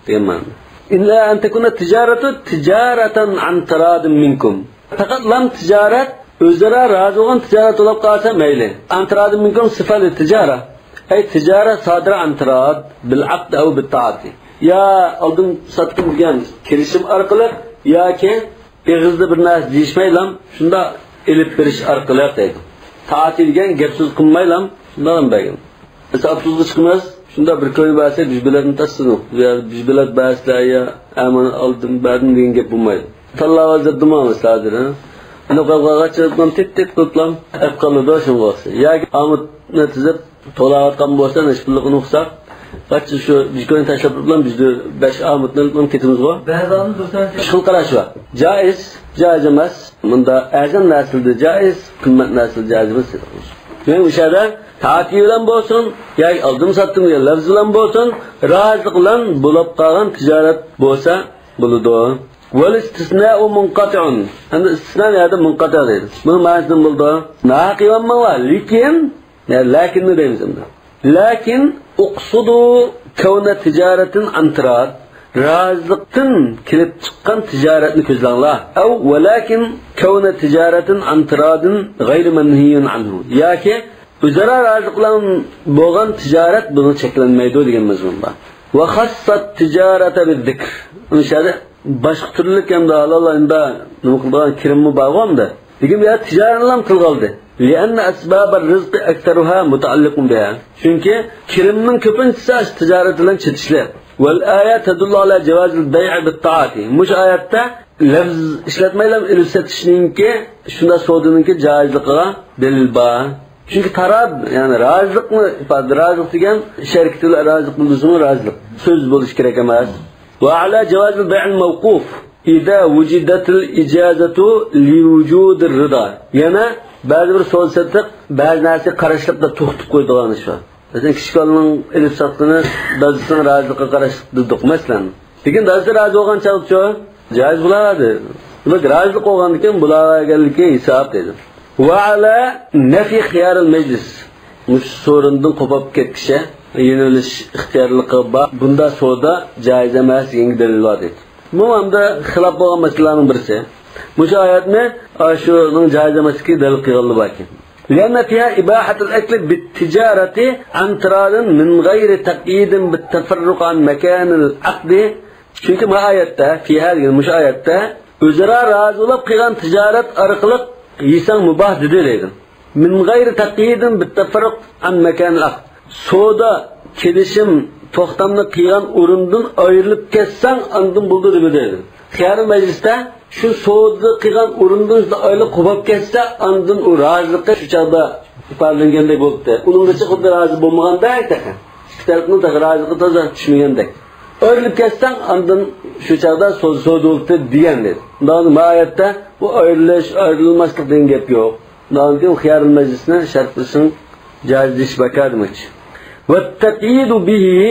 دېگەن مەنىدە. إلا أن تكون تجارة تجارة عن تراض منكم. پەقەتلا تىجارەت ئۆزئارا رازى بولغان تىجارەت بولۇپ قالسا مەيلى. عن تراض منكم صفة للتجارة. أي تجارة صادرة عن تراض بالعقد أو بالتعاطي. يا ئالدىم ساتقىن دېگەن كېلىشىم ئارقىلىق ياكى ئېغىزدا بىر نەرسە دېيىشمەيلام، شۇنداق ئېلىپ بېرىش ئارقىلىق دەيدۇ. تائاتى دېگەن گەپ سۆز قىلمايلام، شۇنداقلام بەرگىن. مەسىلەن، ئاپتوبۇسقا چىقىمىز، شۇنداق بىر كوينى بەرسە، بىز بېلەتنى تاشلىدۇق. يا بىز بېلەت بەرسىلەر، يا ئەمەن ئالدىم بەردىم دېگەن گەپ بولمايدۇ. تاللاۋ ھازىر دېمەڭ مەسىلەن ھازىر، ھە؟ ئۇنى قىلغاچ تىت تىت قىلىپلام ئەپ قالىدۇ، شۇنىڭغا ئوخشاش. ياكى ئامۇتنى تىزىپ، تولاۋاتقان بولسا، نەچچە پۇللۇقىنى ئۇقساق، قاچا شۇ بىكونى تاشلاپ تۇرۇپلا، بىز بەش ئامۇتنى ئېلىپ كېتىمىزغۇ. بەزىلەرنىڭ بىر تانە ئىككى خىل قاراش بار. جائىز، جائىز ئەمەس. مۇندا ئەرزان نەرسىلىدە جائىز، قىممەت نەرسىلىدە جائىز ئەمەس دېدۇق. دېمەك، ئۇ يەردە تائاتى بىلەن بولسۇن، ياكى ئالدىم ساتتىم دېگەن لەۋز بىلەن بولسۇن، رازىلىق بىلەن بولۇپ قالغان تىجارەت بولسا بولىدۇ. والاستثناء منقطع. ئەمدى ئىستىسنا يەردە مۇنقەتە دەيدۇ. بۇنىڭ مەنىسى نېمە بولىدۇ؟ ناھەق ئېلىۋالماڭلار، لېكىن يەنى لەكىننى دەيمىز ئەمدى. لەكىن ئۇقسۇدۇ كەۋنە تىجارەتىن ئەن تىراد، رازىلىقتىن كېلىپ چىققان تىجارەتنى كۆزلەڭلار. ئەۋ ۋەلەكىن كەۋنە تىجارەتىن ئەن تىرادىن غەيرى مەنھىيۇن ئەنھۇ. ياكى ئۆزئارا رازىلىق بىلەن بولغان تىجارەت بۇنىڭ چەكلەنمەيدۇ دېگەن مەزمۇن بار. ۋە خەسسەت تىجارەتە بىززىكر. ئۇنىڭ ئىچىدە باشقا تۈرلۈك ئەمدى ھالال ئەمدى نېمە قىلىدىغان كىرىممۇ بارغۇ ئەمدى. لېكىن بۇ يەردە تىجارەتنىلا تىلغا ئالدى. لىئەننە ئەسبابەر رىزقى ئەكسەرۇھا مۇتەئەللىقۇن بىھا. چۈنكى كىرىمنىڭ كۆپىنچىسى ئاشۇ تىجارەت بىلەن چېتىشلىق. ۋەل ئايە تەدۇللۇ ئالا جاۋازىل بەيئە بىت تائاتى. مۇشۇ ئايەتتە لەفز ئىشلەتمەيلا ئېلىپ سېتىشنىڭكى، شۇنداق سودىنىڭكى جائىزلىقىغا دەلىل بار. چۈنكى تاراد، يەنى رازىلىقنى ئىپادىلەيدۇ. رازىلىق دېگەن شەركىتى رازىلىق بىلدۈرسىمۇ رازىلىق. سۆز بولۇشى كېرەك ئەمەس. ۋە ئالا جاۋازىل بەيئىل مەۋقۇف. ئىزا ۋۇجىدەتىل ئىجازەتۇ لىۋۇجۇدىر رىدا. يەنە بەزى بىر سودا سېتىق، بەزى نەرسىگە قاراشلىق دەپ توختىتىپ قويىدىغان ئىش بار. مەسىلەن، كىچىك بالىنىڭ ئېلىپ ساتقىنى دادىسىنىڭ رازىلىقىغا قاراشلىق دېدۇق، مەسىلەن. لېكىن دادىسى رازى بولغان چاغدىچۇ؟ جائىز بولاۋەردى. دېمەك، رازىلىق بولغاندىكىن بولاۋەرگەنلىكى ھېساب دەيدۇ. ۋە ئالا نەفى خىيارىل مەجلىس. مۇشۇ سورۇندىن قوپۇپ كەتكىچە يېنىۋېلىش ئىختىيارلىقى بار. بۇندا سودا جائىز ئەمەس دېگەنگە دەلىل بار دەيدۇ. بۇ ئەمدى خىلاپ بولغان مەسىلىلەرنىڭ بىرسى. مۇشۇ ئايەتنى ئاشۇنىڭ جائىز ئەمەسلىكىگە دەلىل قىلغانلار باركەن. لأن فيها إباحة الأكل بالتجارة عن تراض من غير تقييد بالتفرق عن مكان العقد. چۈنكى ما ئايەتتە، فيها دېگەن مۇشۇ ئايەتتە، ئۆزئارا رازى بولۇپ قىلغان تىجارەت ئارقىلىق يېسەڭ مۇباھ دېدى دەيدۇ. من غير تقييد بالتفرق عن مكان العقد. سودا، كېلىشىم، توختامنى قىلغان ئورۇندىن ئايرىلىپ كەتسەڭ، ئاندىن بولدى دېمىدى. خىيارىل مەجلىستە شۇ سودا قىلغان ئورۇندىن ئايرىلىپ قوپۇپ كەتسە، ئاندىن ئۇ رازىلىقى شۇ چاغدا ئىپادىلەنگەندەك بولۇپتۇ. ئۇنىڭغىچە خۇددى رازى بولمىغاندەك تېخى. ئىككى تەرەپنىڭ تېخى رازىلىقى تازا چۈشمىگەندەك. ئايرىلىپ كەتسەڭ، ئاندىن شۇ چاغدا سودا سودا بولدى دېگەن دەيدۇ. ئۇنداق ما ئايەتتە بۇ ئايرىلىش، ئايرىلماسلىق دېگەن گەپ يوق. ئۇنداقتىن كېيىن خىيارىل مەجلىسنى شەرت قىلىشنىڭ جائىز دېيىش بەكار دېمەكچى. ۋەتتەقيىدۇ بىھى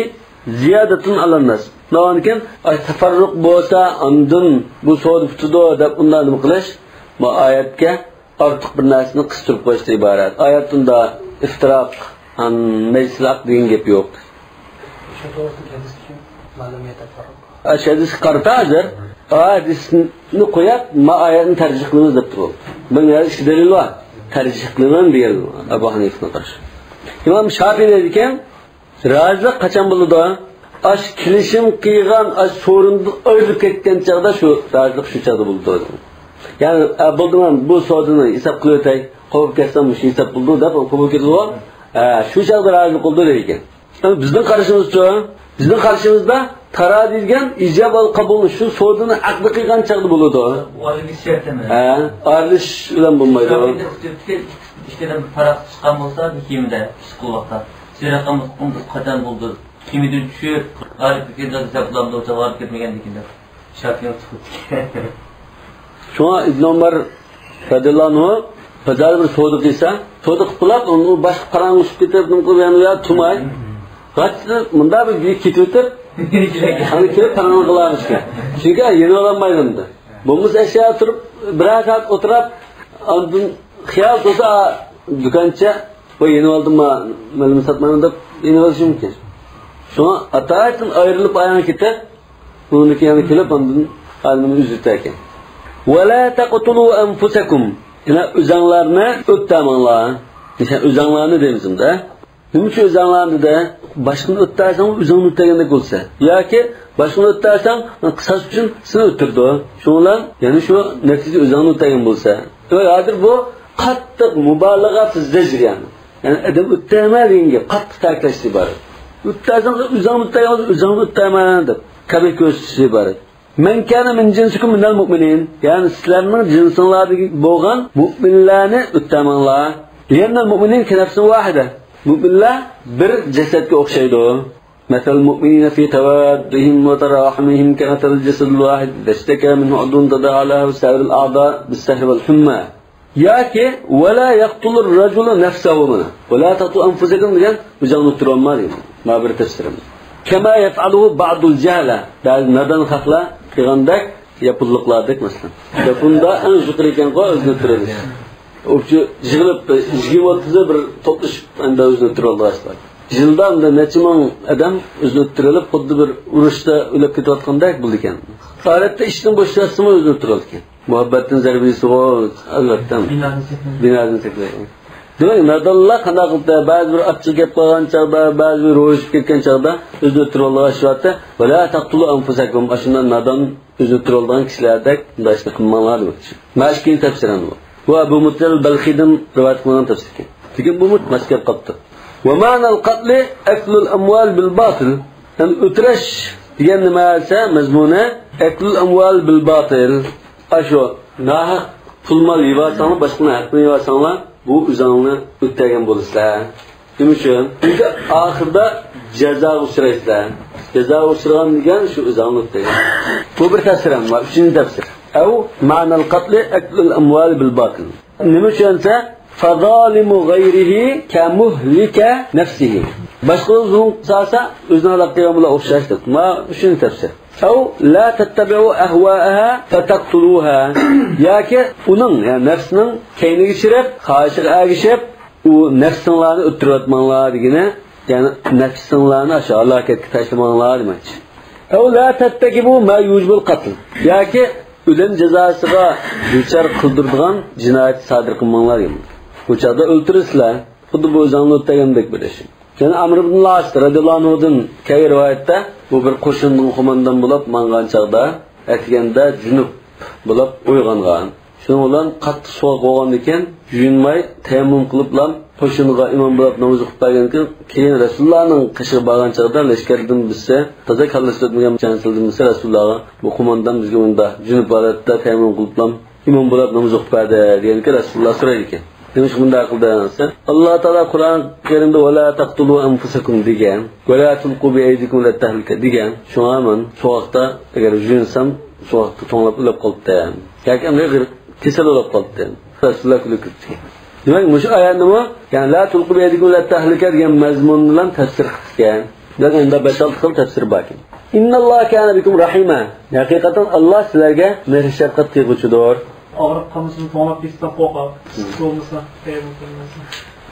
زىيادەتۇن ئالەننەس. ئۇنداقتىن كېيىن، ئاي، تەفەررۇق بولسا، ئاندىن بۇ سودا پۈتىدۇ دەپ ئۇنداق نېمە قىلىش؟ بۇ ئايەتكە ئارتۇق بىر نەرسىنى قىستۇرۇپ قويۇشتىن ئىبارەت. ئايەتتىن دا ئىفتىراق، ھەم مەجلىسلەق دېگەن گەپ يوق. شۇ توغرىسىدا ھەدىس ئۈچۈن مەلۇم يېتىپ بارغان. ئاشۇ ھەدىسكە قارىتا ھازىر، ئا، ھەدىسنى قويۇپ، ما ئايەتنى تەرجىھ قىلىمىز دەپ تۇرۇۋالدى. بۇنىڭ ھەدىس ئىككى دەلىل بار. تەرجىھ قىلىمەن دېگەن ئەبۇ ھەنىفىنىڭ قارىشى. ئىمام شافىئى دەيدىكەن، رازىلىق قاچان بولىدۇ؟ ئاش كېلىشىم قىلغان، ئاش سورۇندىن ئايرىلىپ كەتكەن چاغدا شۇ رازىلىق شۇ چاغدا بولىدۇ. يەنى، ئە، بولدى، مەن بۇ سودىنى ھېساب قىلىۋېتەي، قوبۇل كەتسەم مۇشۇ ھېساب بولىدۇ دەپ قوبۇل كېتىدۇ. ئە، شۇ چاغدا رازىلىق بولىدۇ دەيدىكەن. بىزنىڭ قارىشىمىزچۇ؟ بىزنىڭ قارىشىمىزدا تارا دېگەن ئىجاب ۋە قابۇلنى شۇ سودىنى ئەقدى قىلغان چاغدا بولىدۇ. ئۇ ئارىلىشىش شەرت ئەمەس. ھە، ئارىلىشىش بىلەن بولمايدۇ. شۇ ئىككىدىن بىر پاراق چىققان بولسا، بىر كىيىمدە ئىش قىلغان ۋاقىتتا. سېرىق قالمىسا قۇمدۇق قاچان بولدى؟ كىيىمىدىن چۈشۈپ، غايىب كېتىدۇ، ھېسابلامدۇ، غايىب كەتمىگەندىكىن دەپ. شۇڭا ئىبن ئۆمەر رەزىياللاھۇ ئەنھۇ بازاردا بىر سودا قىلسا، سودا قىلىپ بولۇپ، ئۇنى باشقا پاراڭغا چۈشۈپ كېتىپ، نېمە قىلىپ، يەنە يا تۇرماي، غاچچىدە مۇنداق بىر كېتىۋېتىپ، ئانا كېلىپ پاراڭ قىلارمىشكەن. چۈنكى يېنىۋالالمايدۇ ئەمدى. بولمىسا ئەشيا تۇرۇپ، بىرەر سائەت ئولتۇرۇپ، ئاندىن خىيال قىلسا، دۇكانچى، ۋاي، يېنىۋالدىم، مەن نېمە ساتمايمەن دەپ يېنىۋېلىشى مۇمكىن. شۇڭا ئاتايىتتىن ئايرىلىپ ئاياغىنى كېتىپ، ئۇنىڭدىن كېيىن يەنە كېلىپ، ئاندىن ئالىمىنى ئۈزۈتەكەن. ولا تقتلوا أنفسكم. يەنە ئۆزەڭلارنى ئۆلتۈرمەڭلار. مىسال، ئۆزەڭلارنى دەيمىز ئەمدى. نېمە ئۈچۈن ئۆزەڭلارنى دەيدۇ؟ باشقىنى ئۆلتۈرسەڭ، ئۆزۈڭنى ئۆلتۈرگەندەك بولىسەن. ياكى باشقىنى ئۆلتۈرسەڭ، قىساس ئۈچۈن سېنى ئۆلتۈرىدۇ. شۇنىڭ بىلەن يەنە شۇ نەتىجە ئۆزۈڭنى ئۆلتۈرگەن بولىسەن. ھازىر بۇ قاتتىق مۇبالىغە في الزجر، يەنى. يەنى ئادەم ئۆلتۈرمە دېگەن گەپ، قاتتىق تەكىتلەشتىن ئىبارەت. ئۆلتۈرسەڭ، ئۆزۈڭنى ئۆلتۈرگەن بولسا، ئۆزۈڭنى ئۆلتۈرمە دەپ قەبىھ كۆرسىتىشتىن ئىبارەت. من كان من جنسكم من المؤمنين، يەنى سىلەرنىڭ جىنسىڭلاردىكى بولغان مۇئمىنلارنى ئۆلتۈرمەڭلار. لأن المؤمنين كنفس واحدة. مۇئمىنلار بىر جەسەتكە ئوخشايدۇ. مثل المؤمنين في توادهم وتراحمهم كمثل الجسد الواحد إذا اشتكى منه عضو تداعى له سائر الأعضاء بالسهر والحمى. ياكى ولا يقتل الرجل نفسه، مانا. ولا تقتلوا أنفسكم دېگەن ئۆزۈڭنى ئۆلتۈرۈۋالما دېگەن. مانا بىر تەپسىرىمىز. كما يفعله بعض الجهلة، بەزى نادان خەقلەر قىلغاندەك، ياپونلۇقلاردەك مەسىلەن. ياپوندا ئەڭ يۇقىرى ئىكەنغۇ ئۆزىنى ئۆلتۈرۈۋېلىش. ئۇچۇ يىغىلىپ، يىگىرمە ئالتىسى بىر توپلىشىپ، ئەمدى ئۆزىنى ئۆلتۈرۈۋالدى ئاشۇلار. يىلدا ئەمدى نەچچە مىڭ ئادەم ئۆزىنى ئۆلتۈرۈۋېلىپ، خۇددى بىر ئۇرۇشتا ئۆلۈپ كېتىۋاتقاندەك بولىدىكەن. ئادەتتە ئىشتىن بوشىۋاتسىمۇ ئۆزىنى ئۆلتۈرۈۋالىدىكەن. مۇھەببەتتىن زەربە يېسىغۇ، ئەلۋەتتە. بىنادىن سەكرەيدۇ. دېمەك، نادانلار قانداق قىلىپ، بەزى بىر ئاچچىق گەپ قىلغان چاغدا، بەزى بىر روھى چۈشۈپ كەتكەن چاغدا ئۆزىنى ئۆلتۈرۈۋالىدىغان ئىش بارتى. ولا تقتلوا أنفسكم، ئاشۇنداق نادان ئۆزىنى ئۆلتۈرۈۋالىدىغان كىشىلەردەك بۇنداق ئىشنى قىلماڭلار دېمەكچى. مانا ئىككىنچى تەپسىر ئەمدى بۇ. بۇ ئەبۇ مۇتەل بەلخىيدىن رىۋايەت قىلىنغان تەپسىركەن. لېكىن بۇمۇ ماس كەپ قاپتۇ. ومعنى القتل أكل الأموال بالباطل. يەنى ئۆلتۈرۈش دېگەن نېمە دېسە، مەزمۇنى أكل الأموال بالباطل. ئاشۇ ناھەق پۇل مال يېۋالساڭلار، باشقىنىڭ ھەققىنى يېۋالساڭلار، بۇ ئۆزۈڭنى ئۆلتۈرگەن بولىسىلەر. نېمە ئۈچۈن؟ چۈنكى ئاخىرىدا جازاغا ئۇچرايسىلەر. جازاغا ئۇچرىغان دېگەن شۇ ئۆزۈڭنى ئۆلتۈرگەن. بۇ بىر تەپسىر ئەمما، ئۈچىنچى تەپسىر. أو معنى القتل أكل الأموال بالباطل. نېمە ئۈچۈن دېسە، فظالم غيره كمهلك نفسه. باشقىلارغا زۇلۇم قىلسا، ئۆزىنى ھالاك قىلغان بىلەن ئوخشاش دەپ. مانا ئۈچىنچى تەپسىر. أو لا تتبعوا أهواءها فتقتلوها. ياكى ئۇنىڭ، يەنى نەپسىنىڭ كەينىگە چىرىپ، خاھىشىغا ئەگىشىپ، ئۇ نەپسىڭلارنى ئۆلتۈرۈۋەتمەڭلار دېگىنى، يەنى نەپسىڭلارنى ئاشۇ ھالاكەتكە تاشلىماڭلار دېمەكچى. أو لا ترتكبوا ما يوجب القتل. ياكى ئۆلۈم جازاسىغا دۇچار قىلدۇرىدىغان جىنايەتنى سادىر قىلماڭلار دېگەن. بۇ چاغدا ئۆلتۈرىسىلەر. خۇددى بۇ ئۆزۈڭنى ئۆلتۈرگەندەك بىر ئىش. يەنە ئەمر ئىبن ئاس رەزىياللاھۇ ئەنھۇدىن كەلگەن رىۋايەتتە، بۇ بىر قوشۇندىن قوماندان بولۇپ ماڭغان چاغدا، ئەتىگەندە جۇنۇپ بولۇپ ئويغانغان. شۇنىڭ بىلەن قاتتىق سوغۇق بولغاندىكىن، يۇيۇنماي تەيەممۇم قىلىپلا قوشۇنغا ئىمام بولۇپ ناماز ئوقۇپ بەرگەنكىن، كېيىن رەسۇلۇللانىڭ قېشىغا بارغان چاغدا لەشكەردىن بىرسى، تازا كاللىسى ئۆتمىگەن جەڭچىلدىن بىرسى رەسۇلۇللاغا، بۇ قوماندان بىزگە مۇنداق جۇنۇپ ھالەتتە تەيەممۇم قىلىپلا ئىمام بولاپ ناماز ئوقۇپ بەردى دېگەنكى رەسۇلۇللا سورايدىكەن. نېمىشقا مۇنداق قىلدىڭ دېسە، ئاللا تائالا قۇرئان كەرىمدە «ولا تقتلوا أنفسكم» دېگەن، «ولا تلقوا بأيديكم إلى التهلكة» دېگەن. شۇڭا مەن شۇ ۋاقىتتا ئەگەر يۇيۇنسام، شۇ ۋاقىتتا توڭلاپ ئۆلۈپ قالاتتىم. ياكى ئەمدى كېسەل بولۇپ قالاتتىم. رەسۇلۇللا كۈلۈپ كېتىپتىكەن. دېمەك، مۇشۇ ئايەتنىمۇ، يەنى «لا تلقوا بأيديكم إلى التهلكة» دېگەن مەزمۇن بىلەن تەپسىر قىپتىكەن. لېكىن ئۇندا بەش-ئالتە خىل تەپسىر باركەن. «إن الله كان بكم رحيما». ھەقىقەتەن ئاللا سىلەرگە مېھىر-شەپقەت قىلغۇچىدۇر. ئاغرىپ قالمىسۇن، توڭلاپ كېتىپ قورقۇپ، ئىسسىق بولمىسا، تەيەممۇم قىلمىسا.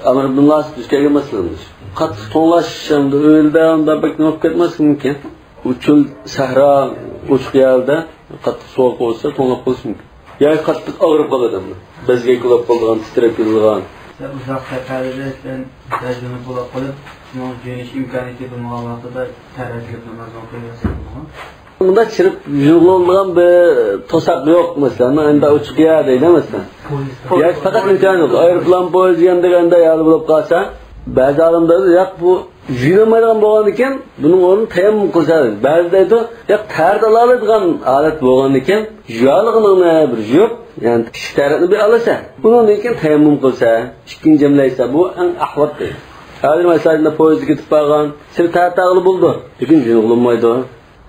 ئەمر ئىبن ئاس دۇچ كەلگەن مەسىلە. قاتتىق توڭلاش ھەمدە ئۆيدە ئۇنداق بەك نېمە بولۇپ كەتمەسلىكى مۇمكىن. ئۇ چۆل، سەھرا، ئوچۇق يەردە قاتتىق سوغۇق بولسا، توڭلاپ قېلىشى مۇمكىن. ياكى قاتتىق ئاغرىپ قالىدۇ ئادەملەر. بەزگەك بولاپ قالىدىغان، تىترەپ كېتىدىغان. سەن ئۇزاق سەپەردە سەن تەرجىمە بولاپ قېلىپ، شۇنىڭ يۆنىلىش ئىمكانىيىتى بولمىغان ۋاقتىدا تەرەت قىلىپ نامازنى ئوقۇيۋەرسەڭ بولىدۇ. بۇندا چىرىپ يۇغۇلىدىغان بىر توساق يوق، مەسىلەن، ئەمدى ئوچۇق يەر دەيدۇ، مەسىلەن. ياكى پەقەت ئىمكان يوق. ئايروپىلان، پويىز دېگەندەك ئەمدى يەرلىك بولۇپ قالسا، بەزى ئالىملار ياق، بۇ يۇيۇنالمايدىغان بولغاندىكىن، بۇنىڭ ئورنىدا تەيەممۇم قىلسا، بەزى دەيدۇ، ياق، تەرەت ئالالايدىغان ھالەت بولغاندىكىن، يۇيالىغىنىڭنى بىر يۇيۇپ، يەنى ئىككى تەرەتنى بىر ئالىسا، ئۇنىڭدىن كېيىن تەيەممۇم قىلسا، ئىككىنچى جەملەيسە، بۇ ئەڭ ئەھۋەت دەيدۇ. ھازىر مەسىلەن، پويىزدا كېتىپ بارغان، سىرى تەرەت ئالغىلى بولىدۇ، لېكىن يۇيۇنغىلى بولمايدۇ.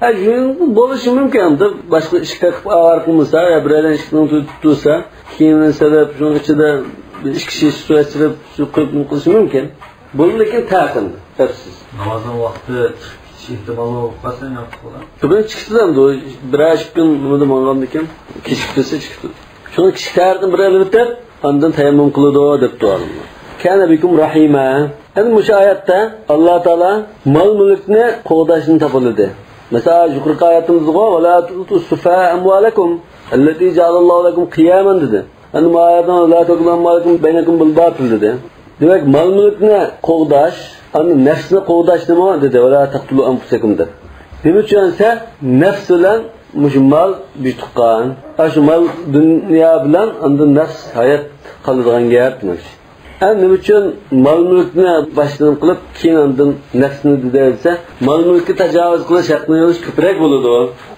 ھە، يۇيۇنغا بولۇشى مۇمكىن، ئەمدى باشقا ئىشىك تېقىپ ئاۋارە قىلمىسا، يا بىرەيلەن ئىشىكنى تۇتۇپ تۇرسا، كىيىمىنى سېلىپ، شۇنىڭ ئىچىدە بىر ئىككى شىشە سۇ ئەچىرىپ، سۇ قۇيۇپ نېمە قىلىشى مۇمكىن. بۇ لېكىن تەقىن، گەپسىز. نامازنىڭ ۋاقتى چىقىپ كېتىش ئېھتىمالى بولۇپ قالسا، نېمە قىلىدۇ؟ بۈگۈن چىقىپ كېتىدۇ ئەمدى، بىرەر ئىككى كۈن نېمىدە ماڭغاندىكىن، كېچىكىپ كەتسە چىقىپ كېتىدۇ. شۇڭا كىچىك تەرىتىنى بىر ئېلىۋېتىپ، ئاندىن تەيەممۇم قىلىدۇ، دەپتۇ ئالىملار. كان بكم رحيما. ئەمدى مۇشۇ ئايەتتە ئاللا تائالا مال-مۈلۈكنى قوغداشنى تاپىلىدى. مەسىلەن، يۇقىرىقى ئايەتىمىزغۇ، ولا تؤتوا السفهاء أموالكم التي جعل الله لكم قياما دېدى. ئەمدى بۇ ئايەتتە ولا تأكلوا أموالكم بينكم بالباطل دېدى. دېمەك، مال-مۈلۈكنى قوغداش، ئەمدى نەپسنى قوغداشنىمۇ دېدى، ولا تقتلوا أنفسكم دەپ. نېمە ئۈچۈن دېسە، نەپس بىلەن مۇشۇ مال بىر تۇغقان. ئاشۇ مال دۇنيا بىلەن ئاندىن نەپس ھايات قالىدىغان گەپ دېمەكچى. ئە، نېمە ئۈچۈن مال-مۈلۈكنى باشتىن قىلىپ، كېيىن ئاندىن نەپسنى دېدى دېسە، مال-مۈلۈككە تاجاۋۇز قىلىش، ھەقنى يېيىش كۆپرەك بولىدۇ.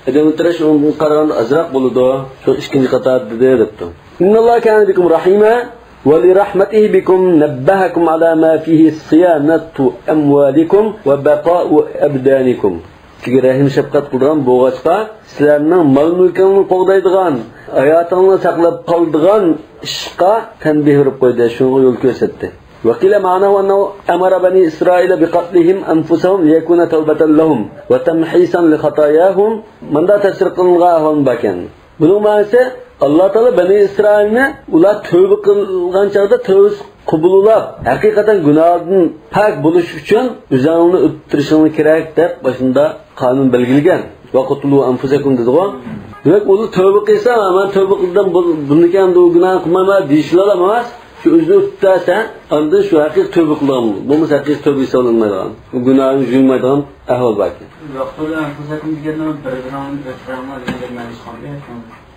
ئادەم ئۆلتۈرۈش ئۇنىڭغا قارىغاندا ئازراق بولىدۇ. شۇ ئىككىنچى قاتار دېدى دەپتۇ. إن الله كان بكم رحيما ولرحمته بكم نبهكم على ما فيه صيانة أموالكم وبقاء أبدانكم. سىزگە رەھىم شەپقەت قىلىدىغان بولغاچقا، سىلەرنىڭ مال-مۈلكىڭلارنى قوغدايدىغان، ھاياتىڭلارنى ساقلاپ قالىدىغان ئىشقا تەنبىھ بېرىپ قويدى، شۇنىڭغا يول كۆرسەتتى. وقيل معناه أنه أمر بني إسرائيل بقتلهم أنفسهم ليكون توبة لهم وتمحيصا لخطاياهم. مۇنداق تەپسىر قىلىنغان ئەھۋال باركەن. بۇنىڭ مەنىسى، ئاللا تائالا بەنى ئىسرائىلنى ئۇلار تۆۋبە قىلغان چاغدا تۆۋبىسى قوبۇل بولۇپ، ھەقىقەتەن گۇناھىدىن پاك بولۇش ئۈچۈن ئۆزۈڭنى ئۆلتۈرۈشۈڭ كېرەك دەپ باشلىدا قانۇن بەلگىلىگەن. وقتلوا أنفسكم دېدىغۇ. دېمەك، ئۇلار تۆۋبە قىلسا، مەن تۆۋبە قىلدىم، بۇ، بۇندىن كېيىن بۇ گۇناھنى قىلمايمەن دېيىشلەر ئەمەس. شۇ ئۆزىنى ئۆلتۈرسە، ئاندىن شۇ ھەقىقىي تۆۋبە قىلىدىغان، بولمىسا ھەقىقىي تۆۋبە ھېسابلانمايدىغان، گۇناھىنى يۇيمايدىغان ئەھۋال باركەن. وقتلوا أنفسكم دېگەندە بىر-بىرىڭنى ئۆلتۈرۈڭلار دېگەندەك مەنىسى قالدى. شۇ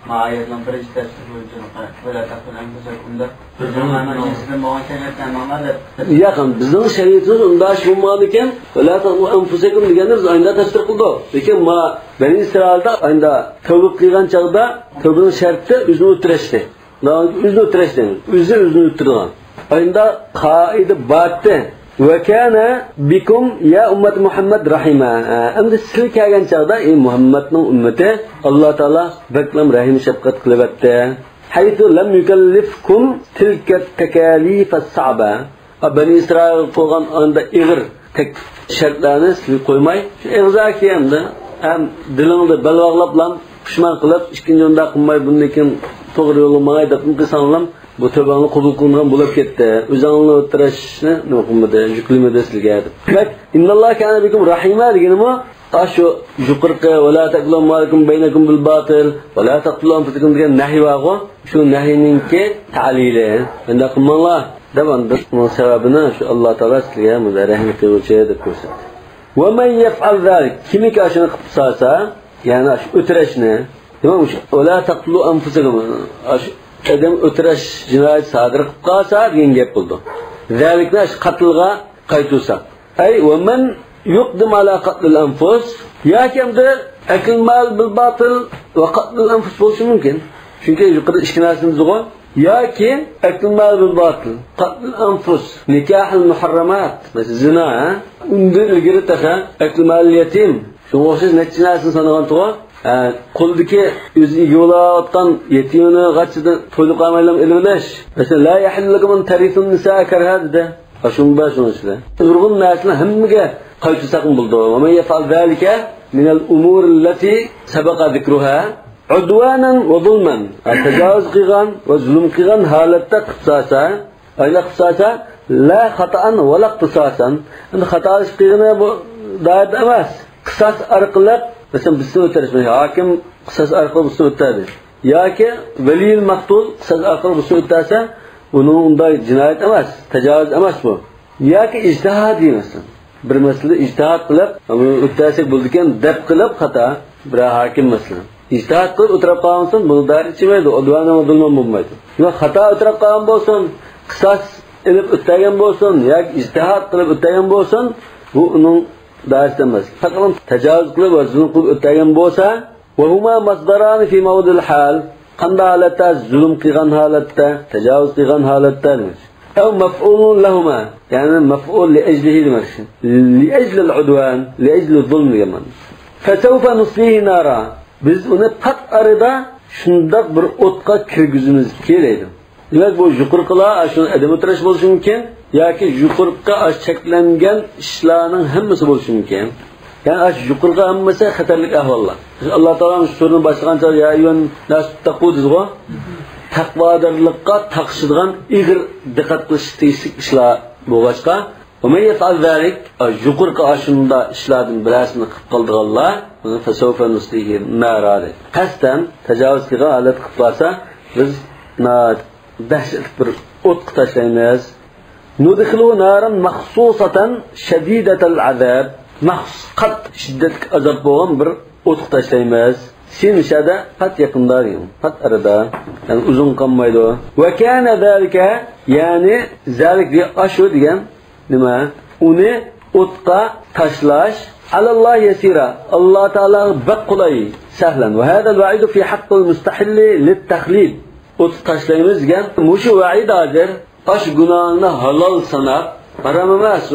مائارىپنىڭ بىرىنچى تەپسىرى بويىچە، ولا تقتلوا أنفسكم دەپ، بىزنىڭ مەنىسىدىن بولغان كەلگەن تەماملار دەپ. ياق، بىزنىڭ شەرىئىتىمىز ئۇنداق ئىش بولمىغاندىكىن، ولا تقتلوا أنفسكم دېگەننى بىز ئاينىدا تەپسىر قىلدۇق. لېكىن ما بەنى ئىسرائىلدا ئاينىدا تەۋبە قىلغان چاغدا تەۋبىنىڭ شەرتى ئۆزىنى ئۆلتۈرۈشتى. ئۆزىنى ئۆلتۈرۈشتىن، ئۆزى ئۆزىنى ئۆلتۈرىدىغان. ئاينىدا قائىدە بارتى. وكان بكم يا أمة محمد رحيما. ئەمدى سىلى كەلگەن چاغدا، ئەي مۇھەممەدنىڭ ئۈممىتى، ئاللا تائالا بەكلەم رەھىم شەپقەت قىلىۋەتتى. حيث لم يكلفكم تلك التكاليف الصعبة. بەنى ئىسرائىلغا قويغان ئاندا ئېغىر تەك-، شەرتلەرنى سىزگە قويماي، شۇ ئېغىزدىكى ئەمدى ھەم دىلىڭدا بەل باغلاپلا پۇشمان قىلىپ، ئىككىنچى ئۇنداق قىلماي، بۇندىن كېيىن توغرا يولغا ماڭاي دەپ قىلساڭلام، بۇ تۆبەڭنى قابۇل قىلىنغان بولۇپ كەتتى. ئۆزۈڭنى ئۆلتۈرۈشنى نېمە قىلمىدى، يۈكلىمىدى سىزگە دەپ. دېمەك، إن الله كان بكم رحيما دېگىنىمۇ، ئاشۇ يۇقىرىقى ولا تأكلوا أموالكم بينكم بالباطل ولا تقتلوا أنفسكم دېگەن نەھى بارغۇ، شۇ نەھىنىڭكى تەلىلى. ئۇنداق قىلماڭلار دەپ، ئاندىن ئۇنىڭ سەۋەبىنى شۇ ئاللا تائالا سىزگە مۇنداق رەھىم قىلغۇچى دەپ كۆرسەتتى. ومن يفعل ذلك، كىمكى ئاشۇنى قىلىپ سالسا، يەنى ئاشۇ ئۆتۈرۈشنى، دېمەك، شۇ ولا تقتلوا أنفسكم، ئاشۇ ئادەم ئۆتۈرۈش جىنايەت سادىر قىلىپ قالسا دېگەن گەپ بولىدۇ. ذلكنى ئاشۇ قەتلگە قايتۇرساق. ئەي، ومن يقدم على قتل الأنفس، ياكى ئەمدى أكل المال بالباطل وقتل الأنفس بولۇشى مۇمكىن. چۈنكى يۇقىرىدا ئىككى نەرسىمىز بار. ياكى أكل المال بالباطل، قتل الأنفس، نكاح المحرمات، مەسىلەن، زىنا، ھە؟ ئۇندىن ئىلگىرى تېخى أكل مال اليتيم. شۇنىڭغا ئوخشاش نەچچە نەرسىنى سانىغانتىغۇ. ھە، قولىدىكى ئۆزى ئىگە بولاۋاتقان يېتىمنى غاچچىدىن تويلۇق ئالمايلا ئېلىۋېلىش. مەسىلەن، لا يحل لكم أن ترثوا النساء كرها دېدى. ئاشۇمۇ بار شۇنىڭ ئىچىدە. نۇرغۇن نەرسىنى ھەممىگە قايتۇرساقمۇ بولىدۇ. ومن يفعل ذلك من الأمور التي سبق ذكرها. عدوانا وظلما، تاجاۋۇز قىلغان ۋە زۇلۇم قىلغان ھالەتتە قىلسا، ئايلا قىلسا، لا خطأ ولا اختصاصا، ئەمدى خاتالىشىپ قىلغىنى بۇ دائىرىدە ئەمەس. قىساس ئارقىلىق، مەسىلەن، بىرسىنى ئۆلتۈرۈش، ھاكىم قىساس ئارقىلىق بىرسىنى ئۆلتۈردى. ياكى ۋەلىيىل مەقتۇل قىساس ئارقىلىق بىرسىنى ئۆلتۈرسە، ئۇنىڭ ئۇنداق جىنايەت ئەمەس، تاجاۋۇز ئەمەس بۇ. ياكى ئىجتىھادىي، مەسىلەن، بىر مەسىلىدە ئىجتىھاد قىلىپ، بۇنى ئۆتەسەك بولىدىكەن دەپ قىلىپ خاتا، بىر ھاكىم، مەسىلەن، ئىجتىھاد قىلىپ ئۆتۈرۈپ قالغانسون، بۇنى دائىرە ئىچىمەيدۇ، ئۇدۋانەن ۋە زۇلمەن بولمايدۇ. ياق، خاتا ئۆتۈرۈپ قالغان بولسۇن، قىساس ئېلىپ ئۆتەگەن بولسۇن ياكى ئىجتىھاد قىلىپ ئۆتەگەن بولسۇن، بۇ ئۇنىڭ دائىرىسىدە ئەمەس. پەقەت تاجاۋۇز قىلىپ ۋە زۇلۇم قىلىپ ئۆتەگەن بولسا، وهما مصدران في موضع الحال، قانداق ھالەتتە؟ زۇلۇم قىلغان ھالەتتە، تاجاۋۇز قىلغان ھالەتتە دېمەك. أو مفعول لهما، يەنى مفعول لأجله دېمەك. لأجل العدوان، لأجل الظلم دېگەن مەنە. فسوف نصليه نارا، بىز ئۇنى پات ئارىدا شۇنداق بىر ئوتقا كىرگۈزىمىزكى دەيدۇ. دېمەك، بۇ يۇقىرىقىلار ئاشۇ ئادەم ئۆلتۈرۈش بولۇشى مۇمكىن ياكى يۇقىرىقى ئاش چەكلەنگەن ئىشلارنىڭ ھەممىسى بولۇشى مۇمكىن. يەنى ئاشۇ يۇقىرىقى ھەممىسى خەتەرلىك ئەھۋاللار. ئاللا تائالا شۇ سۈرىنى باشلىغان چاغدا، يا ئەييۇھەن ناسۇتتەقۇ دېدىغۇ. تەقۋادارلىققا تاقىشىدىغان ئېغىر دىققەت قىلىشقا تېگىشلىك ئىشلار بولغاچقا، ومن يفعل ذلك، يۇقىرىقى ئاشۇنداق ئىشلاردىن بىرەرسىنى قىلىپ قالىدىغانلار، فسوف نصليه نارا دەيدۇ. قەستەن تاجاۋۇز قىلغان ھالەت قىلىپ قالسا، بىز ناھايىتى دەھشەتلىك بىر ئوتقا تاشلايمىز. ندخله نارا مخصوصة شديدة العذاب، مەخسۇس قاتتىق شىددەتلىك ئازاب بولغان بىر ئوتقا تاشلايمىز. سىنشادا، پات يېقىندا دېگەن، پات ئارىدا، يەنى ئۇزۇن قالمايدۇ. وكان ذلك، يەنى ذلك دېگەن ئاشۇ دېگەن نېمە؟ ئۇنى ئوتقا تاشلاش، على الله يسيرا، ئاللا تائالاغا بەك قولاي، سەھلەن. وهذا الوعيد في حق المستحل للتخليد. ئوتقا تاشلايمىز دېگەن مۇشۇ ۋەئىد ھازىر، ئاشۇ گۇناھنى ھالال ساناپ، ھارام ئەمەس،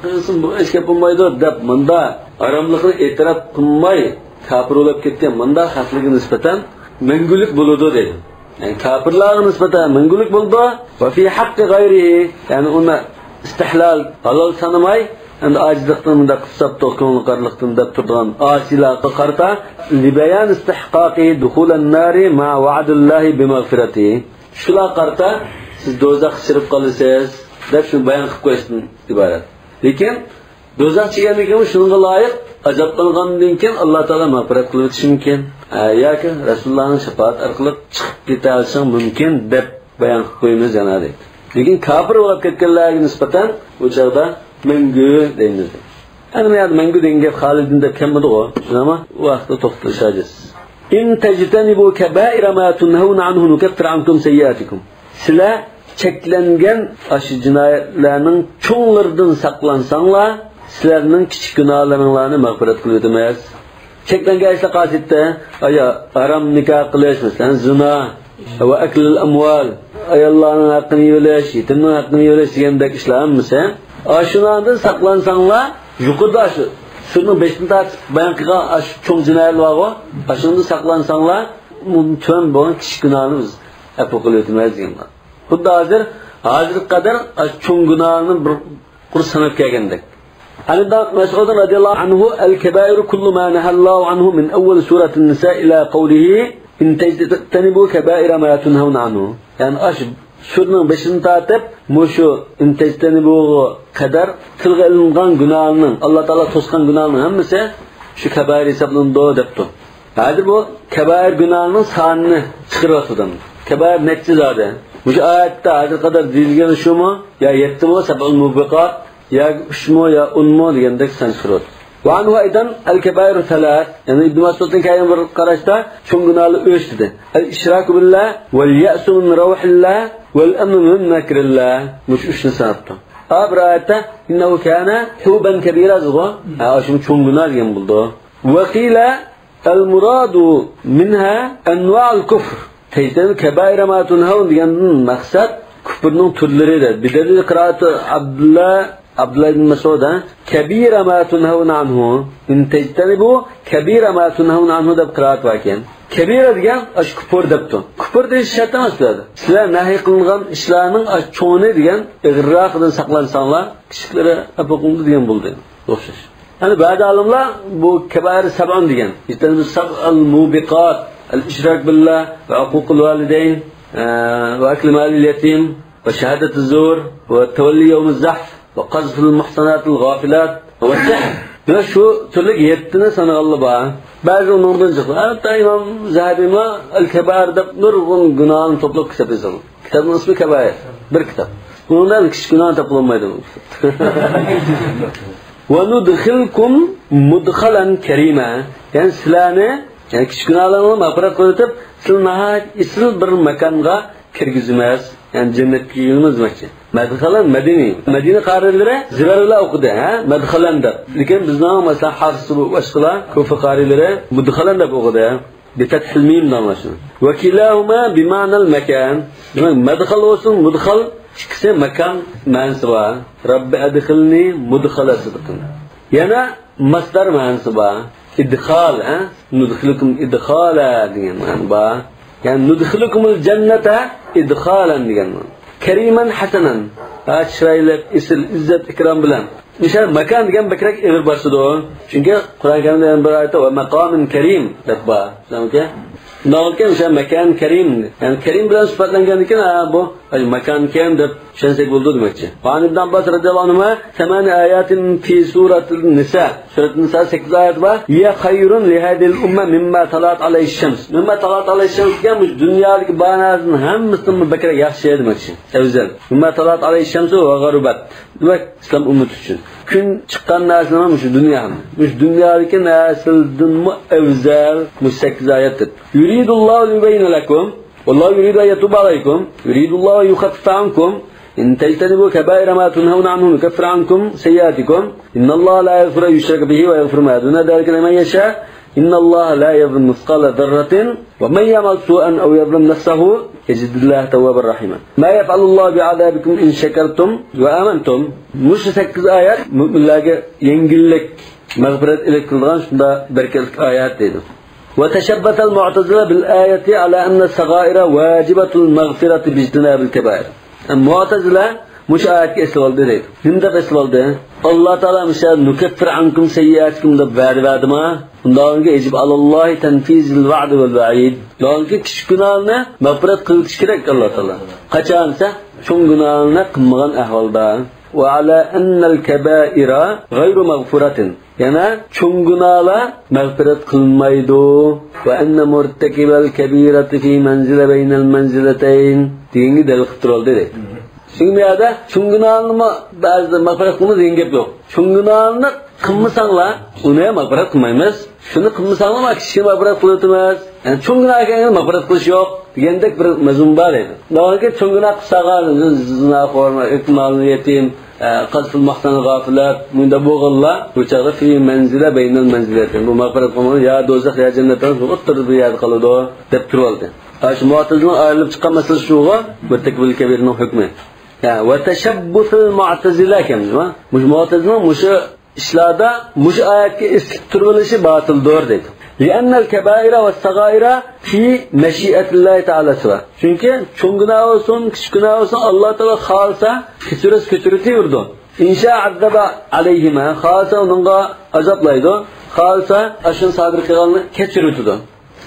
قىلسۇن، بۇ ھېچ گەپ بولمايدۇ دەپ، مۇندا ھاراملىقىنى ئېتىراپ قىلماي، كاپىر بولۇپ كەتكەن مۇندا خەقلەرگە نىسبەتەن مەڭگۈلۈك بولىدۇ دەيدۇ. يەنى كاپىرلارغا نىسبەتەن مەڭگۈلۈك بولىدۇ. وفي حق غيره، يەنى ئۇنى ئىستىھلال، ھالال سانىماي، ئەمدى ئاجىزلىقتىن، مۇنداق قىلساپتۇ، كۆڭلى قارىلىقتىن دەپ تۇرىدىغان ئاسىيلارغا قارىتا، لبيان استحقاقه دخول النار مع وعد الله بمغفرته. شۇلار قارىتا، سىز دوزاخقا كىرىپ قالىسىز دەپ شۇنى بايان قىلىپ قويۇشتىن ئىبارەت. لېكىن دوزاخ چىققاندىن كېيىن شۇنىڭغا لايىق ئازابلانغاندىن كېيىن ئاللا تائالا مەغپىرەت قىلىۋېتىشى مۇمكىن. ھە، ياكى رەسۇلۇللانىڭ شاپائەت ئارقىلىق چىقىپ كېتەلىشىڭ مۇمكىن دەپ بايان قىلىپ قويىمىز يەنە دەيدۇ. لېكىن كاپىر بولۇپ كەتكەنلەرگە نىسبەتەن بۇ چاغدا مەڭگۈ دەيمىز. ئەنە بۇ يەردە مەڭگۈ دېگەن گەپ خالىدىن دەپ كەلمىدىغۇ. شۇنداقمۇ؟ ئۇ ھەقتە توختىلىش ھاجەتسىز. إن تجتنبوا كبائر ما تنهون عنه نكفر عنكم سيئاتكم. سىلەر چەكلەنگەن ئاشۇ جىنايەتلەرنىڭ چوڭلىرىدىن ساقلانساڭلار، سىلەرنىڭ كىچىك گۇناھلىرىڭلارنى مەغپىرەت قىلىۋېتىمىز. چەكلەنگەن ئىشلار قايسى؟ ئايا، ھارام نىكاھ قىلىش، مەسىلەن، زىنا، ۋە ئەكلىل ئەمۋال، ئاياللارنىڭ ھەققىنى يېۋېلىش، يېتىمنىڭ ھەققىنى يېۋېلىش دېگەندەك ئىشلار ھەممىسى. ئاشۇلاردىن ساقلانساڭلار، يۇقىرىدا ئاشۇ سۈرىنىڭ بېشىدىن تارتىپ بايان قىلغان ئاشۇ چوڭ جىنايەت بارغۇ، ئاشۇندىن ساقلانساڭلار، تۆۋەن بولغان كىچىك گۇناھنى بىز ئەپۇ قىلىۋېتىمىز دېگەن. خۇددى ھازىر، ھازىرغا قەدەر ئاشۇ چوڭ گۇناھنى بىر قۇر ساناپ كەلگەندەك. عن ابن مسعود رضي الله عنه: الكبائر كل ما نهى الله عنه من أول سورة النساء إلى قوله: إن تجتنبوا كبائر ما تنهون عنه. يەنى ئاشۇ سۈرىنىڭ بېشىدىن تارتىپ مۇشۇ ئىن تەجتەنىبۇغا قەدەر تىلغا ئېلىنغان گۇناھنىڭ، ئاللا تائالا توسقان گۇناھنىڭ ھەممىسى شۇ كەبائىر ھېسابلىنىدۇ دەپتۇ. ھازىر بۇ كەبائىر گۇناھنىڭ سانىنى چىقىرىۋاتىدۇ. كەبائىر نەچچە زادى؟ مۇشۇ ئايەتتە ھازىرغا قەدەر دېيىلگىنى شۇمۇ؟ يا يەتتىمۇ، سەبئۇل مۇبىقات، يا ئۈچمۇ، يا ئونمۇ دېگەندەك سان چىقىرىۋاتىدۇ. وعنه أيضا الكبائر ثلاث، يەنى ئىبن مەسئۇدتىن كەلگەن بىر قاراشتا چوڭ گۇناھلار ئۈچ دېدى. الإشراك بالله، واليأس من روح الله، والأمن من مكر الله. مۇشۇ ئۈچنى ساناپتۇ. ئا بىر ئايەتتە إنه كان حوبا كبيرا دېدىغۇ. ھە، شۇ چوڭ گۇناھ دېگەن بولىدۇ. وقيل المراد منها أنواع الكفر. تجتنبوا كبائر ما تنهون دېگەندىن مەقسەت كۇفرنىڭ تۈرلىرى دە. بدليل قراءة عبد الله، عبد الله بن مسعود، ھە؟ كبير ما تنهون عنه. إن تجتنبوا كبير ما تنهون عنه دەپ قىرائەت باركەن. كەبىرە دېگەن ئاشۇ كۇپۇر دەپتۇ. كۇپۇر دېيىش شەرت ئەمەس بۇ يەردە. سىلەر نەھي قىلىنغان ئىشلارنىڭ ئاشۇ چوڭىنى دېگەن، ئېغىرراقىدىن ساقلانساڭلار، كىچىكلىرى ئەپۇ قىلىنىدۇ دېگەن بولدى. ئوخشاش. يەنى بەزى ئالىملار بۇ كەبائىر سەبئۇن دېگەن، يەتتىنچى سەبئۇل مۇبىقات، الإشراك بالله وعقوق الوالدين، ئە، وأكل مال اليتيم وشهادة الزور وتولي يوم الزحف وقذف المحصنات الغافلات والسحر. مانا شۇ تۈرلۈك يەتتىنى سانىغانلار بار. بەزى ئۇنىڭدىن چىقتى. ھەتتا ئىمام زەھەبىمۇ ئەل كەبائىر دەپ نۇرغۇن گۇناھنى توپلاپ كىتاب يازغان. كىتابنىڭ ئىسمى كەبائىر. بىر كىتاب. بۇنىڭدا كىچىك گۇناھنى تاپىلالمايدۇ. ونُدْخِلْكُمْ مُدْخَلًا كَرِيمًا. يەنى سىلەرنى، يەنى كىچىك گۇناھلارنى مەغپىرەت قىلىۋېتىپ، سىلەرنى ناھايىتى ئېسىل بىر ماكانغا كىرگۈزىمىز. يەنى جەننەتكە كىرگۈزىمىز دېمەكچى. مەدخەلەن مەدىنى. مەدىنە قارىلىرى زىبەر بىلەن ئوقۇدى، ھە؟ مەدخەلەن دەپ. لېكىن بىزنىڭ، مەسىلەن، ھافىز باشقىلار، كۇفە قارىلىرى مۇدخەلەن دەپ ئوقۇدى. بىفەتھىل مىم دەڭلاشنى. ۋەكىلاھۇما بىمەنەل مەكان. دېمەك، مەدخەل بولسۇن، مۇدخەل، ئىككىسى ماكان مەنىسى بار. رەببى ئەدخىلنى مۇدخەلە سىدقىن. يەنە مەسدەر مەنىسى بار. ئىدخال، ھە؟ نۇدخىلكۇم ئىدخالە دېگەن مەنە بار. يەنى نۇدخىلكۇمۇل جەننەتە ئىدخالەن دېگەن مەنە. كەرىمەن ھەسەنەن. ھە، چىرايلىق، ئېسىل، ئىززەت، ئىكرام بىلەن. مىسال، ماكان دېگەن بەكرەك ئېغىر باسىدۇ. چۈنكى قۇرئان كەرىمدە يەنە بىر ئايەتتە ۋە مەقامىن كەرىم دەپ بار. شۇنداقمىكەن؟ شۇنداقمىكەن، مىسال، ماكان كەرىم. يەنى كەرىم بىلەن سۈپەتلەنگەندىكىن، ھە، بۇ ماكان كەرىم دەپ چۈشەنسەك بولىدۇ دېمەكچى. ۋەئەن ئىبنى ئابباس رەزىياللاھۇ ئەنھۇما ثماني آيات في سورة النساء. سۈرەتۇن نىسا سەككىز ئايەت بار. هي خير لهذه الأمة مما طلعت عليه الشمس. مما طلعت عليه الشمس دېگەن مۇشۇ دۇنيادىكى بار نەرسىنىڭ ھەممىسىدىن بەكرەك ياخشى دېمەكچى. ئەۋزەل. مما طلعت عليه الشمس وغربت. دېمەك، ئىسلام ئۈممىتى ئۈچۈن. كۈن چىققان نەرسىلەر مۇشۇ دۇنيا ھەم. مۇشۇ دۇنيادىكى نەرسىلەردىنمۇ ئەۋزەل مۇشۇ سەككىز ئايەت دەپ. يريد الله ليبين لكم والله يريد أن يتوب عليكم، يريد الله أن يخفف عنكم، إن تجتنبوا كبائر ما تنهون عنه نكفر عنكم سيئاتكم، إن الله لا يغفر أن يشرك به ويغفر ما دون ذلك لمن يشاء، إن الله لا يظلم مثقال ذرة، ومن يعمل سوءا أو يظلم نفسه يجد الله توابا رحيما. ما يفعل الله بعذابكم إن شكرتم وآمنتم. مۇشۇ سەككىز ئايەت مۆمىنلەرگە يەڭگىللىك، مەغپىرەت ئىلىك قىلىدىغان شۇنداق بەرىكەتلىك ئايەت دەيدۇ. وتشبث المعتزلة بالآية على أن الصغائر واجبة المغفرة باجتناب الكبائر. مۇئتەزىلە مۇشۇ ئايەتكە ئېسىلىۋالدى دەيدۇ. نېمە دەپ ئېسىلىۋالدى؟ ئاللا تائالا مۇشۇ نۇكەففىر ئانكۇم سەييئاتىكۇم دەپ ۋەدە بەردىما؟ ئۇنداق بولغانكەن يەجىب ئالاللاھى تەنفىزۇل ۋەئدى ۋەل ۋەئىد. ئۇنداق بولغانكەن كىچىك گۇناھنى مەغپىرەت قىلىۋېتىش كېرەك ئاللا تائالا. قاچان دېسە، چوڭ گۇناھنى قىلمىغان ئەھۋالدا. وعلى أن الكبائر غير مغفورة. يەنە چوڭ گۇناھلار مەغپىرەت قىلىنمايدۇ. وأن مرتكب الكبيرة في منزلة بين المنزلتين دېگەنگە دەلىل قىلىپ تۇرۇۋالدى دەيدۇ. شۇڭا بۇ يەردە چوڭ گۇناھنىمۇ بەزىدە مەغپىرەت قىلىمىز دېگەن گەپ يوق. چوڭ گۇناھنى قىلمىساڭلار، ئۇنى مەغپىرەت قىلمايمىز. شۇنى قىلمىساڭلار، كىچىكىنى مەغپىرەت قىلىۋېتىمىز. يەنى چوڭ گۇناھ ئىكەنگە مەغپىرەت قىلىش يوق دېگەندەك بىر مەزمۇن بار دەيدۇ. ناھايىتى چوڭ گۇناھ قىلساغان، زىناخور، ئېتىپ مالنى يېتىم، ئە، قەزفىل مۇھسان غافىلات، مۇنداق بولغانلار بۇ چاغدا في منزلة بين المنزلتين. بۇ مەغپىرەت قىلمىغان يا دوزاخ يا جەننەت ئوتتۇرىدا بىر يەردە قالىدۇ دەپ تۇرۇۋالدى. ھە، شۇ مۇئتەزىلىنىڭ ئايرىلىپ چىققان مەسىلىسى شۇغۇ، مۇرتەكىبۇل كەبىرنىڭ ھۆكمى. ھە، وتشبث المعتزلة ئىكەن، مۇشۇ مۇئتەزىلىنىڭ مۇشۇ ئىشلاردا مۇشۇ ئايەتكە ئېسىلىپ تۇرۇۋېلىشى باتىلدۇر دەيدۇ. لأن الكبائر والصغائر في مشيئة الله تعالى سواء. چۈنكى چوڭ گۇناھ بولسۇن، كىچىك گۇناھ بولسۇن، ئاللا تائالا خالىسا كەچۈرسە كەچۈرۈۋېتىۋېرىدۇ. إن شاء عذب عليهما، خالىسا ئۇنىڭغا ئازابلايدۇ، خالىسا ئاشۇنى سادىر قىلغاننى كەچۈرۈۋېتىدۇ.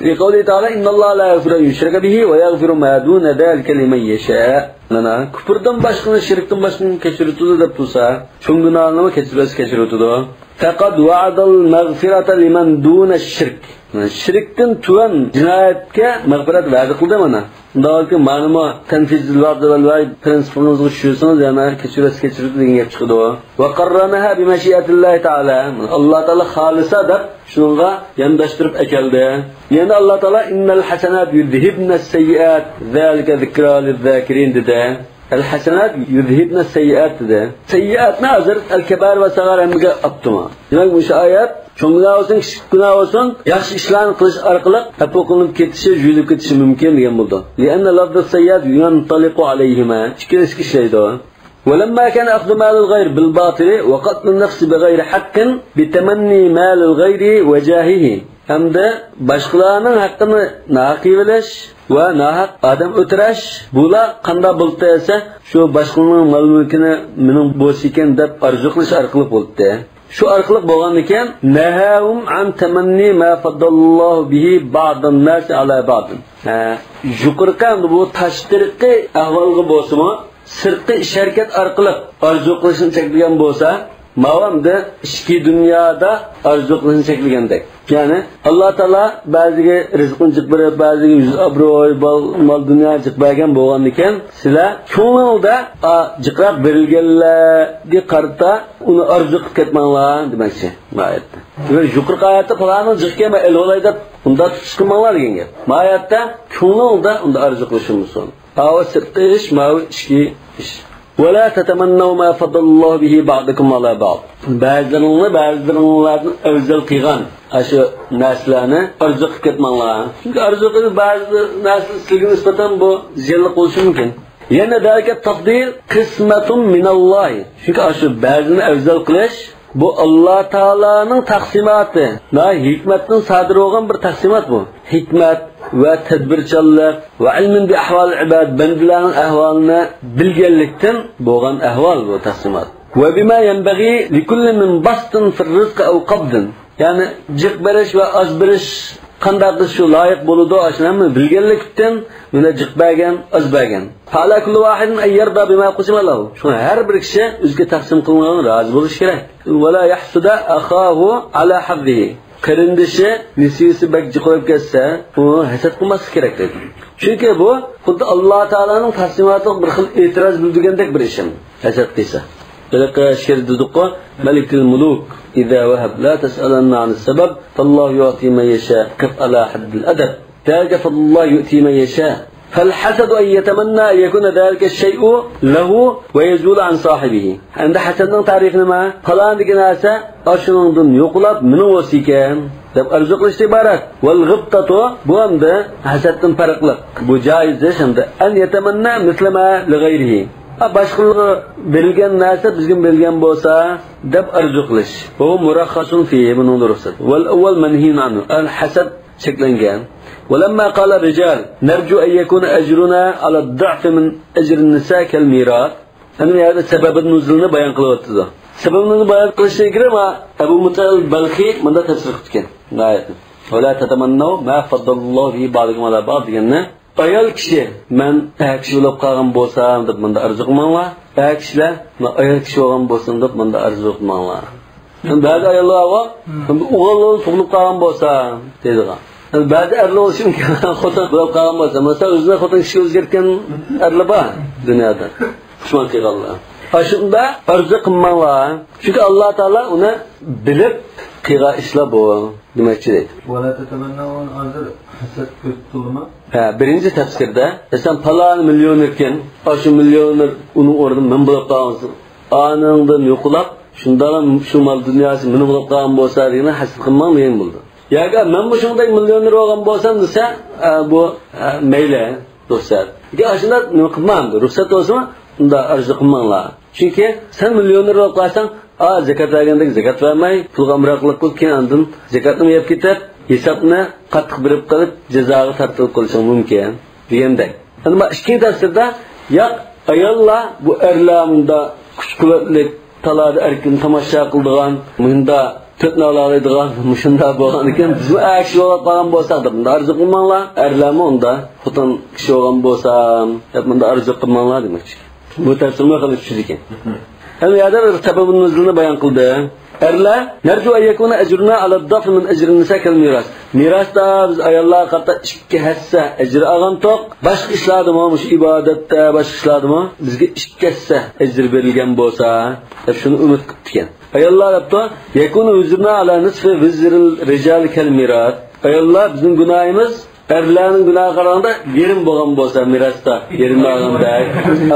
لقوله تعالى، إن الله لا يغفر أن يشرك به ويغفر ما دون ذلك لمن يشاء. مانا، كۇپۇردىن باشقىنى، شىركتىن باشقىنى كەچۈرۈۋېتىدۇ دەپ تۇرسا، چوڭ گۇناھنىمۇ كەچۈرسە كەچۈرۈۋېتىدۇ. فقد وعد المغفرة لمن دون الشرك. شىركتىن تۆۋەن جىنايەتكە مەغپىرەت ۋەدە قىلدى مانا. شۇنداقكى مانىمۇ تەنفىزۇل ۋەئدى ۋەل ۋەئىد پرىنسىپىڭىزغا چۈشۈرسىڭىز، يەنە كەچۈرسە كەچۈرىدۇ دېگەن گەپ چىقىدۇ. وقرنها بمشيئة الله تعالى. ئاللا تائالا خالىسا دەپ شۇنىڭغا يانداشتۇرۇپ ئەكەلدى. يەنە ئاللا تائالا إن الحسنات يذهبن السيئات ذلك ذكرى للذاكرين دېدى. الحسنات يذهبن السيئات دېدى. سەييئاتنى ھازىر ئەل كەبائىر ۋە سەغائىر ھەممىگە ئاپتىما. دېمەك، مۇشۇ ئايەت چوڭ گۇناھ بولسۇن، كىچىك گۇناھ بولسۇن، ياخشى ئىشلارنى قىلىش ئارقىلىق ئەپۇ قىلىنىپ كېتىشى، يۇيۇلۇپ كېتىشى مۇمكىن دېگەن بولىدۇ. لأن لفظ السيئات ينطلق عليهما. ئىككىلىسىگە ئىشلەيدۇ. ولما كان أخذ مال الغير بالباطل وقتل النفس بغير حق بتمني مال الغير وجاهه. ھەمدە باشقىلارنىڭ ھەققىنى ناھەق يېۋېلىش ۋە ناھەق ئادەم ئۆلتۈرۈش، بۇلار قانداق بولدى دېسە، شۇ باشقىلارنىڭ مال-مۈلكىنى مېنىڭ بولسىكەن دەپ ئارزۇ قىلىش ئارقىلىق بولدى. شۇ ئارقىلىق بولغاندىكىن، نەھاھۇم ئەن تەمەننى ما فەددەللاھۇ بىھى بەئدەن ناسى ئەلا بەئدىن. ھە، يۇقىرىقى ئەمدى بۇ تاشقىرىقى ئەھۋالغا بولسىمۇ، سىرتقى ئىش-ھەرىكەت ئارقىلىق ئارزۇ قىلىشنى چەكلىگەن بولسا، ماۋۇ ئەمدى ئىچكى دۇنيادا ئارزۇ قىلىشنى چەكلىگەندەك. يەنى، ئاللا تائالا بەزىگە رىزقىنى جىق بېرىپ، بەزىگە يۈز ئابرۇي، مال، مال دۇنيا جىق بەرگەن بولغاندىكىن، سىلەر كۆڭلۈڭلاردا، ئا، جىقراق بېرىلگەنلەرگە قارىتا ئۇنى ئارزۇ قىلىپ كەتمەڭلار دېمەكچى بۇ ئايەتتە. ۋە يۇقىرىقى ئايەتتە پالانىڭ جىقكەن مەن ئېلىۋالاي دەپ ئۇنداق تۇتۇش قىلماڭلار دېگەن گەپ. بۇ ئايەتتە كۆڭلۈڭلاردا ئۇنداق ئارزۇ قىلىشىمىزسۇن. ئاۋۇ سىرتقى ئىش، ماۋۇ ئىچكى ئىش. ولا تتمنوا ما فضل الله به بعضكم على بعض. بەزىلىرىڭلار بەزىلىرىڭلاردىن ئەۋزەل قىلغان ئاشۇ نەرسىلەرنى ئارزۇ قىلىپ كەتمەڭلار. چۈنكى ئارزۇ قىلىپ بەزى نەرسىلەر سىلەرگە نىسبەتەن بۇ زىيانلىق بولۇشى مۇمكىن. يەنە ذلك التفضيل قسمة من الله. چۈنكى ئاشۇ بەزىنى ئەۋزەل قىلىش، بۇ ئاللا تائالانىڭ تەقسىماتى، ناھايىتى ھېكمەتتىن سادىر بولغان بىر تەقسىمات بۇ. ھېكمەت ۋە تەدبىرچانلىق ۋە ئىلمىن بىئەھۋالىل ئىباد، بەندىلەرنىڭ ئەھۋالىنى بىلگەنلىكتىن بولغان ئەھۋال بۇ تەقسىمات. وبما ينبغي لكل من بسط في الرزق أو قبض. يەنى جىق بېرىش ۋە ئاز بېرىش قانداق قىلىش شۇ لايىق بولىدۇ، ئاشۇنى ھەممىنى بىلگەنلىكتىن مانا جىق بەرگەن، ئاز بەرگەن. فعلى كل واحد أن يرضى بما قسم له. شۇڭا ھەر بىر كىشى ئۆزىگە تەقسىم قىلىنغانغا رازى بولۇشى كېرەك. ولا يحسد أخاه على حظه. قېرىندىشى نېسىۋىسى بەك جىق بولۇپ كەتسە، ئۇ ھەسەت قىلماسلىق كېرەك دەيدۇ. چۈنكى بۇ خۇددى ئاللا تائالانىڭ تەقسىماتىغا بىر خىل ئېتىراز بىلدۈرگەندەك بىر ئىش ھەسەت قىلسا. ھېلىقى شېئىردا دېدۇققۇ، ملك الملوك إذا وهب لا تسألن عن السبب، فالله يعطي من يشاء، قف على حد الأدب. ذلك فضل الله يؤتيه من يشاء. فالحسد أن يتمنى أن يكون ذلك الشيء له ويزول عن صاحبه. ئەمدى ھەسەتنىڭ تەرىپى نېمە؟ پالان دېگەن نەرسە ئاشۇنىڭدىن يوقىلاپ مېنىڭ بولسا ئىكەن دەپ ئارزۇ قىلىشتىن ئىبارەت. والغبطة، بۇ ئەمدى ھەسەتتىن پەرقلىق. بۇ جائىز ئىش ئەمدى. أن يتمنى مثل ما لغيره. ھا، باشقىلارغا بېرىلگەن نەرسە بىزگە بېرىلگەن بولسا دەپ ئارزۇ قىلىش. وهو مرخص فيه، بۇنىڭدا رۇخسەت. والأول منهي عنه. ئەل ھەسەت چەكلەنگەن. ولما قال الرجال نرجو أن يكون أجرنا على الضعف من أجر النساء كالميراث. ئەنە بۇ يەردە سەبەبى نۇزۇلنى بايان قىلىۋاتىدۇ. سەبەبى نۇزۇلنى بايان قىلىشتىن ئىلگىرى ما ئەبۇ مۇتەل بەلخى مۇنداق تەپسىر قىلىپتىكەن ئايەتنى. ولا تتمنوا ما فضل الله به بعضكم على بعض دېگەننى، ئايال كىشى مەن ئەر كىشى بولۇپ قالغان بولسام دەپ مۇنداق ئارزۇ قىلماڭلار. ئەر كىشىلەر مەن ئايال كىشى بولغان بولسام دەپ مۇنداق ئارزۇ قىلماڭلار. بەزى ئاياللار بار، ئوغۇللىرىم تۇغۇلۇپ قالغان بولسا دەيدىغان. بەزى ئەرلەر بولۇشى مۇمكىن، خوتۇن بولۇپ قالغان بولسا، مەسىلەن، ئۆزىنى خوتۇن كىشىگە ئۆزگەرتكەن ئەرلەر بار دۇنيادا. پۇشمان قىلغانلار. ئاشۇنداق ئارزۇ قىلماڭلار. چۈنكى ئاللا تائالا ئۇنى بىلىپ قىلغان ئىشلار بۇ دېمەكچى دەيدۇ. ولا تتمنوا، ھازىر ھەسەت كۆرسىتىلدىمۇ؟ ھە، بىرىنچى تەپسىردە، مەسىلەن، پالان مىليونېركەن، ئاشۇ مىليونېر ئۇنىڭ ئورنىدا مەن بولۇپ قالغان، ئانىڭدىن يوقىلاپ، شۇنداقلا شۇ مال دۇنياسى مېنىڭ بولۇپ قالغان بولسا دېگەن ھەسەت قىلماڭ دېگەن بولىدۇ. ياكى مەنمۇ شۇنداق مىليونېر بولغان بولسام دېسە، ئە، بۇ، ئە، مەيلى، رۇخسەت. ياكى ئاشۇنداق نېمە قىلماڭ، رۇخسەت بولسىمۇ، ئۇنداق ئارزۇ قىلماڭلار. چۈنكى سەن مىليونېر بولۇپ قالساڭ، ئا، زاكات بەرگەندەك زاكات بەرمەي، پۇلغا ئامراقلىق قىلىپ، كېيىن ئاندىن زاكاتنىمۇ يەپ كېتىپ، ھېسابنى قاتتىق بېرىپ قېلىپ، جازاغا تارتىلىپ قېلىشىڭ مۇمكىن دېگەندەك. ئەمما ئىككىنچى تەپسىردە، ياق، ئاياللار بۇ ئەرلەر مۇنداق كۈچ-قۇۋۋەتلىك، تالادا ئەركىن تاماشا قىلىدىغان، مۇشۇنداق تۆتنى ئالالايدىغان، مۇشۇنداق بولغاندىكىن، بىزمۇ ئەر كىشى بولۇپ قالغان بولساق دەپ مۇنداق ئارزۇ قىلماڭلار. ئەرلەرمۇ ئۇنداق خوتۇن كىشى بولغان بولسام دەپ مۇنداق ئارزۇ قىلماڭلار دېمەكچى. بۇ تەپسىرمۇ خېلى چۈشىدىكەن. ئەمما يەردە بىر سەبەبۇن نۇزۇلنى بايان قىلدى. ئەرلەر، نرجو أن يكون أجرنا على الضعف من أجر النساء كالميراث. مىراستا بىز ئاياللارغا قارىتا ئىككى ھەسسە ئەجىر ئالغانتۇق. باشقا ئىشلاردىمۇ، مۇشۇ ئىبادەتتە، باشقا ئىشلاردىمۇ بىزگە ئىككى ھەسسە ئەجىر بېرىلگەن بولسا، دەپ شۇنى ئۈمىد قىپتىكەن. ئاياللار دەپتۇ، يكون وزرنا على نصف وزر الرجال كالميراث. ئاياللار بىزنىڭ گۇناھىمىز ئەرلەرنىڭ گۇناھىغا قارىغاندا يېرىم بولغان بولسا، مىراستا يېرىم بولغاندەك.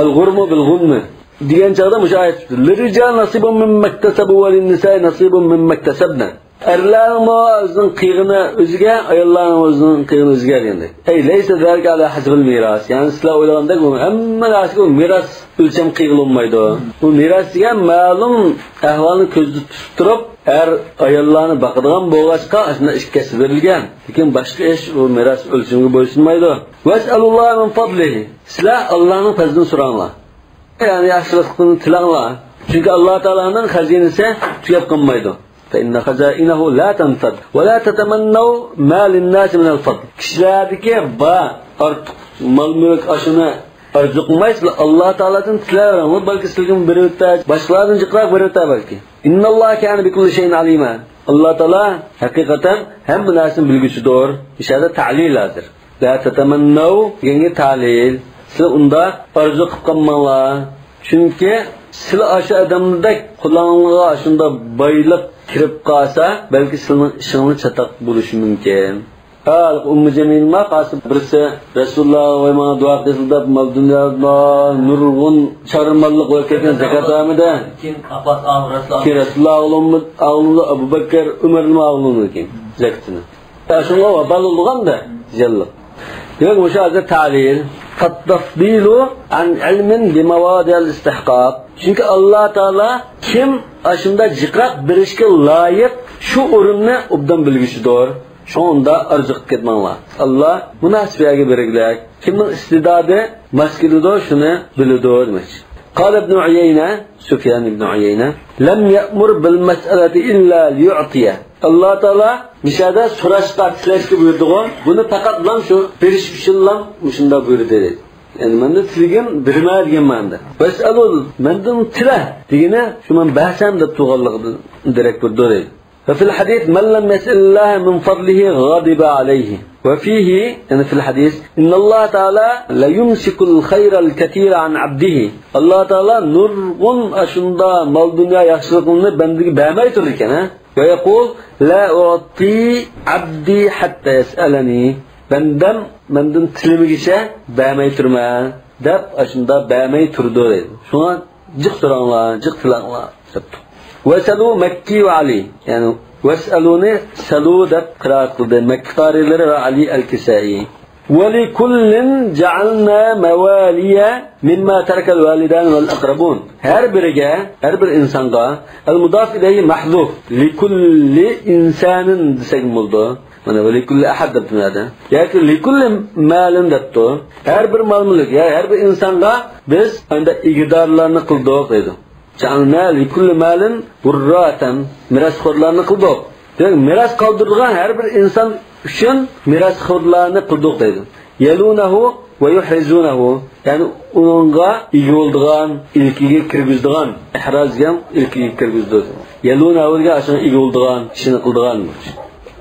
الغرم بالغنم دېگەن چاغدا مۇشۇ ئايەت چىقتى. للرجال نصيب مما اكتسبوا وللنساء نصيب مما اكتسبن. ئەرلەرنىڭمۇ ئۆزىنىڭ قىلغىنى ئۆزىگە، ئاياللارنىڭ ئۆزىنىڭ قىلغىنى ئۆزىگە دېگەندەك. أي ليس ذلك على حسب الميراث. يەنى سىلەر ئويلىغاندەك ئۇ ھەممە نەرسىگە ئۇ مىراس ئۆلچەم قىلغىلى بولمايدۇ. بۇ مىراس دېگەن مەلۇم ئەھۋالنى كۆزدە تۇتۇپ تۇرۇپ، ئەر ئاياللارنى باقىدىغان بولغاچقا، ئاشۇنداق ئىككى ھەسسە بېرىلگەن. لېكىن باشقا ئىش، ئۇ مىراس ئۆلچىمىگە بويسۇنمايدۇ. واسألوا الله من فضله. سىلەر ئاللانىڭ پەزلىدىن سوراڭلار. يەنى ياخشىلىقتىن تىلەڭلار. چۈنكى ئاللا تائالانىڭ خەزىنىسى تۈگەپ قالمايدۇ. فإن خزائنه لا تنفد ولا تتمنوا ما للناس من الفضل. كىشىلەردىكى بار ئارتۇق مال-مۈلۈك، ئاشۇنى ئارزۇ قىلمايسىلەر، ئاللا تائالادىن تىلەۋېرىڭ، ئۇ بەلكى سىلىگىمۇ بېرىۋېتەر، باشقىلاردىن جىقراق بېرىۋېتەر بەلكى. إن الله كان بكل شيء عليما. ئاللا تائالا ھەقىقەتەن ھەممە نەرسىنى بىلگۈچىدۇر. مۇشۇ يەردە تەلىل ھازىر. لا تتمنوا دېگەنگە تەلىل. سىلەر ئۇنداق ئارزۇ قىلىپ قالماڭلار. چۈنكى سىلەر ئاشۇ ئادەمدەك قولۇڭلارغا ئاشۇنداق بايلىق كىرىپ قالسا، بەلكى سىلەرنىڭ ئىشىڭلار چاتاق بولۇشى مۇمكىن. ھە، ئۇممۇ جەمىلمۇ قالسا بىرسى رەسۇلۇللاغا، ۋاي ماڭا دۇئا قىلسىلا دەپ، مال دۇنيادا نۇرغۇن چارۋا ماللىق بولۇپ كەتكەن زاكات ئالمىدى. كېيىن ئابباس ئاغلىنىپ، رەسۇلۇللا، كېيىن رەسۇلۇللا ئاغلىنىپ، ئابۇ بەكرى، ئۆمەرنىمۇ ئاغلىنىدىكەن زاكىتىنى. شۇڭا ۋابال بولغاندا زىيانلىق. دېمەك، مۇشۇ ھازىر تەلىل. التفضيل عن علم بمواضع الاستحقاق. چۈنكى ئاللا تائالا كىم ئاشۇنداق جىقراق بېرىشكە لايىق، شۇ ئورۇننى ئوبدان بىلگۈچىدۇر. شۇڭا ئۇنداق ئارزۇ قىلىپ كەتمەڭلار. ئاللا مۇناسىپ يەرگە بەرگۈدەك. كىمنىڭ ئىستىدادى ماس كېلىدۇ، شۇنى بىلىدۇ دېمەكچى. قال ابن عيينة، سفيان بن عيينة، لم يأمر بالمسألة إلا ليعطي. ئاللا تائالا مۇشۇ يەردە سوراشقا، تىلەشكە بۇيرۇدىغۇ، بۇنى پەقەتلا شۇ بېرىش ئۈچۈنلا مۇشۇنداق بۇيرۇدى دەيدۇ. يەنى مەندىن تىلىگىن بېرىمەن دېگەن مەنىدە. ۋەسئەلۇ، مەندىن تىلە دېگىنى شۇ مەن بەرسەم دەپ تۇرغانلىقىدىن دېرەك بېرىدۇ دەيدۇ. وفي الحديث من لم يسأل الله من فضله غضب عليه. وفيه، يەنى في الحديث، إن الله تعالى ليمسك الخير الكثير عن عبده. ئاللا تائالا نۇرغۇن ئاشۇنداق مال دۇنيا ياخشىلىقلىرىنى بەندىگە بەرمەي تۇرىدىكەن، ھە؟ ويقول لا أعطي عبدي حتى يسألني. بەندەم مەندىن تىلىمىگىچە بەرمەي تۇرىمەن دەپ، ئاشۇنداق بەرمەي تۇرىدۇ دەيدۇ. شۇڭا جىق سوراڭلار، جىق تىلەڭلار دەپتۇ. ۋەسەلۇ مەككى ۋە ئەلى. يەنى ۋەسئەلۇنى سەلۇ دەپ قىرائەت قىلدى مەككە قارىلىرى ۋە ئەلى ئەل-كىسائى. ۋەلىكۇللىن جەئەلنا مەۋالىيە مىمما تەرەكەل ۋالىدان ۋەل ئەقرەبۇن. ھەر بىرىگە، ھەر بىر ئىنسانغا، ئەل مۇداف ئىلەيھى مەھزۇف. لىكۇللى ئىنسانىن دېسەك بولىدۇ. مانا، ۋەلىكۇللى ئەھەد دەپتۇ نەدە؟ ياكى لىكۇللى مالىن دەپتۇ. ھەر بىر مال-مۈلۈك، يا ھەر بىر ئىنسانغا بىز ئەندە ئىگىدارلارنى قىلدۇق دەيدۇ. جەئەلنا لىكۇللى مالىن ۋۇرراسەن، مىراسخورلارنى قىلدۇق. دېمەك، مىراس قالدۇرىدىغان ھەر بىر ئىنسان ئۈچۈن مىراسخورلارنى قىلدۇق دەيدۇ. يەلۇنەھۇ ۋە يۇھرىزۇنەھۇ، يەنى ئۇنىڭغا ئىگە بولىدىغان، ئىلكىگە كىرگۈزىدىغان، ئىھراز دېگەن ئىلكىگە كىرگۈزىدۇ. يەلۇنەھۇ دېگەن ئاشۇنىڭ ئىگە بولىدىغان، ئىشىنى قىلىدىغان.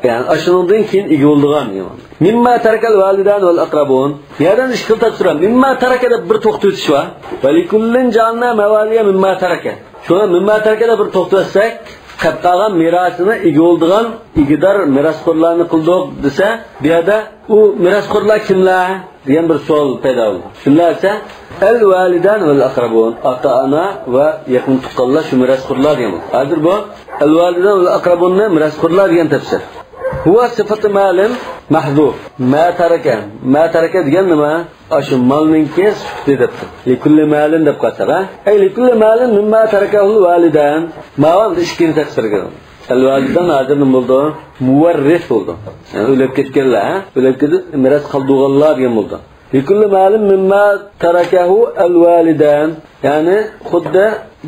يەنى ئاشۇنىڭدىن كېيىن ئىگە بولىدىغان دېگەن مەنىدە. مىمما تەرەكەل ۋالىدان ۋەل ئەقرەبۇن. يەردىن ئىككى خىل تەپسىر بار. مىمما تەرەكە دەپ بىر توختىتىش بار. ۋەلىكۇللىن جەئەلنا مەۋالىيە مىمما تەرەكە. شۇڭا مىمما تەرەكە دەپ بىر توختىتىۋەتسەك، قېلىپ قالغان مىراسىنى ئىگە بولىدىغان ئىگىدار مىراسخورلارنى قىلدۇق دېسە، بۇ يەردە ئۇ مىراسخورلار كىملەر دېگەن بىر سوئال پەيدا بولىدۇ. كىملەر دېسە، ئەل ۋالىدان ۋەل ئەقرەبۇن، ئاتا-ئانا ۋە يېقىن تۇغقانلار شۇ مىراسخورلار دېگەن بولىدۇ. ھازىر بۇ ئەل ۋالىدان ۋەل ئەقرەبۇننى مىراسخورلار دېگەن تەپسىر. ھۇۋە سىفەتۇ مالىن مەھزۇف. ما تەرەكە. ما تەرەكە دېگەن نېمە؟ ئاشۇ مالنىڭكى سۈپىتى دەپتۇ. لىكۇللى مالىن دەپ قالساق، ھە؟ ئەي لىكۇللى مالىن مىمما تەرەكەھۇل ۋالىدان. ماۋان ئىككىنچى تەپسىرگە. ئەل ۋالىدان ھازىر نېمە بولىدۇ؟ مۇۋەررىس بولىدۇ. يەنى ئۆلۈپ كەتكەنلەر، ھە؟ ئۆلۈپ كېتىپ مىراس قالدۇرغانلار دېگەن بولىدۇ. لىكۇللى مالىن مىمما تەرەكەھۇ ئەل ۋالىدان. يەنى خۇددى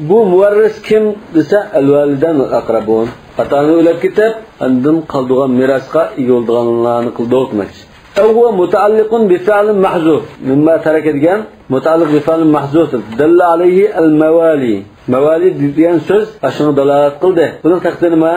بۇ مۇۋەررىس كىم دېسە، ئەل ۋالىدان ۋەل ئەقرەبۇن. ئاتا-ئانا ئۆلۈپ كېتىپ، ئاندىن قالدۇرغان مىراسقا ئىگە بولىدىغانلارنى قىلدۇق دېمەكچى. ئەۋ ھۇۋە مۇتەئەللىقۇن بىفەئلىن مەھزۇف. مىمما تەرەكە دېگەن مۇتەئەللىق بىفەئلىن مەھزۇف. دەللە ئەلەيھى ئەل مەۋالى. مەۋالى دېگەن سۆز ئاشۇنى دالالەت قىلدى. بۇنىڭ تەقدىرى نېمە؟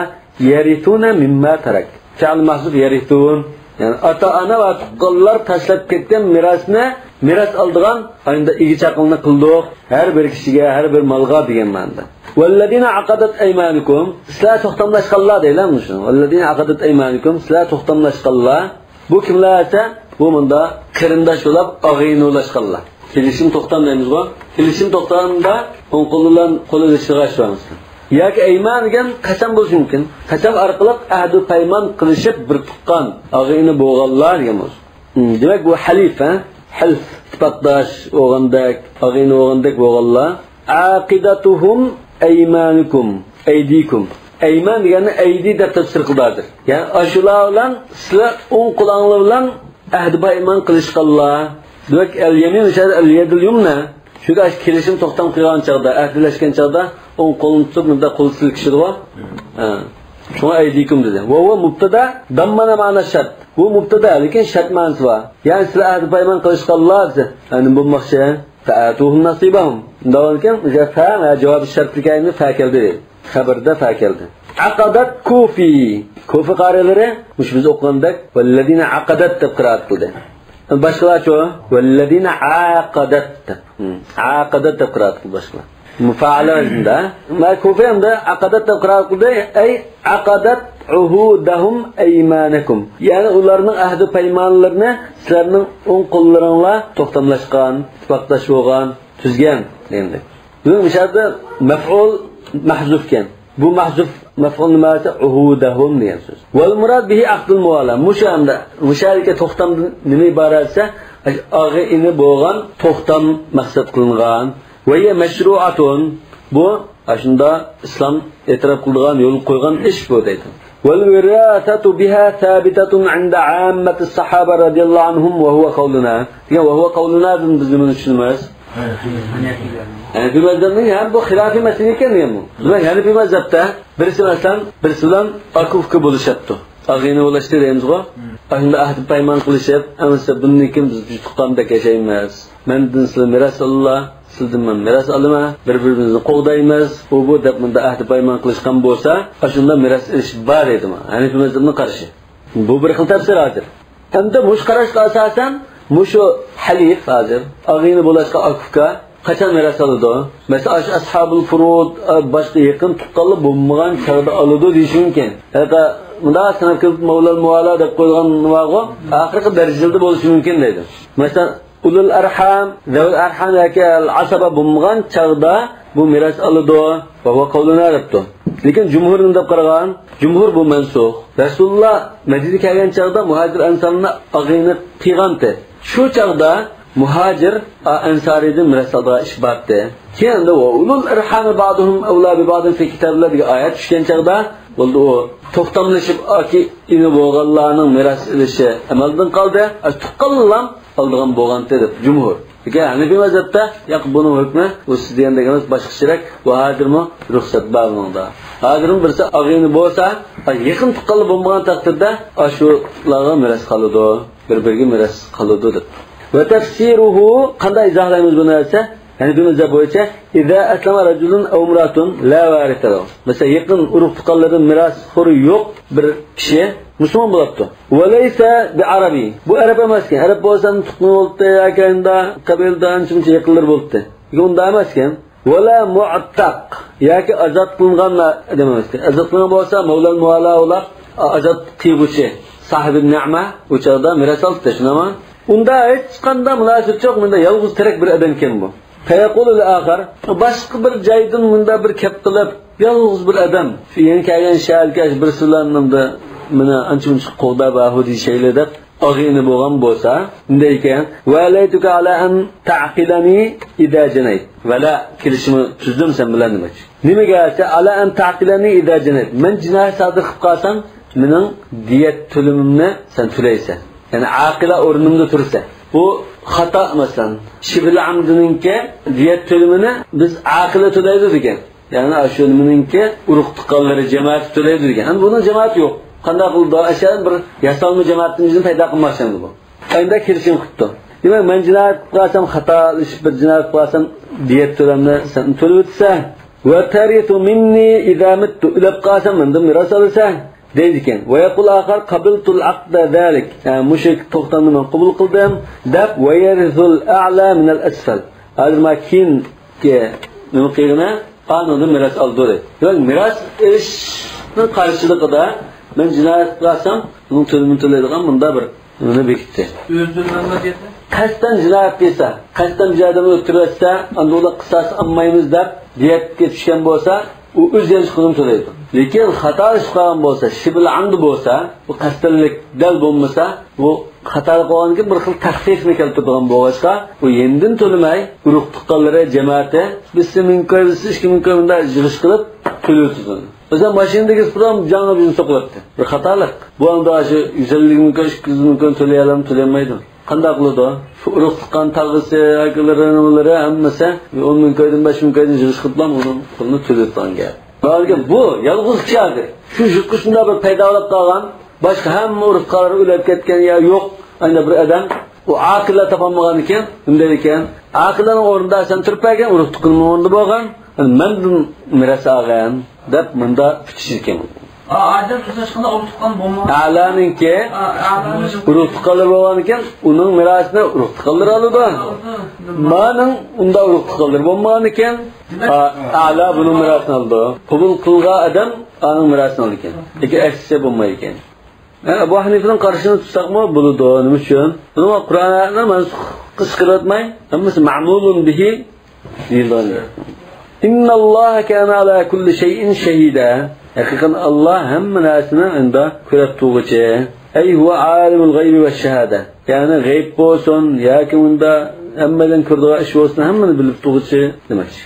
يەرىسۇنە مىمما تەرەك. فەئل مەھزۇف يەرىسۇن. يەنى ئاتا-ئانا ۋە تۇغقانلار تاشلاپ كەتكەن مىراسنى مىراس ئالىدىغان ئاينىدا ئىگە چاقىلىنى قىلدۇق. ھەر بىر كىشىگە، ھەر بىر مالغا دېگەن مەنىدە. ۋەللەزىنە ئەقەدەت ئەيمانۇكۇم. سىلەر توختاملاشقانلار دەيلەر مۇشۇ. ۋەللەزىنە ئەقەدەت ئەيمانۇكۇم. سىلەر توختاملاشقانلار. بۇ كىملەر دېسە، بۇ مۇندا قېرىنداش بولۇپ، ئاغىنە بولۇشقانلار. كېلىشىم توختام دەيمىزغۇ. كېلىشىم توختامدا ئوڭ قول بىلەن قول ئېلىشىشىغا ئىشىنىسىلەر. ياكى ئەيمان دېگەن قەسەم بولۇشى مۇمكىن. قەسەم ئارقىلىق ئەھدۇ پەيمان قىلىشىپ، بىر تۇغقان، ئاغىنە بولغانلار دېگەن بولسۇن. ھىم، دېمەك، بۇ ھەلىف، ھە؟ ھەلف، ئىتتىپاقداش بولغاندەك، ئاغىنە بولغاندەك بولغانلار. ئاقىدەتۇھۇم ئەيمانۇكۇم، ئەيدىكۇم. ئەيمان دېگەننى ئەيدى دەپ تەپسىر قىلدى ھازىر. يەنى ئاشۇلار بىلەن سىلەر ئوڭ قولۇڭلار بىلەن ئەھدى پەيمان قىلىشقانلار. دېمەك، ئەل يەمىن، ئەل يەدۇل يۇمنە. چۈنكى ئاشۇ كېلىشىم توختام قىلغان چاغدا، ئەھدىلەشكەن چاغدا ئوڭ قولنى تۇتۇپ مۇنداق قول سىلكىشىدىغۇ. ھە. شۇڭا ئەيدىكۇم دېدى. ۋە ھۇۋە مۇبتەدا، دەممەنە مەنە شەرت. بۇ مۇبتەدا، لېكىن شەرت مەنىسى بار. يەنى سىلەر ئەھدى پايمان قىلىشقانلار دېسە، يەنى بولماقچى. فَآتُوهُمْ نَصِيبَهُمْ. مۇنداق بولغانكەن، بىزگە فە ۋە جاۋابى شەرتلىك ئەينى فە كەلدى. خەبىرىدە فە كەلدى. عَقَدَتْ كۇفى. كۇفى قارىلىرى مۇشۇ بىز ئوقۇغاندەك، وَالَّذِينَ عَقَدَتْ دەپ قىرائەت قىلدى. باشقىلارچۇ؟ وَالَّذِينَ عَقَدَتْ دەپ. ھىم. عَقَدَتْ دەپ قىرائەت قىلدى باشقىلار. مۇپائەلە ۋەزنىدە. مە كۇفى ھەمدە عَقَدَتْ دەپ قىرائەت قىلدى. ئەي عَقَدَتْ عُهُودَهُمْ أَيْمَانَكُمْ. يەنى ئۇلارنىڭ ئەھدى پەيمانلىرىنى سىلەرنىڭ ئوڭ قوللىرىڭلار توختاملاشقان، ئىتتىپاقداش بولغان، تۈزگەن دېگەندەك. بۇنىڭ مۇشۇ يەردە مەفئۇل مەھزۇفكەن. بۇ مەھزۇف مەفئۇل نېمە دېسە، ئۇھۇدەھۇم دېگەن سۆز. ۋەل مۇراد بىھى ئەقدۇل مۇۋالا. مۇشۇ ھەمدە مۇشۇ يەردىكى توختامدىن نېمە ئىبارەت دېسە، ئاغا ئىنى بولغان توختام مەقسەت قىلىنغان. ۋەھىيە مەشرۇئەتۇن. بۇ ئاشۇندا ئىسلام ئېتىراپ قىلىدىغان، يولغا قويغان ئىش بۇ دەيدۇ. ۋەل ۋىراسەتۇ بىھا سابىتەتۇن ئىندە ئاممەتىس ساھابە رەزىيەللاھۇ ئەنھۇم ۋەھۇۋە قەۋلۇنا. دېگەن ۋەھۇۋە قەۋلۇنادىن بىز نېمىنى چۈشىنىمىز؟ ھەنەفىي مەزھەپنىڭ ھەم بۇ خىلاپىي مەسىلە ئىكەن دېگەن بۇ. بىز ھەنەفىي مەزھەپتە بىرسى مەسىلەن بىرسى بىلەن ئاكا ئۇكا بولۇشاتتۇ. ئاغىنە بولۇشتى دەيمىزغۇ. ئاشۇنداق ئەھدى پەيمان قىلىشىپ، ئەمىسە بۇندىن كېيىن بىز بىر تۇغقاندەك ياشايمىز. مەندىن سىلەر مىراس ئالىلا، سىلەردىن مەن مىراس ئالىمەن، بىر-بىرىمىزنى قوغدايمىز، ئۇ بۇ دەپ مۇنداق ئەھدى پەيمان قىلىشقان بولسا، ئاشۇنداق مىراس ئېلىش بار ئىدىمۇ؟ ھەنەفىي مەزھەپنىڭ قارىشى. بۇ بىر خىل تەپسىر ھازىر. ئەمدى مۇشۇ قاراشقا ئاساسەن، مۇشۇ ھەلىف ھازىر، ئاغىنە بولۇشقا ئاكا-ئۇكا قاچان مىراس ئالىدۇ؟ مەسىلەن، ئاشۇ ئەسھابۇل فۇرۇد، باشقا يېقىن تۇغقانلار بولمىغان چاغدا ئالىدۇ دېيىشى مۇمكىن. ھەتتا مۇنداق سىناپ كېلىپ مەۋلەل مۇۋالا دەپ قويغان بارغۇ، ئاخىرقى دەرىجىلىدە بولۇشى مۇمكىن دەيدۇ. مەسىلەن، ئۇلۇل ئەرھام، زەۋۇل ئەرھام ياكى ئەل ئاسابە بولمىغان چاغدا بۇ مىراس ئالىدۇ. ۋەھۇۋە قەۋلۇنا دەپتۇ. لېكىن جۇمھۇر نېمە دەپ قارىغان؟ جۇمھۇر بۇ مەنسۇخ. رەسۇلۇللا مەدىنىگە كەلگەن چاغدا مۇھاجىر ئەنسارنى ئاغىنە قىلغانتى. شۇ چاغدا مۇھاجىر ئەنسارىدىن مىراس ئالىدىغان ئىش بارتى. كېيىن ئەمدى ۋە ئۇلۇل ئەرھامى بەئزۇھۇم ئەۋلا بىبەئزىن فى كىتابىللا دېگەن ئايەت چۈشكەن چاغدا بولدى ئۇ توختاملىشىپ ئاكا ئىنى بولغانلارنىڭ مىراس ئېلىشى ئەمەلدىن قالدى. تۇغقانلىلام ئالىدىغان بولغانتى دەپ جۇمھۇر. لېكىن ھەنەفىي مەزھەپتە، ياق، بۇنىڭ ھۆكمى ئۇ سىز دېگەندەك ئەمەس، باشقىچىراق. ۋە ھازىرمۇ رۇخسەت بار بۇنىڭدا. ھازىرمۇ بىرسى ئاغىنە بولسا، يېقىن تۇغقانلار بولمىغان تەقدىردە ئاشۇلارغا مىراس قالىدۇ، بىر-بىرىگە مىراس قالىدۇ دەپ. ۋە تەفسىرۇھۇ، قانداق ئىزاھلايمىز بۇنى دېسە، ھەنەفىي مەزھەپ بويىچە، ئىزا ئەسلەمە رەجۇلۇن ئەۋ ئىمرائەتۇن لا ۋارىسە لەھۇ. مەسىلەن، يېقىن ئۇرۇق تۇغقانلىرىدىن مىراسخورى يوق بىر كىشى مۇسۇلمان بولۇپتۇ. ۋە لەيسە بىئەرەبىي. بۇ ئەرەب ئەمەسكەن. ئەرەب بولسا تۇغقىنى بولۇپتۇ ياكى ئەمدى قەبىلىدە ئانچە-مۇنچە يېقىنلىرى بولۇپتۇ. لېكىن ئۇنداق ئەمەسكەن. ۋەلا مۇئتەق. ياكى ئازاد قىلىنغان ئادەم ئەمەسكەن. ئازاد قىلىنغان بولسا مەۋلەل مۇئالا ئۇلار ئازاد قىلغۇچى، ساھىبى نەمە، ئۇ چاغدا مىراس ئالىدۇ، شۇنداقمۇ؟ ئۇندا ھېچقانداق مۇناسىۋىتى يوق، مۇندا يالغۇز تېرەك بىر ئادەمكەن بۇ. فيقول الآخر، باشقا بىر جايدىن مۇندا بىر كەپ قىلىپ، يالغۇز بىر ئادەم، شۇ يېڭى كەلگەن شەھەرگە بىرسى بىلەن مۇندا مېنى ئانچە-مۇنچە قوغداپ، ھە، ھۇ دېيىشەيلى دەپ ئاغىنە بولغان بولسا، ئۇندايكەن، ۋە ئەلەيتۇكە ئەلا ئەن تەئقىلەنى ئىزا جەنەيت. ۋەلا، كېلىشىمنى تۈزدۈم سەن بىلەن دېمەكچى. نېمىگە دېسە، ئەلا ئەن تەئقىلەنى ئىزا جەنەيت. مەن جىنايەت سادىر قىلىپ قالسام، مېنىڭ دىيەت تۆلىمىمنى سەن تۆلەيسەن. يەنى ئاقىلە ئورنۇمدا تۇرىسەن. بۇ خاتا، مەسىلەن، شىبىل ئەمدىنىڭكى دىيەت تۆلىمىنى بىز ئاقىلە تۆلەيدۇ دېگەن. يەنى ئاشۇ نېمىنىڭكى ئۇرۇق تۇغقانلىرى جامائەت تۆلەيدۇ دېگەن. ئەمدى بۇنىڭ جامائىتى يوق. قانداق قىلىدۇ؟ ئەشيانى بىر ياسالما جامائەتنىڭ ئۆزىنى پەيدا قىلماقچى ئەمدى بۇ. ئەمدى كېلىشىم قىپتۇ. دېمەك، مەن جىنايەت قىلىپ قالسام، خاتالىشىپ بىر جىنايەت قىلىپ قالسام، دىيەت تۆلەمنى سەن تۆلەۋېتىسەن. ۋە تەرىسۇ مىننى ئىزا مىتتۇ، ئۆلۈپ قالسام مەندىن مىراس ئالىسەن دەيدىكەن. ۋە يەقۇل ئاخار قەبىلتۇل ئەقدە زالىك، يەنى مۇشۇ توختامنى مەن قوبۇل قىلدىم دەپ، ۋە يەرىسۇل ئەئلا مىنەل ئەسفەل. ھازىر ما كېيىنكى نېمە قىلغىنى ئانىڭدىن مىراس ئالىدۇ دەيدۇ. دېمەك، مىراس ئېلىشنىڭ قارشىلىقىدا مەن جىنايەت قىلسام، بۇنىڭ تۆلىمىنى تۆلەيدىغان مۇنداق بىر نېمىنى بېكىتتى. ئۆزىدىن مەلۇم دېيەتتى. قەستەن جىنايەت قىلسا، قەستەن بىر ئادەمنى ئۆلتۈرۈۋەتسە، ئاندىن ئۇلار قىساس ئالمايمىز دەپ دىيەتكە چۈشكەن بولسا، ئۇ ئۆز يانچۇقىدىن تۆلەيدۇ. لېكىن خاتالىشىپ قالغان بولسا، شىبىل ئەمدى بولسا، بۇ قەستەنلىك دەل بولمىسا، بۇ خاتالىق بولغاندىن كېيىن بىر خىل تەخفىفنى كەلتۈرىدىغان بولغاچقا، ئۇ يېنىدىن تۆلىمەي، ئۇرۇق تۇغقانلىرى، جامائىتى، بىرسى مىڭ كوي، بىرسى ئىككى مىڭ كوي مۇنداق يىغىش قىلىپ تۆلىۋېتىدۇ. مەسىلەن، ماشىنىدىكى سۇپۇرام جاڭغا بىزنى سوقۇۋەتتى. بىر خاتالىق. بۇ ئەمدى شۇ يۈز ئەللىك مىڭ كوي، ئىككى يۈز مىڭ كوي تۆلىيەلەمدۇ، تۆلىيەلمەيدۇ. قانداق قىلىدۇ؟ شۇ ئۇرۇق تۇغقان تاغىسى، ئاكىلىرى، نېمىلىرى ھەممىسى بىر ئون مىڭ كويدىن، بەش مىڭ كويدىن يىغىشقا بىلەن ئۇنىڭ پۇلىنى تۆلەيدىغان گەپ. بۇ يالغۇز كىشى ھازىر. شۇ يىلقى شۇنداق بىر پەيدا بولۇپ قالغان، باشقا ھەممە ئۇرۇق تۇغقانلىرى ئۆلۈپ كەتكەن يا يوق. ئەندى بىر ئادەم ئۇ ئاقىللار تاپالمىغان ئىكەن، نېمە دەيدىكەن؟ ئاقىللارنىڭ ئورنىدا سەن تۇرۇپ بەرگىن، ئۇرۇق تۇغقىنىمنىڭ ئورنىدا بولغان، مەندىن مىراس ئالغىن، دەپ مۇندا پۈتۈشىدىكەن. ئا، ئادەم ئۇچراشقاندا ئۇرۇق تۇغقان بولمىغان. ئەلانىڭكى ئا، ئەلانىڭ ئۇرۇق تۇغقانلىرى بولغانىكەن، ئۇنىڭ مىراسىنى ئۇرۇق تۇغقانلىرى ئالىدۇ. مانىڭ ئۇنداق ئۇرۇق تۇغقانلىرى بولمىغانىكەن، ئا، ئەلا بۇنىڭ مىراسىنى ئالىدۇ. قوبۇل قىلغان ئادەم ئانىڭ مىراسىنى ئالىدىكەن. لېكىن ئەكسىچە بولمايدىكەن. ھە، ئەبۇ ھەنىفىنىڭ قارىشىنى تۇتساقمۇ بولىدۇ. نېمە ئۈچۈن؟ بۇنىڭغا قۇرئان ئايەتلەر مەنسۇخ قىلىپ چىقىرىۋەتمەي، ھەممىسى مەمۇلۇن بىھى دېيىلىدۇ. ئىنناللاھە كانە ئالا كۇللى شەيئىن شەھىدە. ھەقىقەتەن ئاللا ھەممە نەرسىنى ئەندە كۆرۈپ تۇرغۇچى. ئەي ھۇۋە ئالىمۇل غەيبى ۋە شەھادە. يەنى غەيب بولسۇن ياكى مۇندا ھەممىدىن كۆرىدىغان ئىش بولسۇن، ھەممىنى بىلىپ تۇرغۇچى دېمەكچى.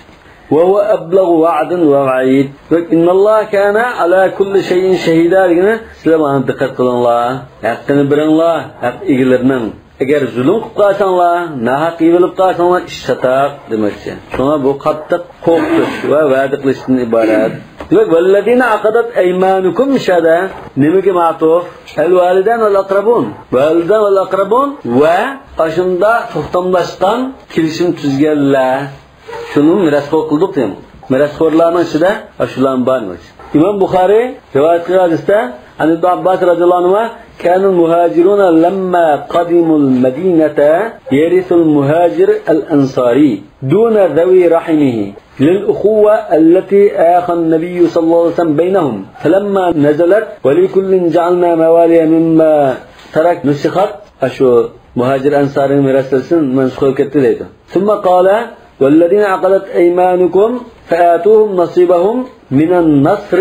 ۋە ھۇۋە ئەبلەغۇ ۋەئدىن ۋە ۋەئىد. ۋە ئىنناللاھە كانە ئالا كۇللى شەيئىن شەھىدە دېگىنى، سىلەر مانا دىققەت قىلىڭلار، ھەققىنى بېرىڭلار ھەق ئىگىلىرىنىڭ. ئەگەر زۇلۇم قىلىپ قالساڭلار، ناھەق يېيىۋېلىپ قالساڭلار، ئىش چاتاق دېمەكچى. شۇڭا بۇ قاتتىق قورقۇتۇش ۋە ۋەدە قىلىشتىن ئىبارەت. دېمەك، ۋەللەزىنە ئەقەدەت ئەيمانۇكۇم شەدە نېمىگە مەتۇف؟ ئەل ۋالىدەن ۋەل ئەقرەبۇن. ۋالىدەن ۋەل ئەقرەبۇن ۋە ئاشۇندا توختاملاشقان كېلىشىم تۈزگەنلەر. شۇنى مىراسخور قىلدۇق دەيمەن. مىراسخورلارنىڭ ئىچىدە ئاشۇلارمۇ بار دېمەكچى. ئىمام بۇخارىي رىۋايەت قىلغان ھەدىستە، عن ابن عباس رضي الله عنهما، كان المهاجرون لما قدموا المدينة يرث المهاجر الأنصاري دون ذوي رحمه للأخوة التي آخى النبي صلى الله عليه وسلم بينهم، فلما نزلت ولكل جعلنا موالي مما ترك نسخت، ئاشۇ مۇھاجىر ئەنسارىنىڭ مىراسلىرى مەنسۇخ بولۇپ كەتتى دەيدۇ. ثم قال، والذين عقدت أيمانكم فآتوهم نصيبهم من النصر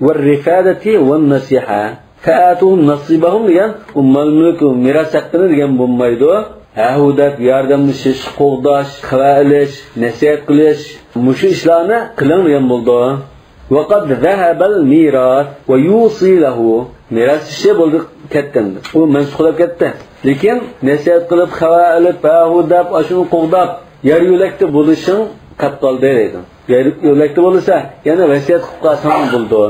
والرفادة والنصيحة. فآتوهم نصيبهم دېگەن، ئۇ مال-مۈلۈك، مىراس ھەققىنى دېگەن بولمايدۇ. ھە-ھۇ دەپ ياردەملىشىش، قوغداش، خەۋەر ئېلىش، نەسىھەت قىلىش، مۇشۇ ئىشلارنى قىلىڭ دېگەن بولىدۇ. وقد ذهب الميراث ويوصي له. مىراس ئىشى بولدى، كەتتى ئەمدى. ئۇ مەنسۇخ بولۇپ كەتتى. لېكىن نەسىھەت قىلىپ، خەۋەر ئېلىپ، ھە-ھۇ دەپ، ئاشۇنى قوغداپ، يار يۆلەكتە بولۇشۇڭ قاپ قالدى دەيدۇ. يار يۆلەكتە بولسا، يەنە ۋەسىيەت قىلىپ قالساڭ بولىدۇ.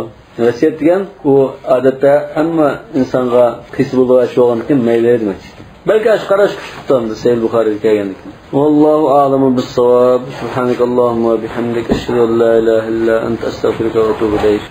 ۋەسىيەت دېگەن ئۇ ئادەتتە ھەممە ئىنسانغا قىيسى بولىدىغان ئىش بولغاندىكىن مەيلى دېمەكچى. بەلكى ئاشۇ قاراش كۈچلۈك تۇتامدۇ سەھىھ بۇخارىيدا كەلگەندىكىن. والله أعلم بالصواب. سبحانك اللهم وبحمدك، أشهد أن لا إله إلا أنت، أستغفرك وأتوب إليك.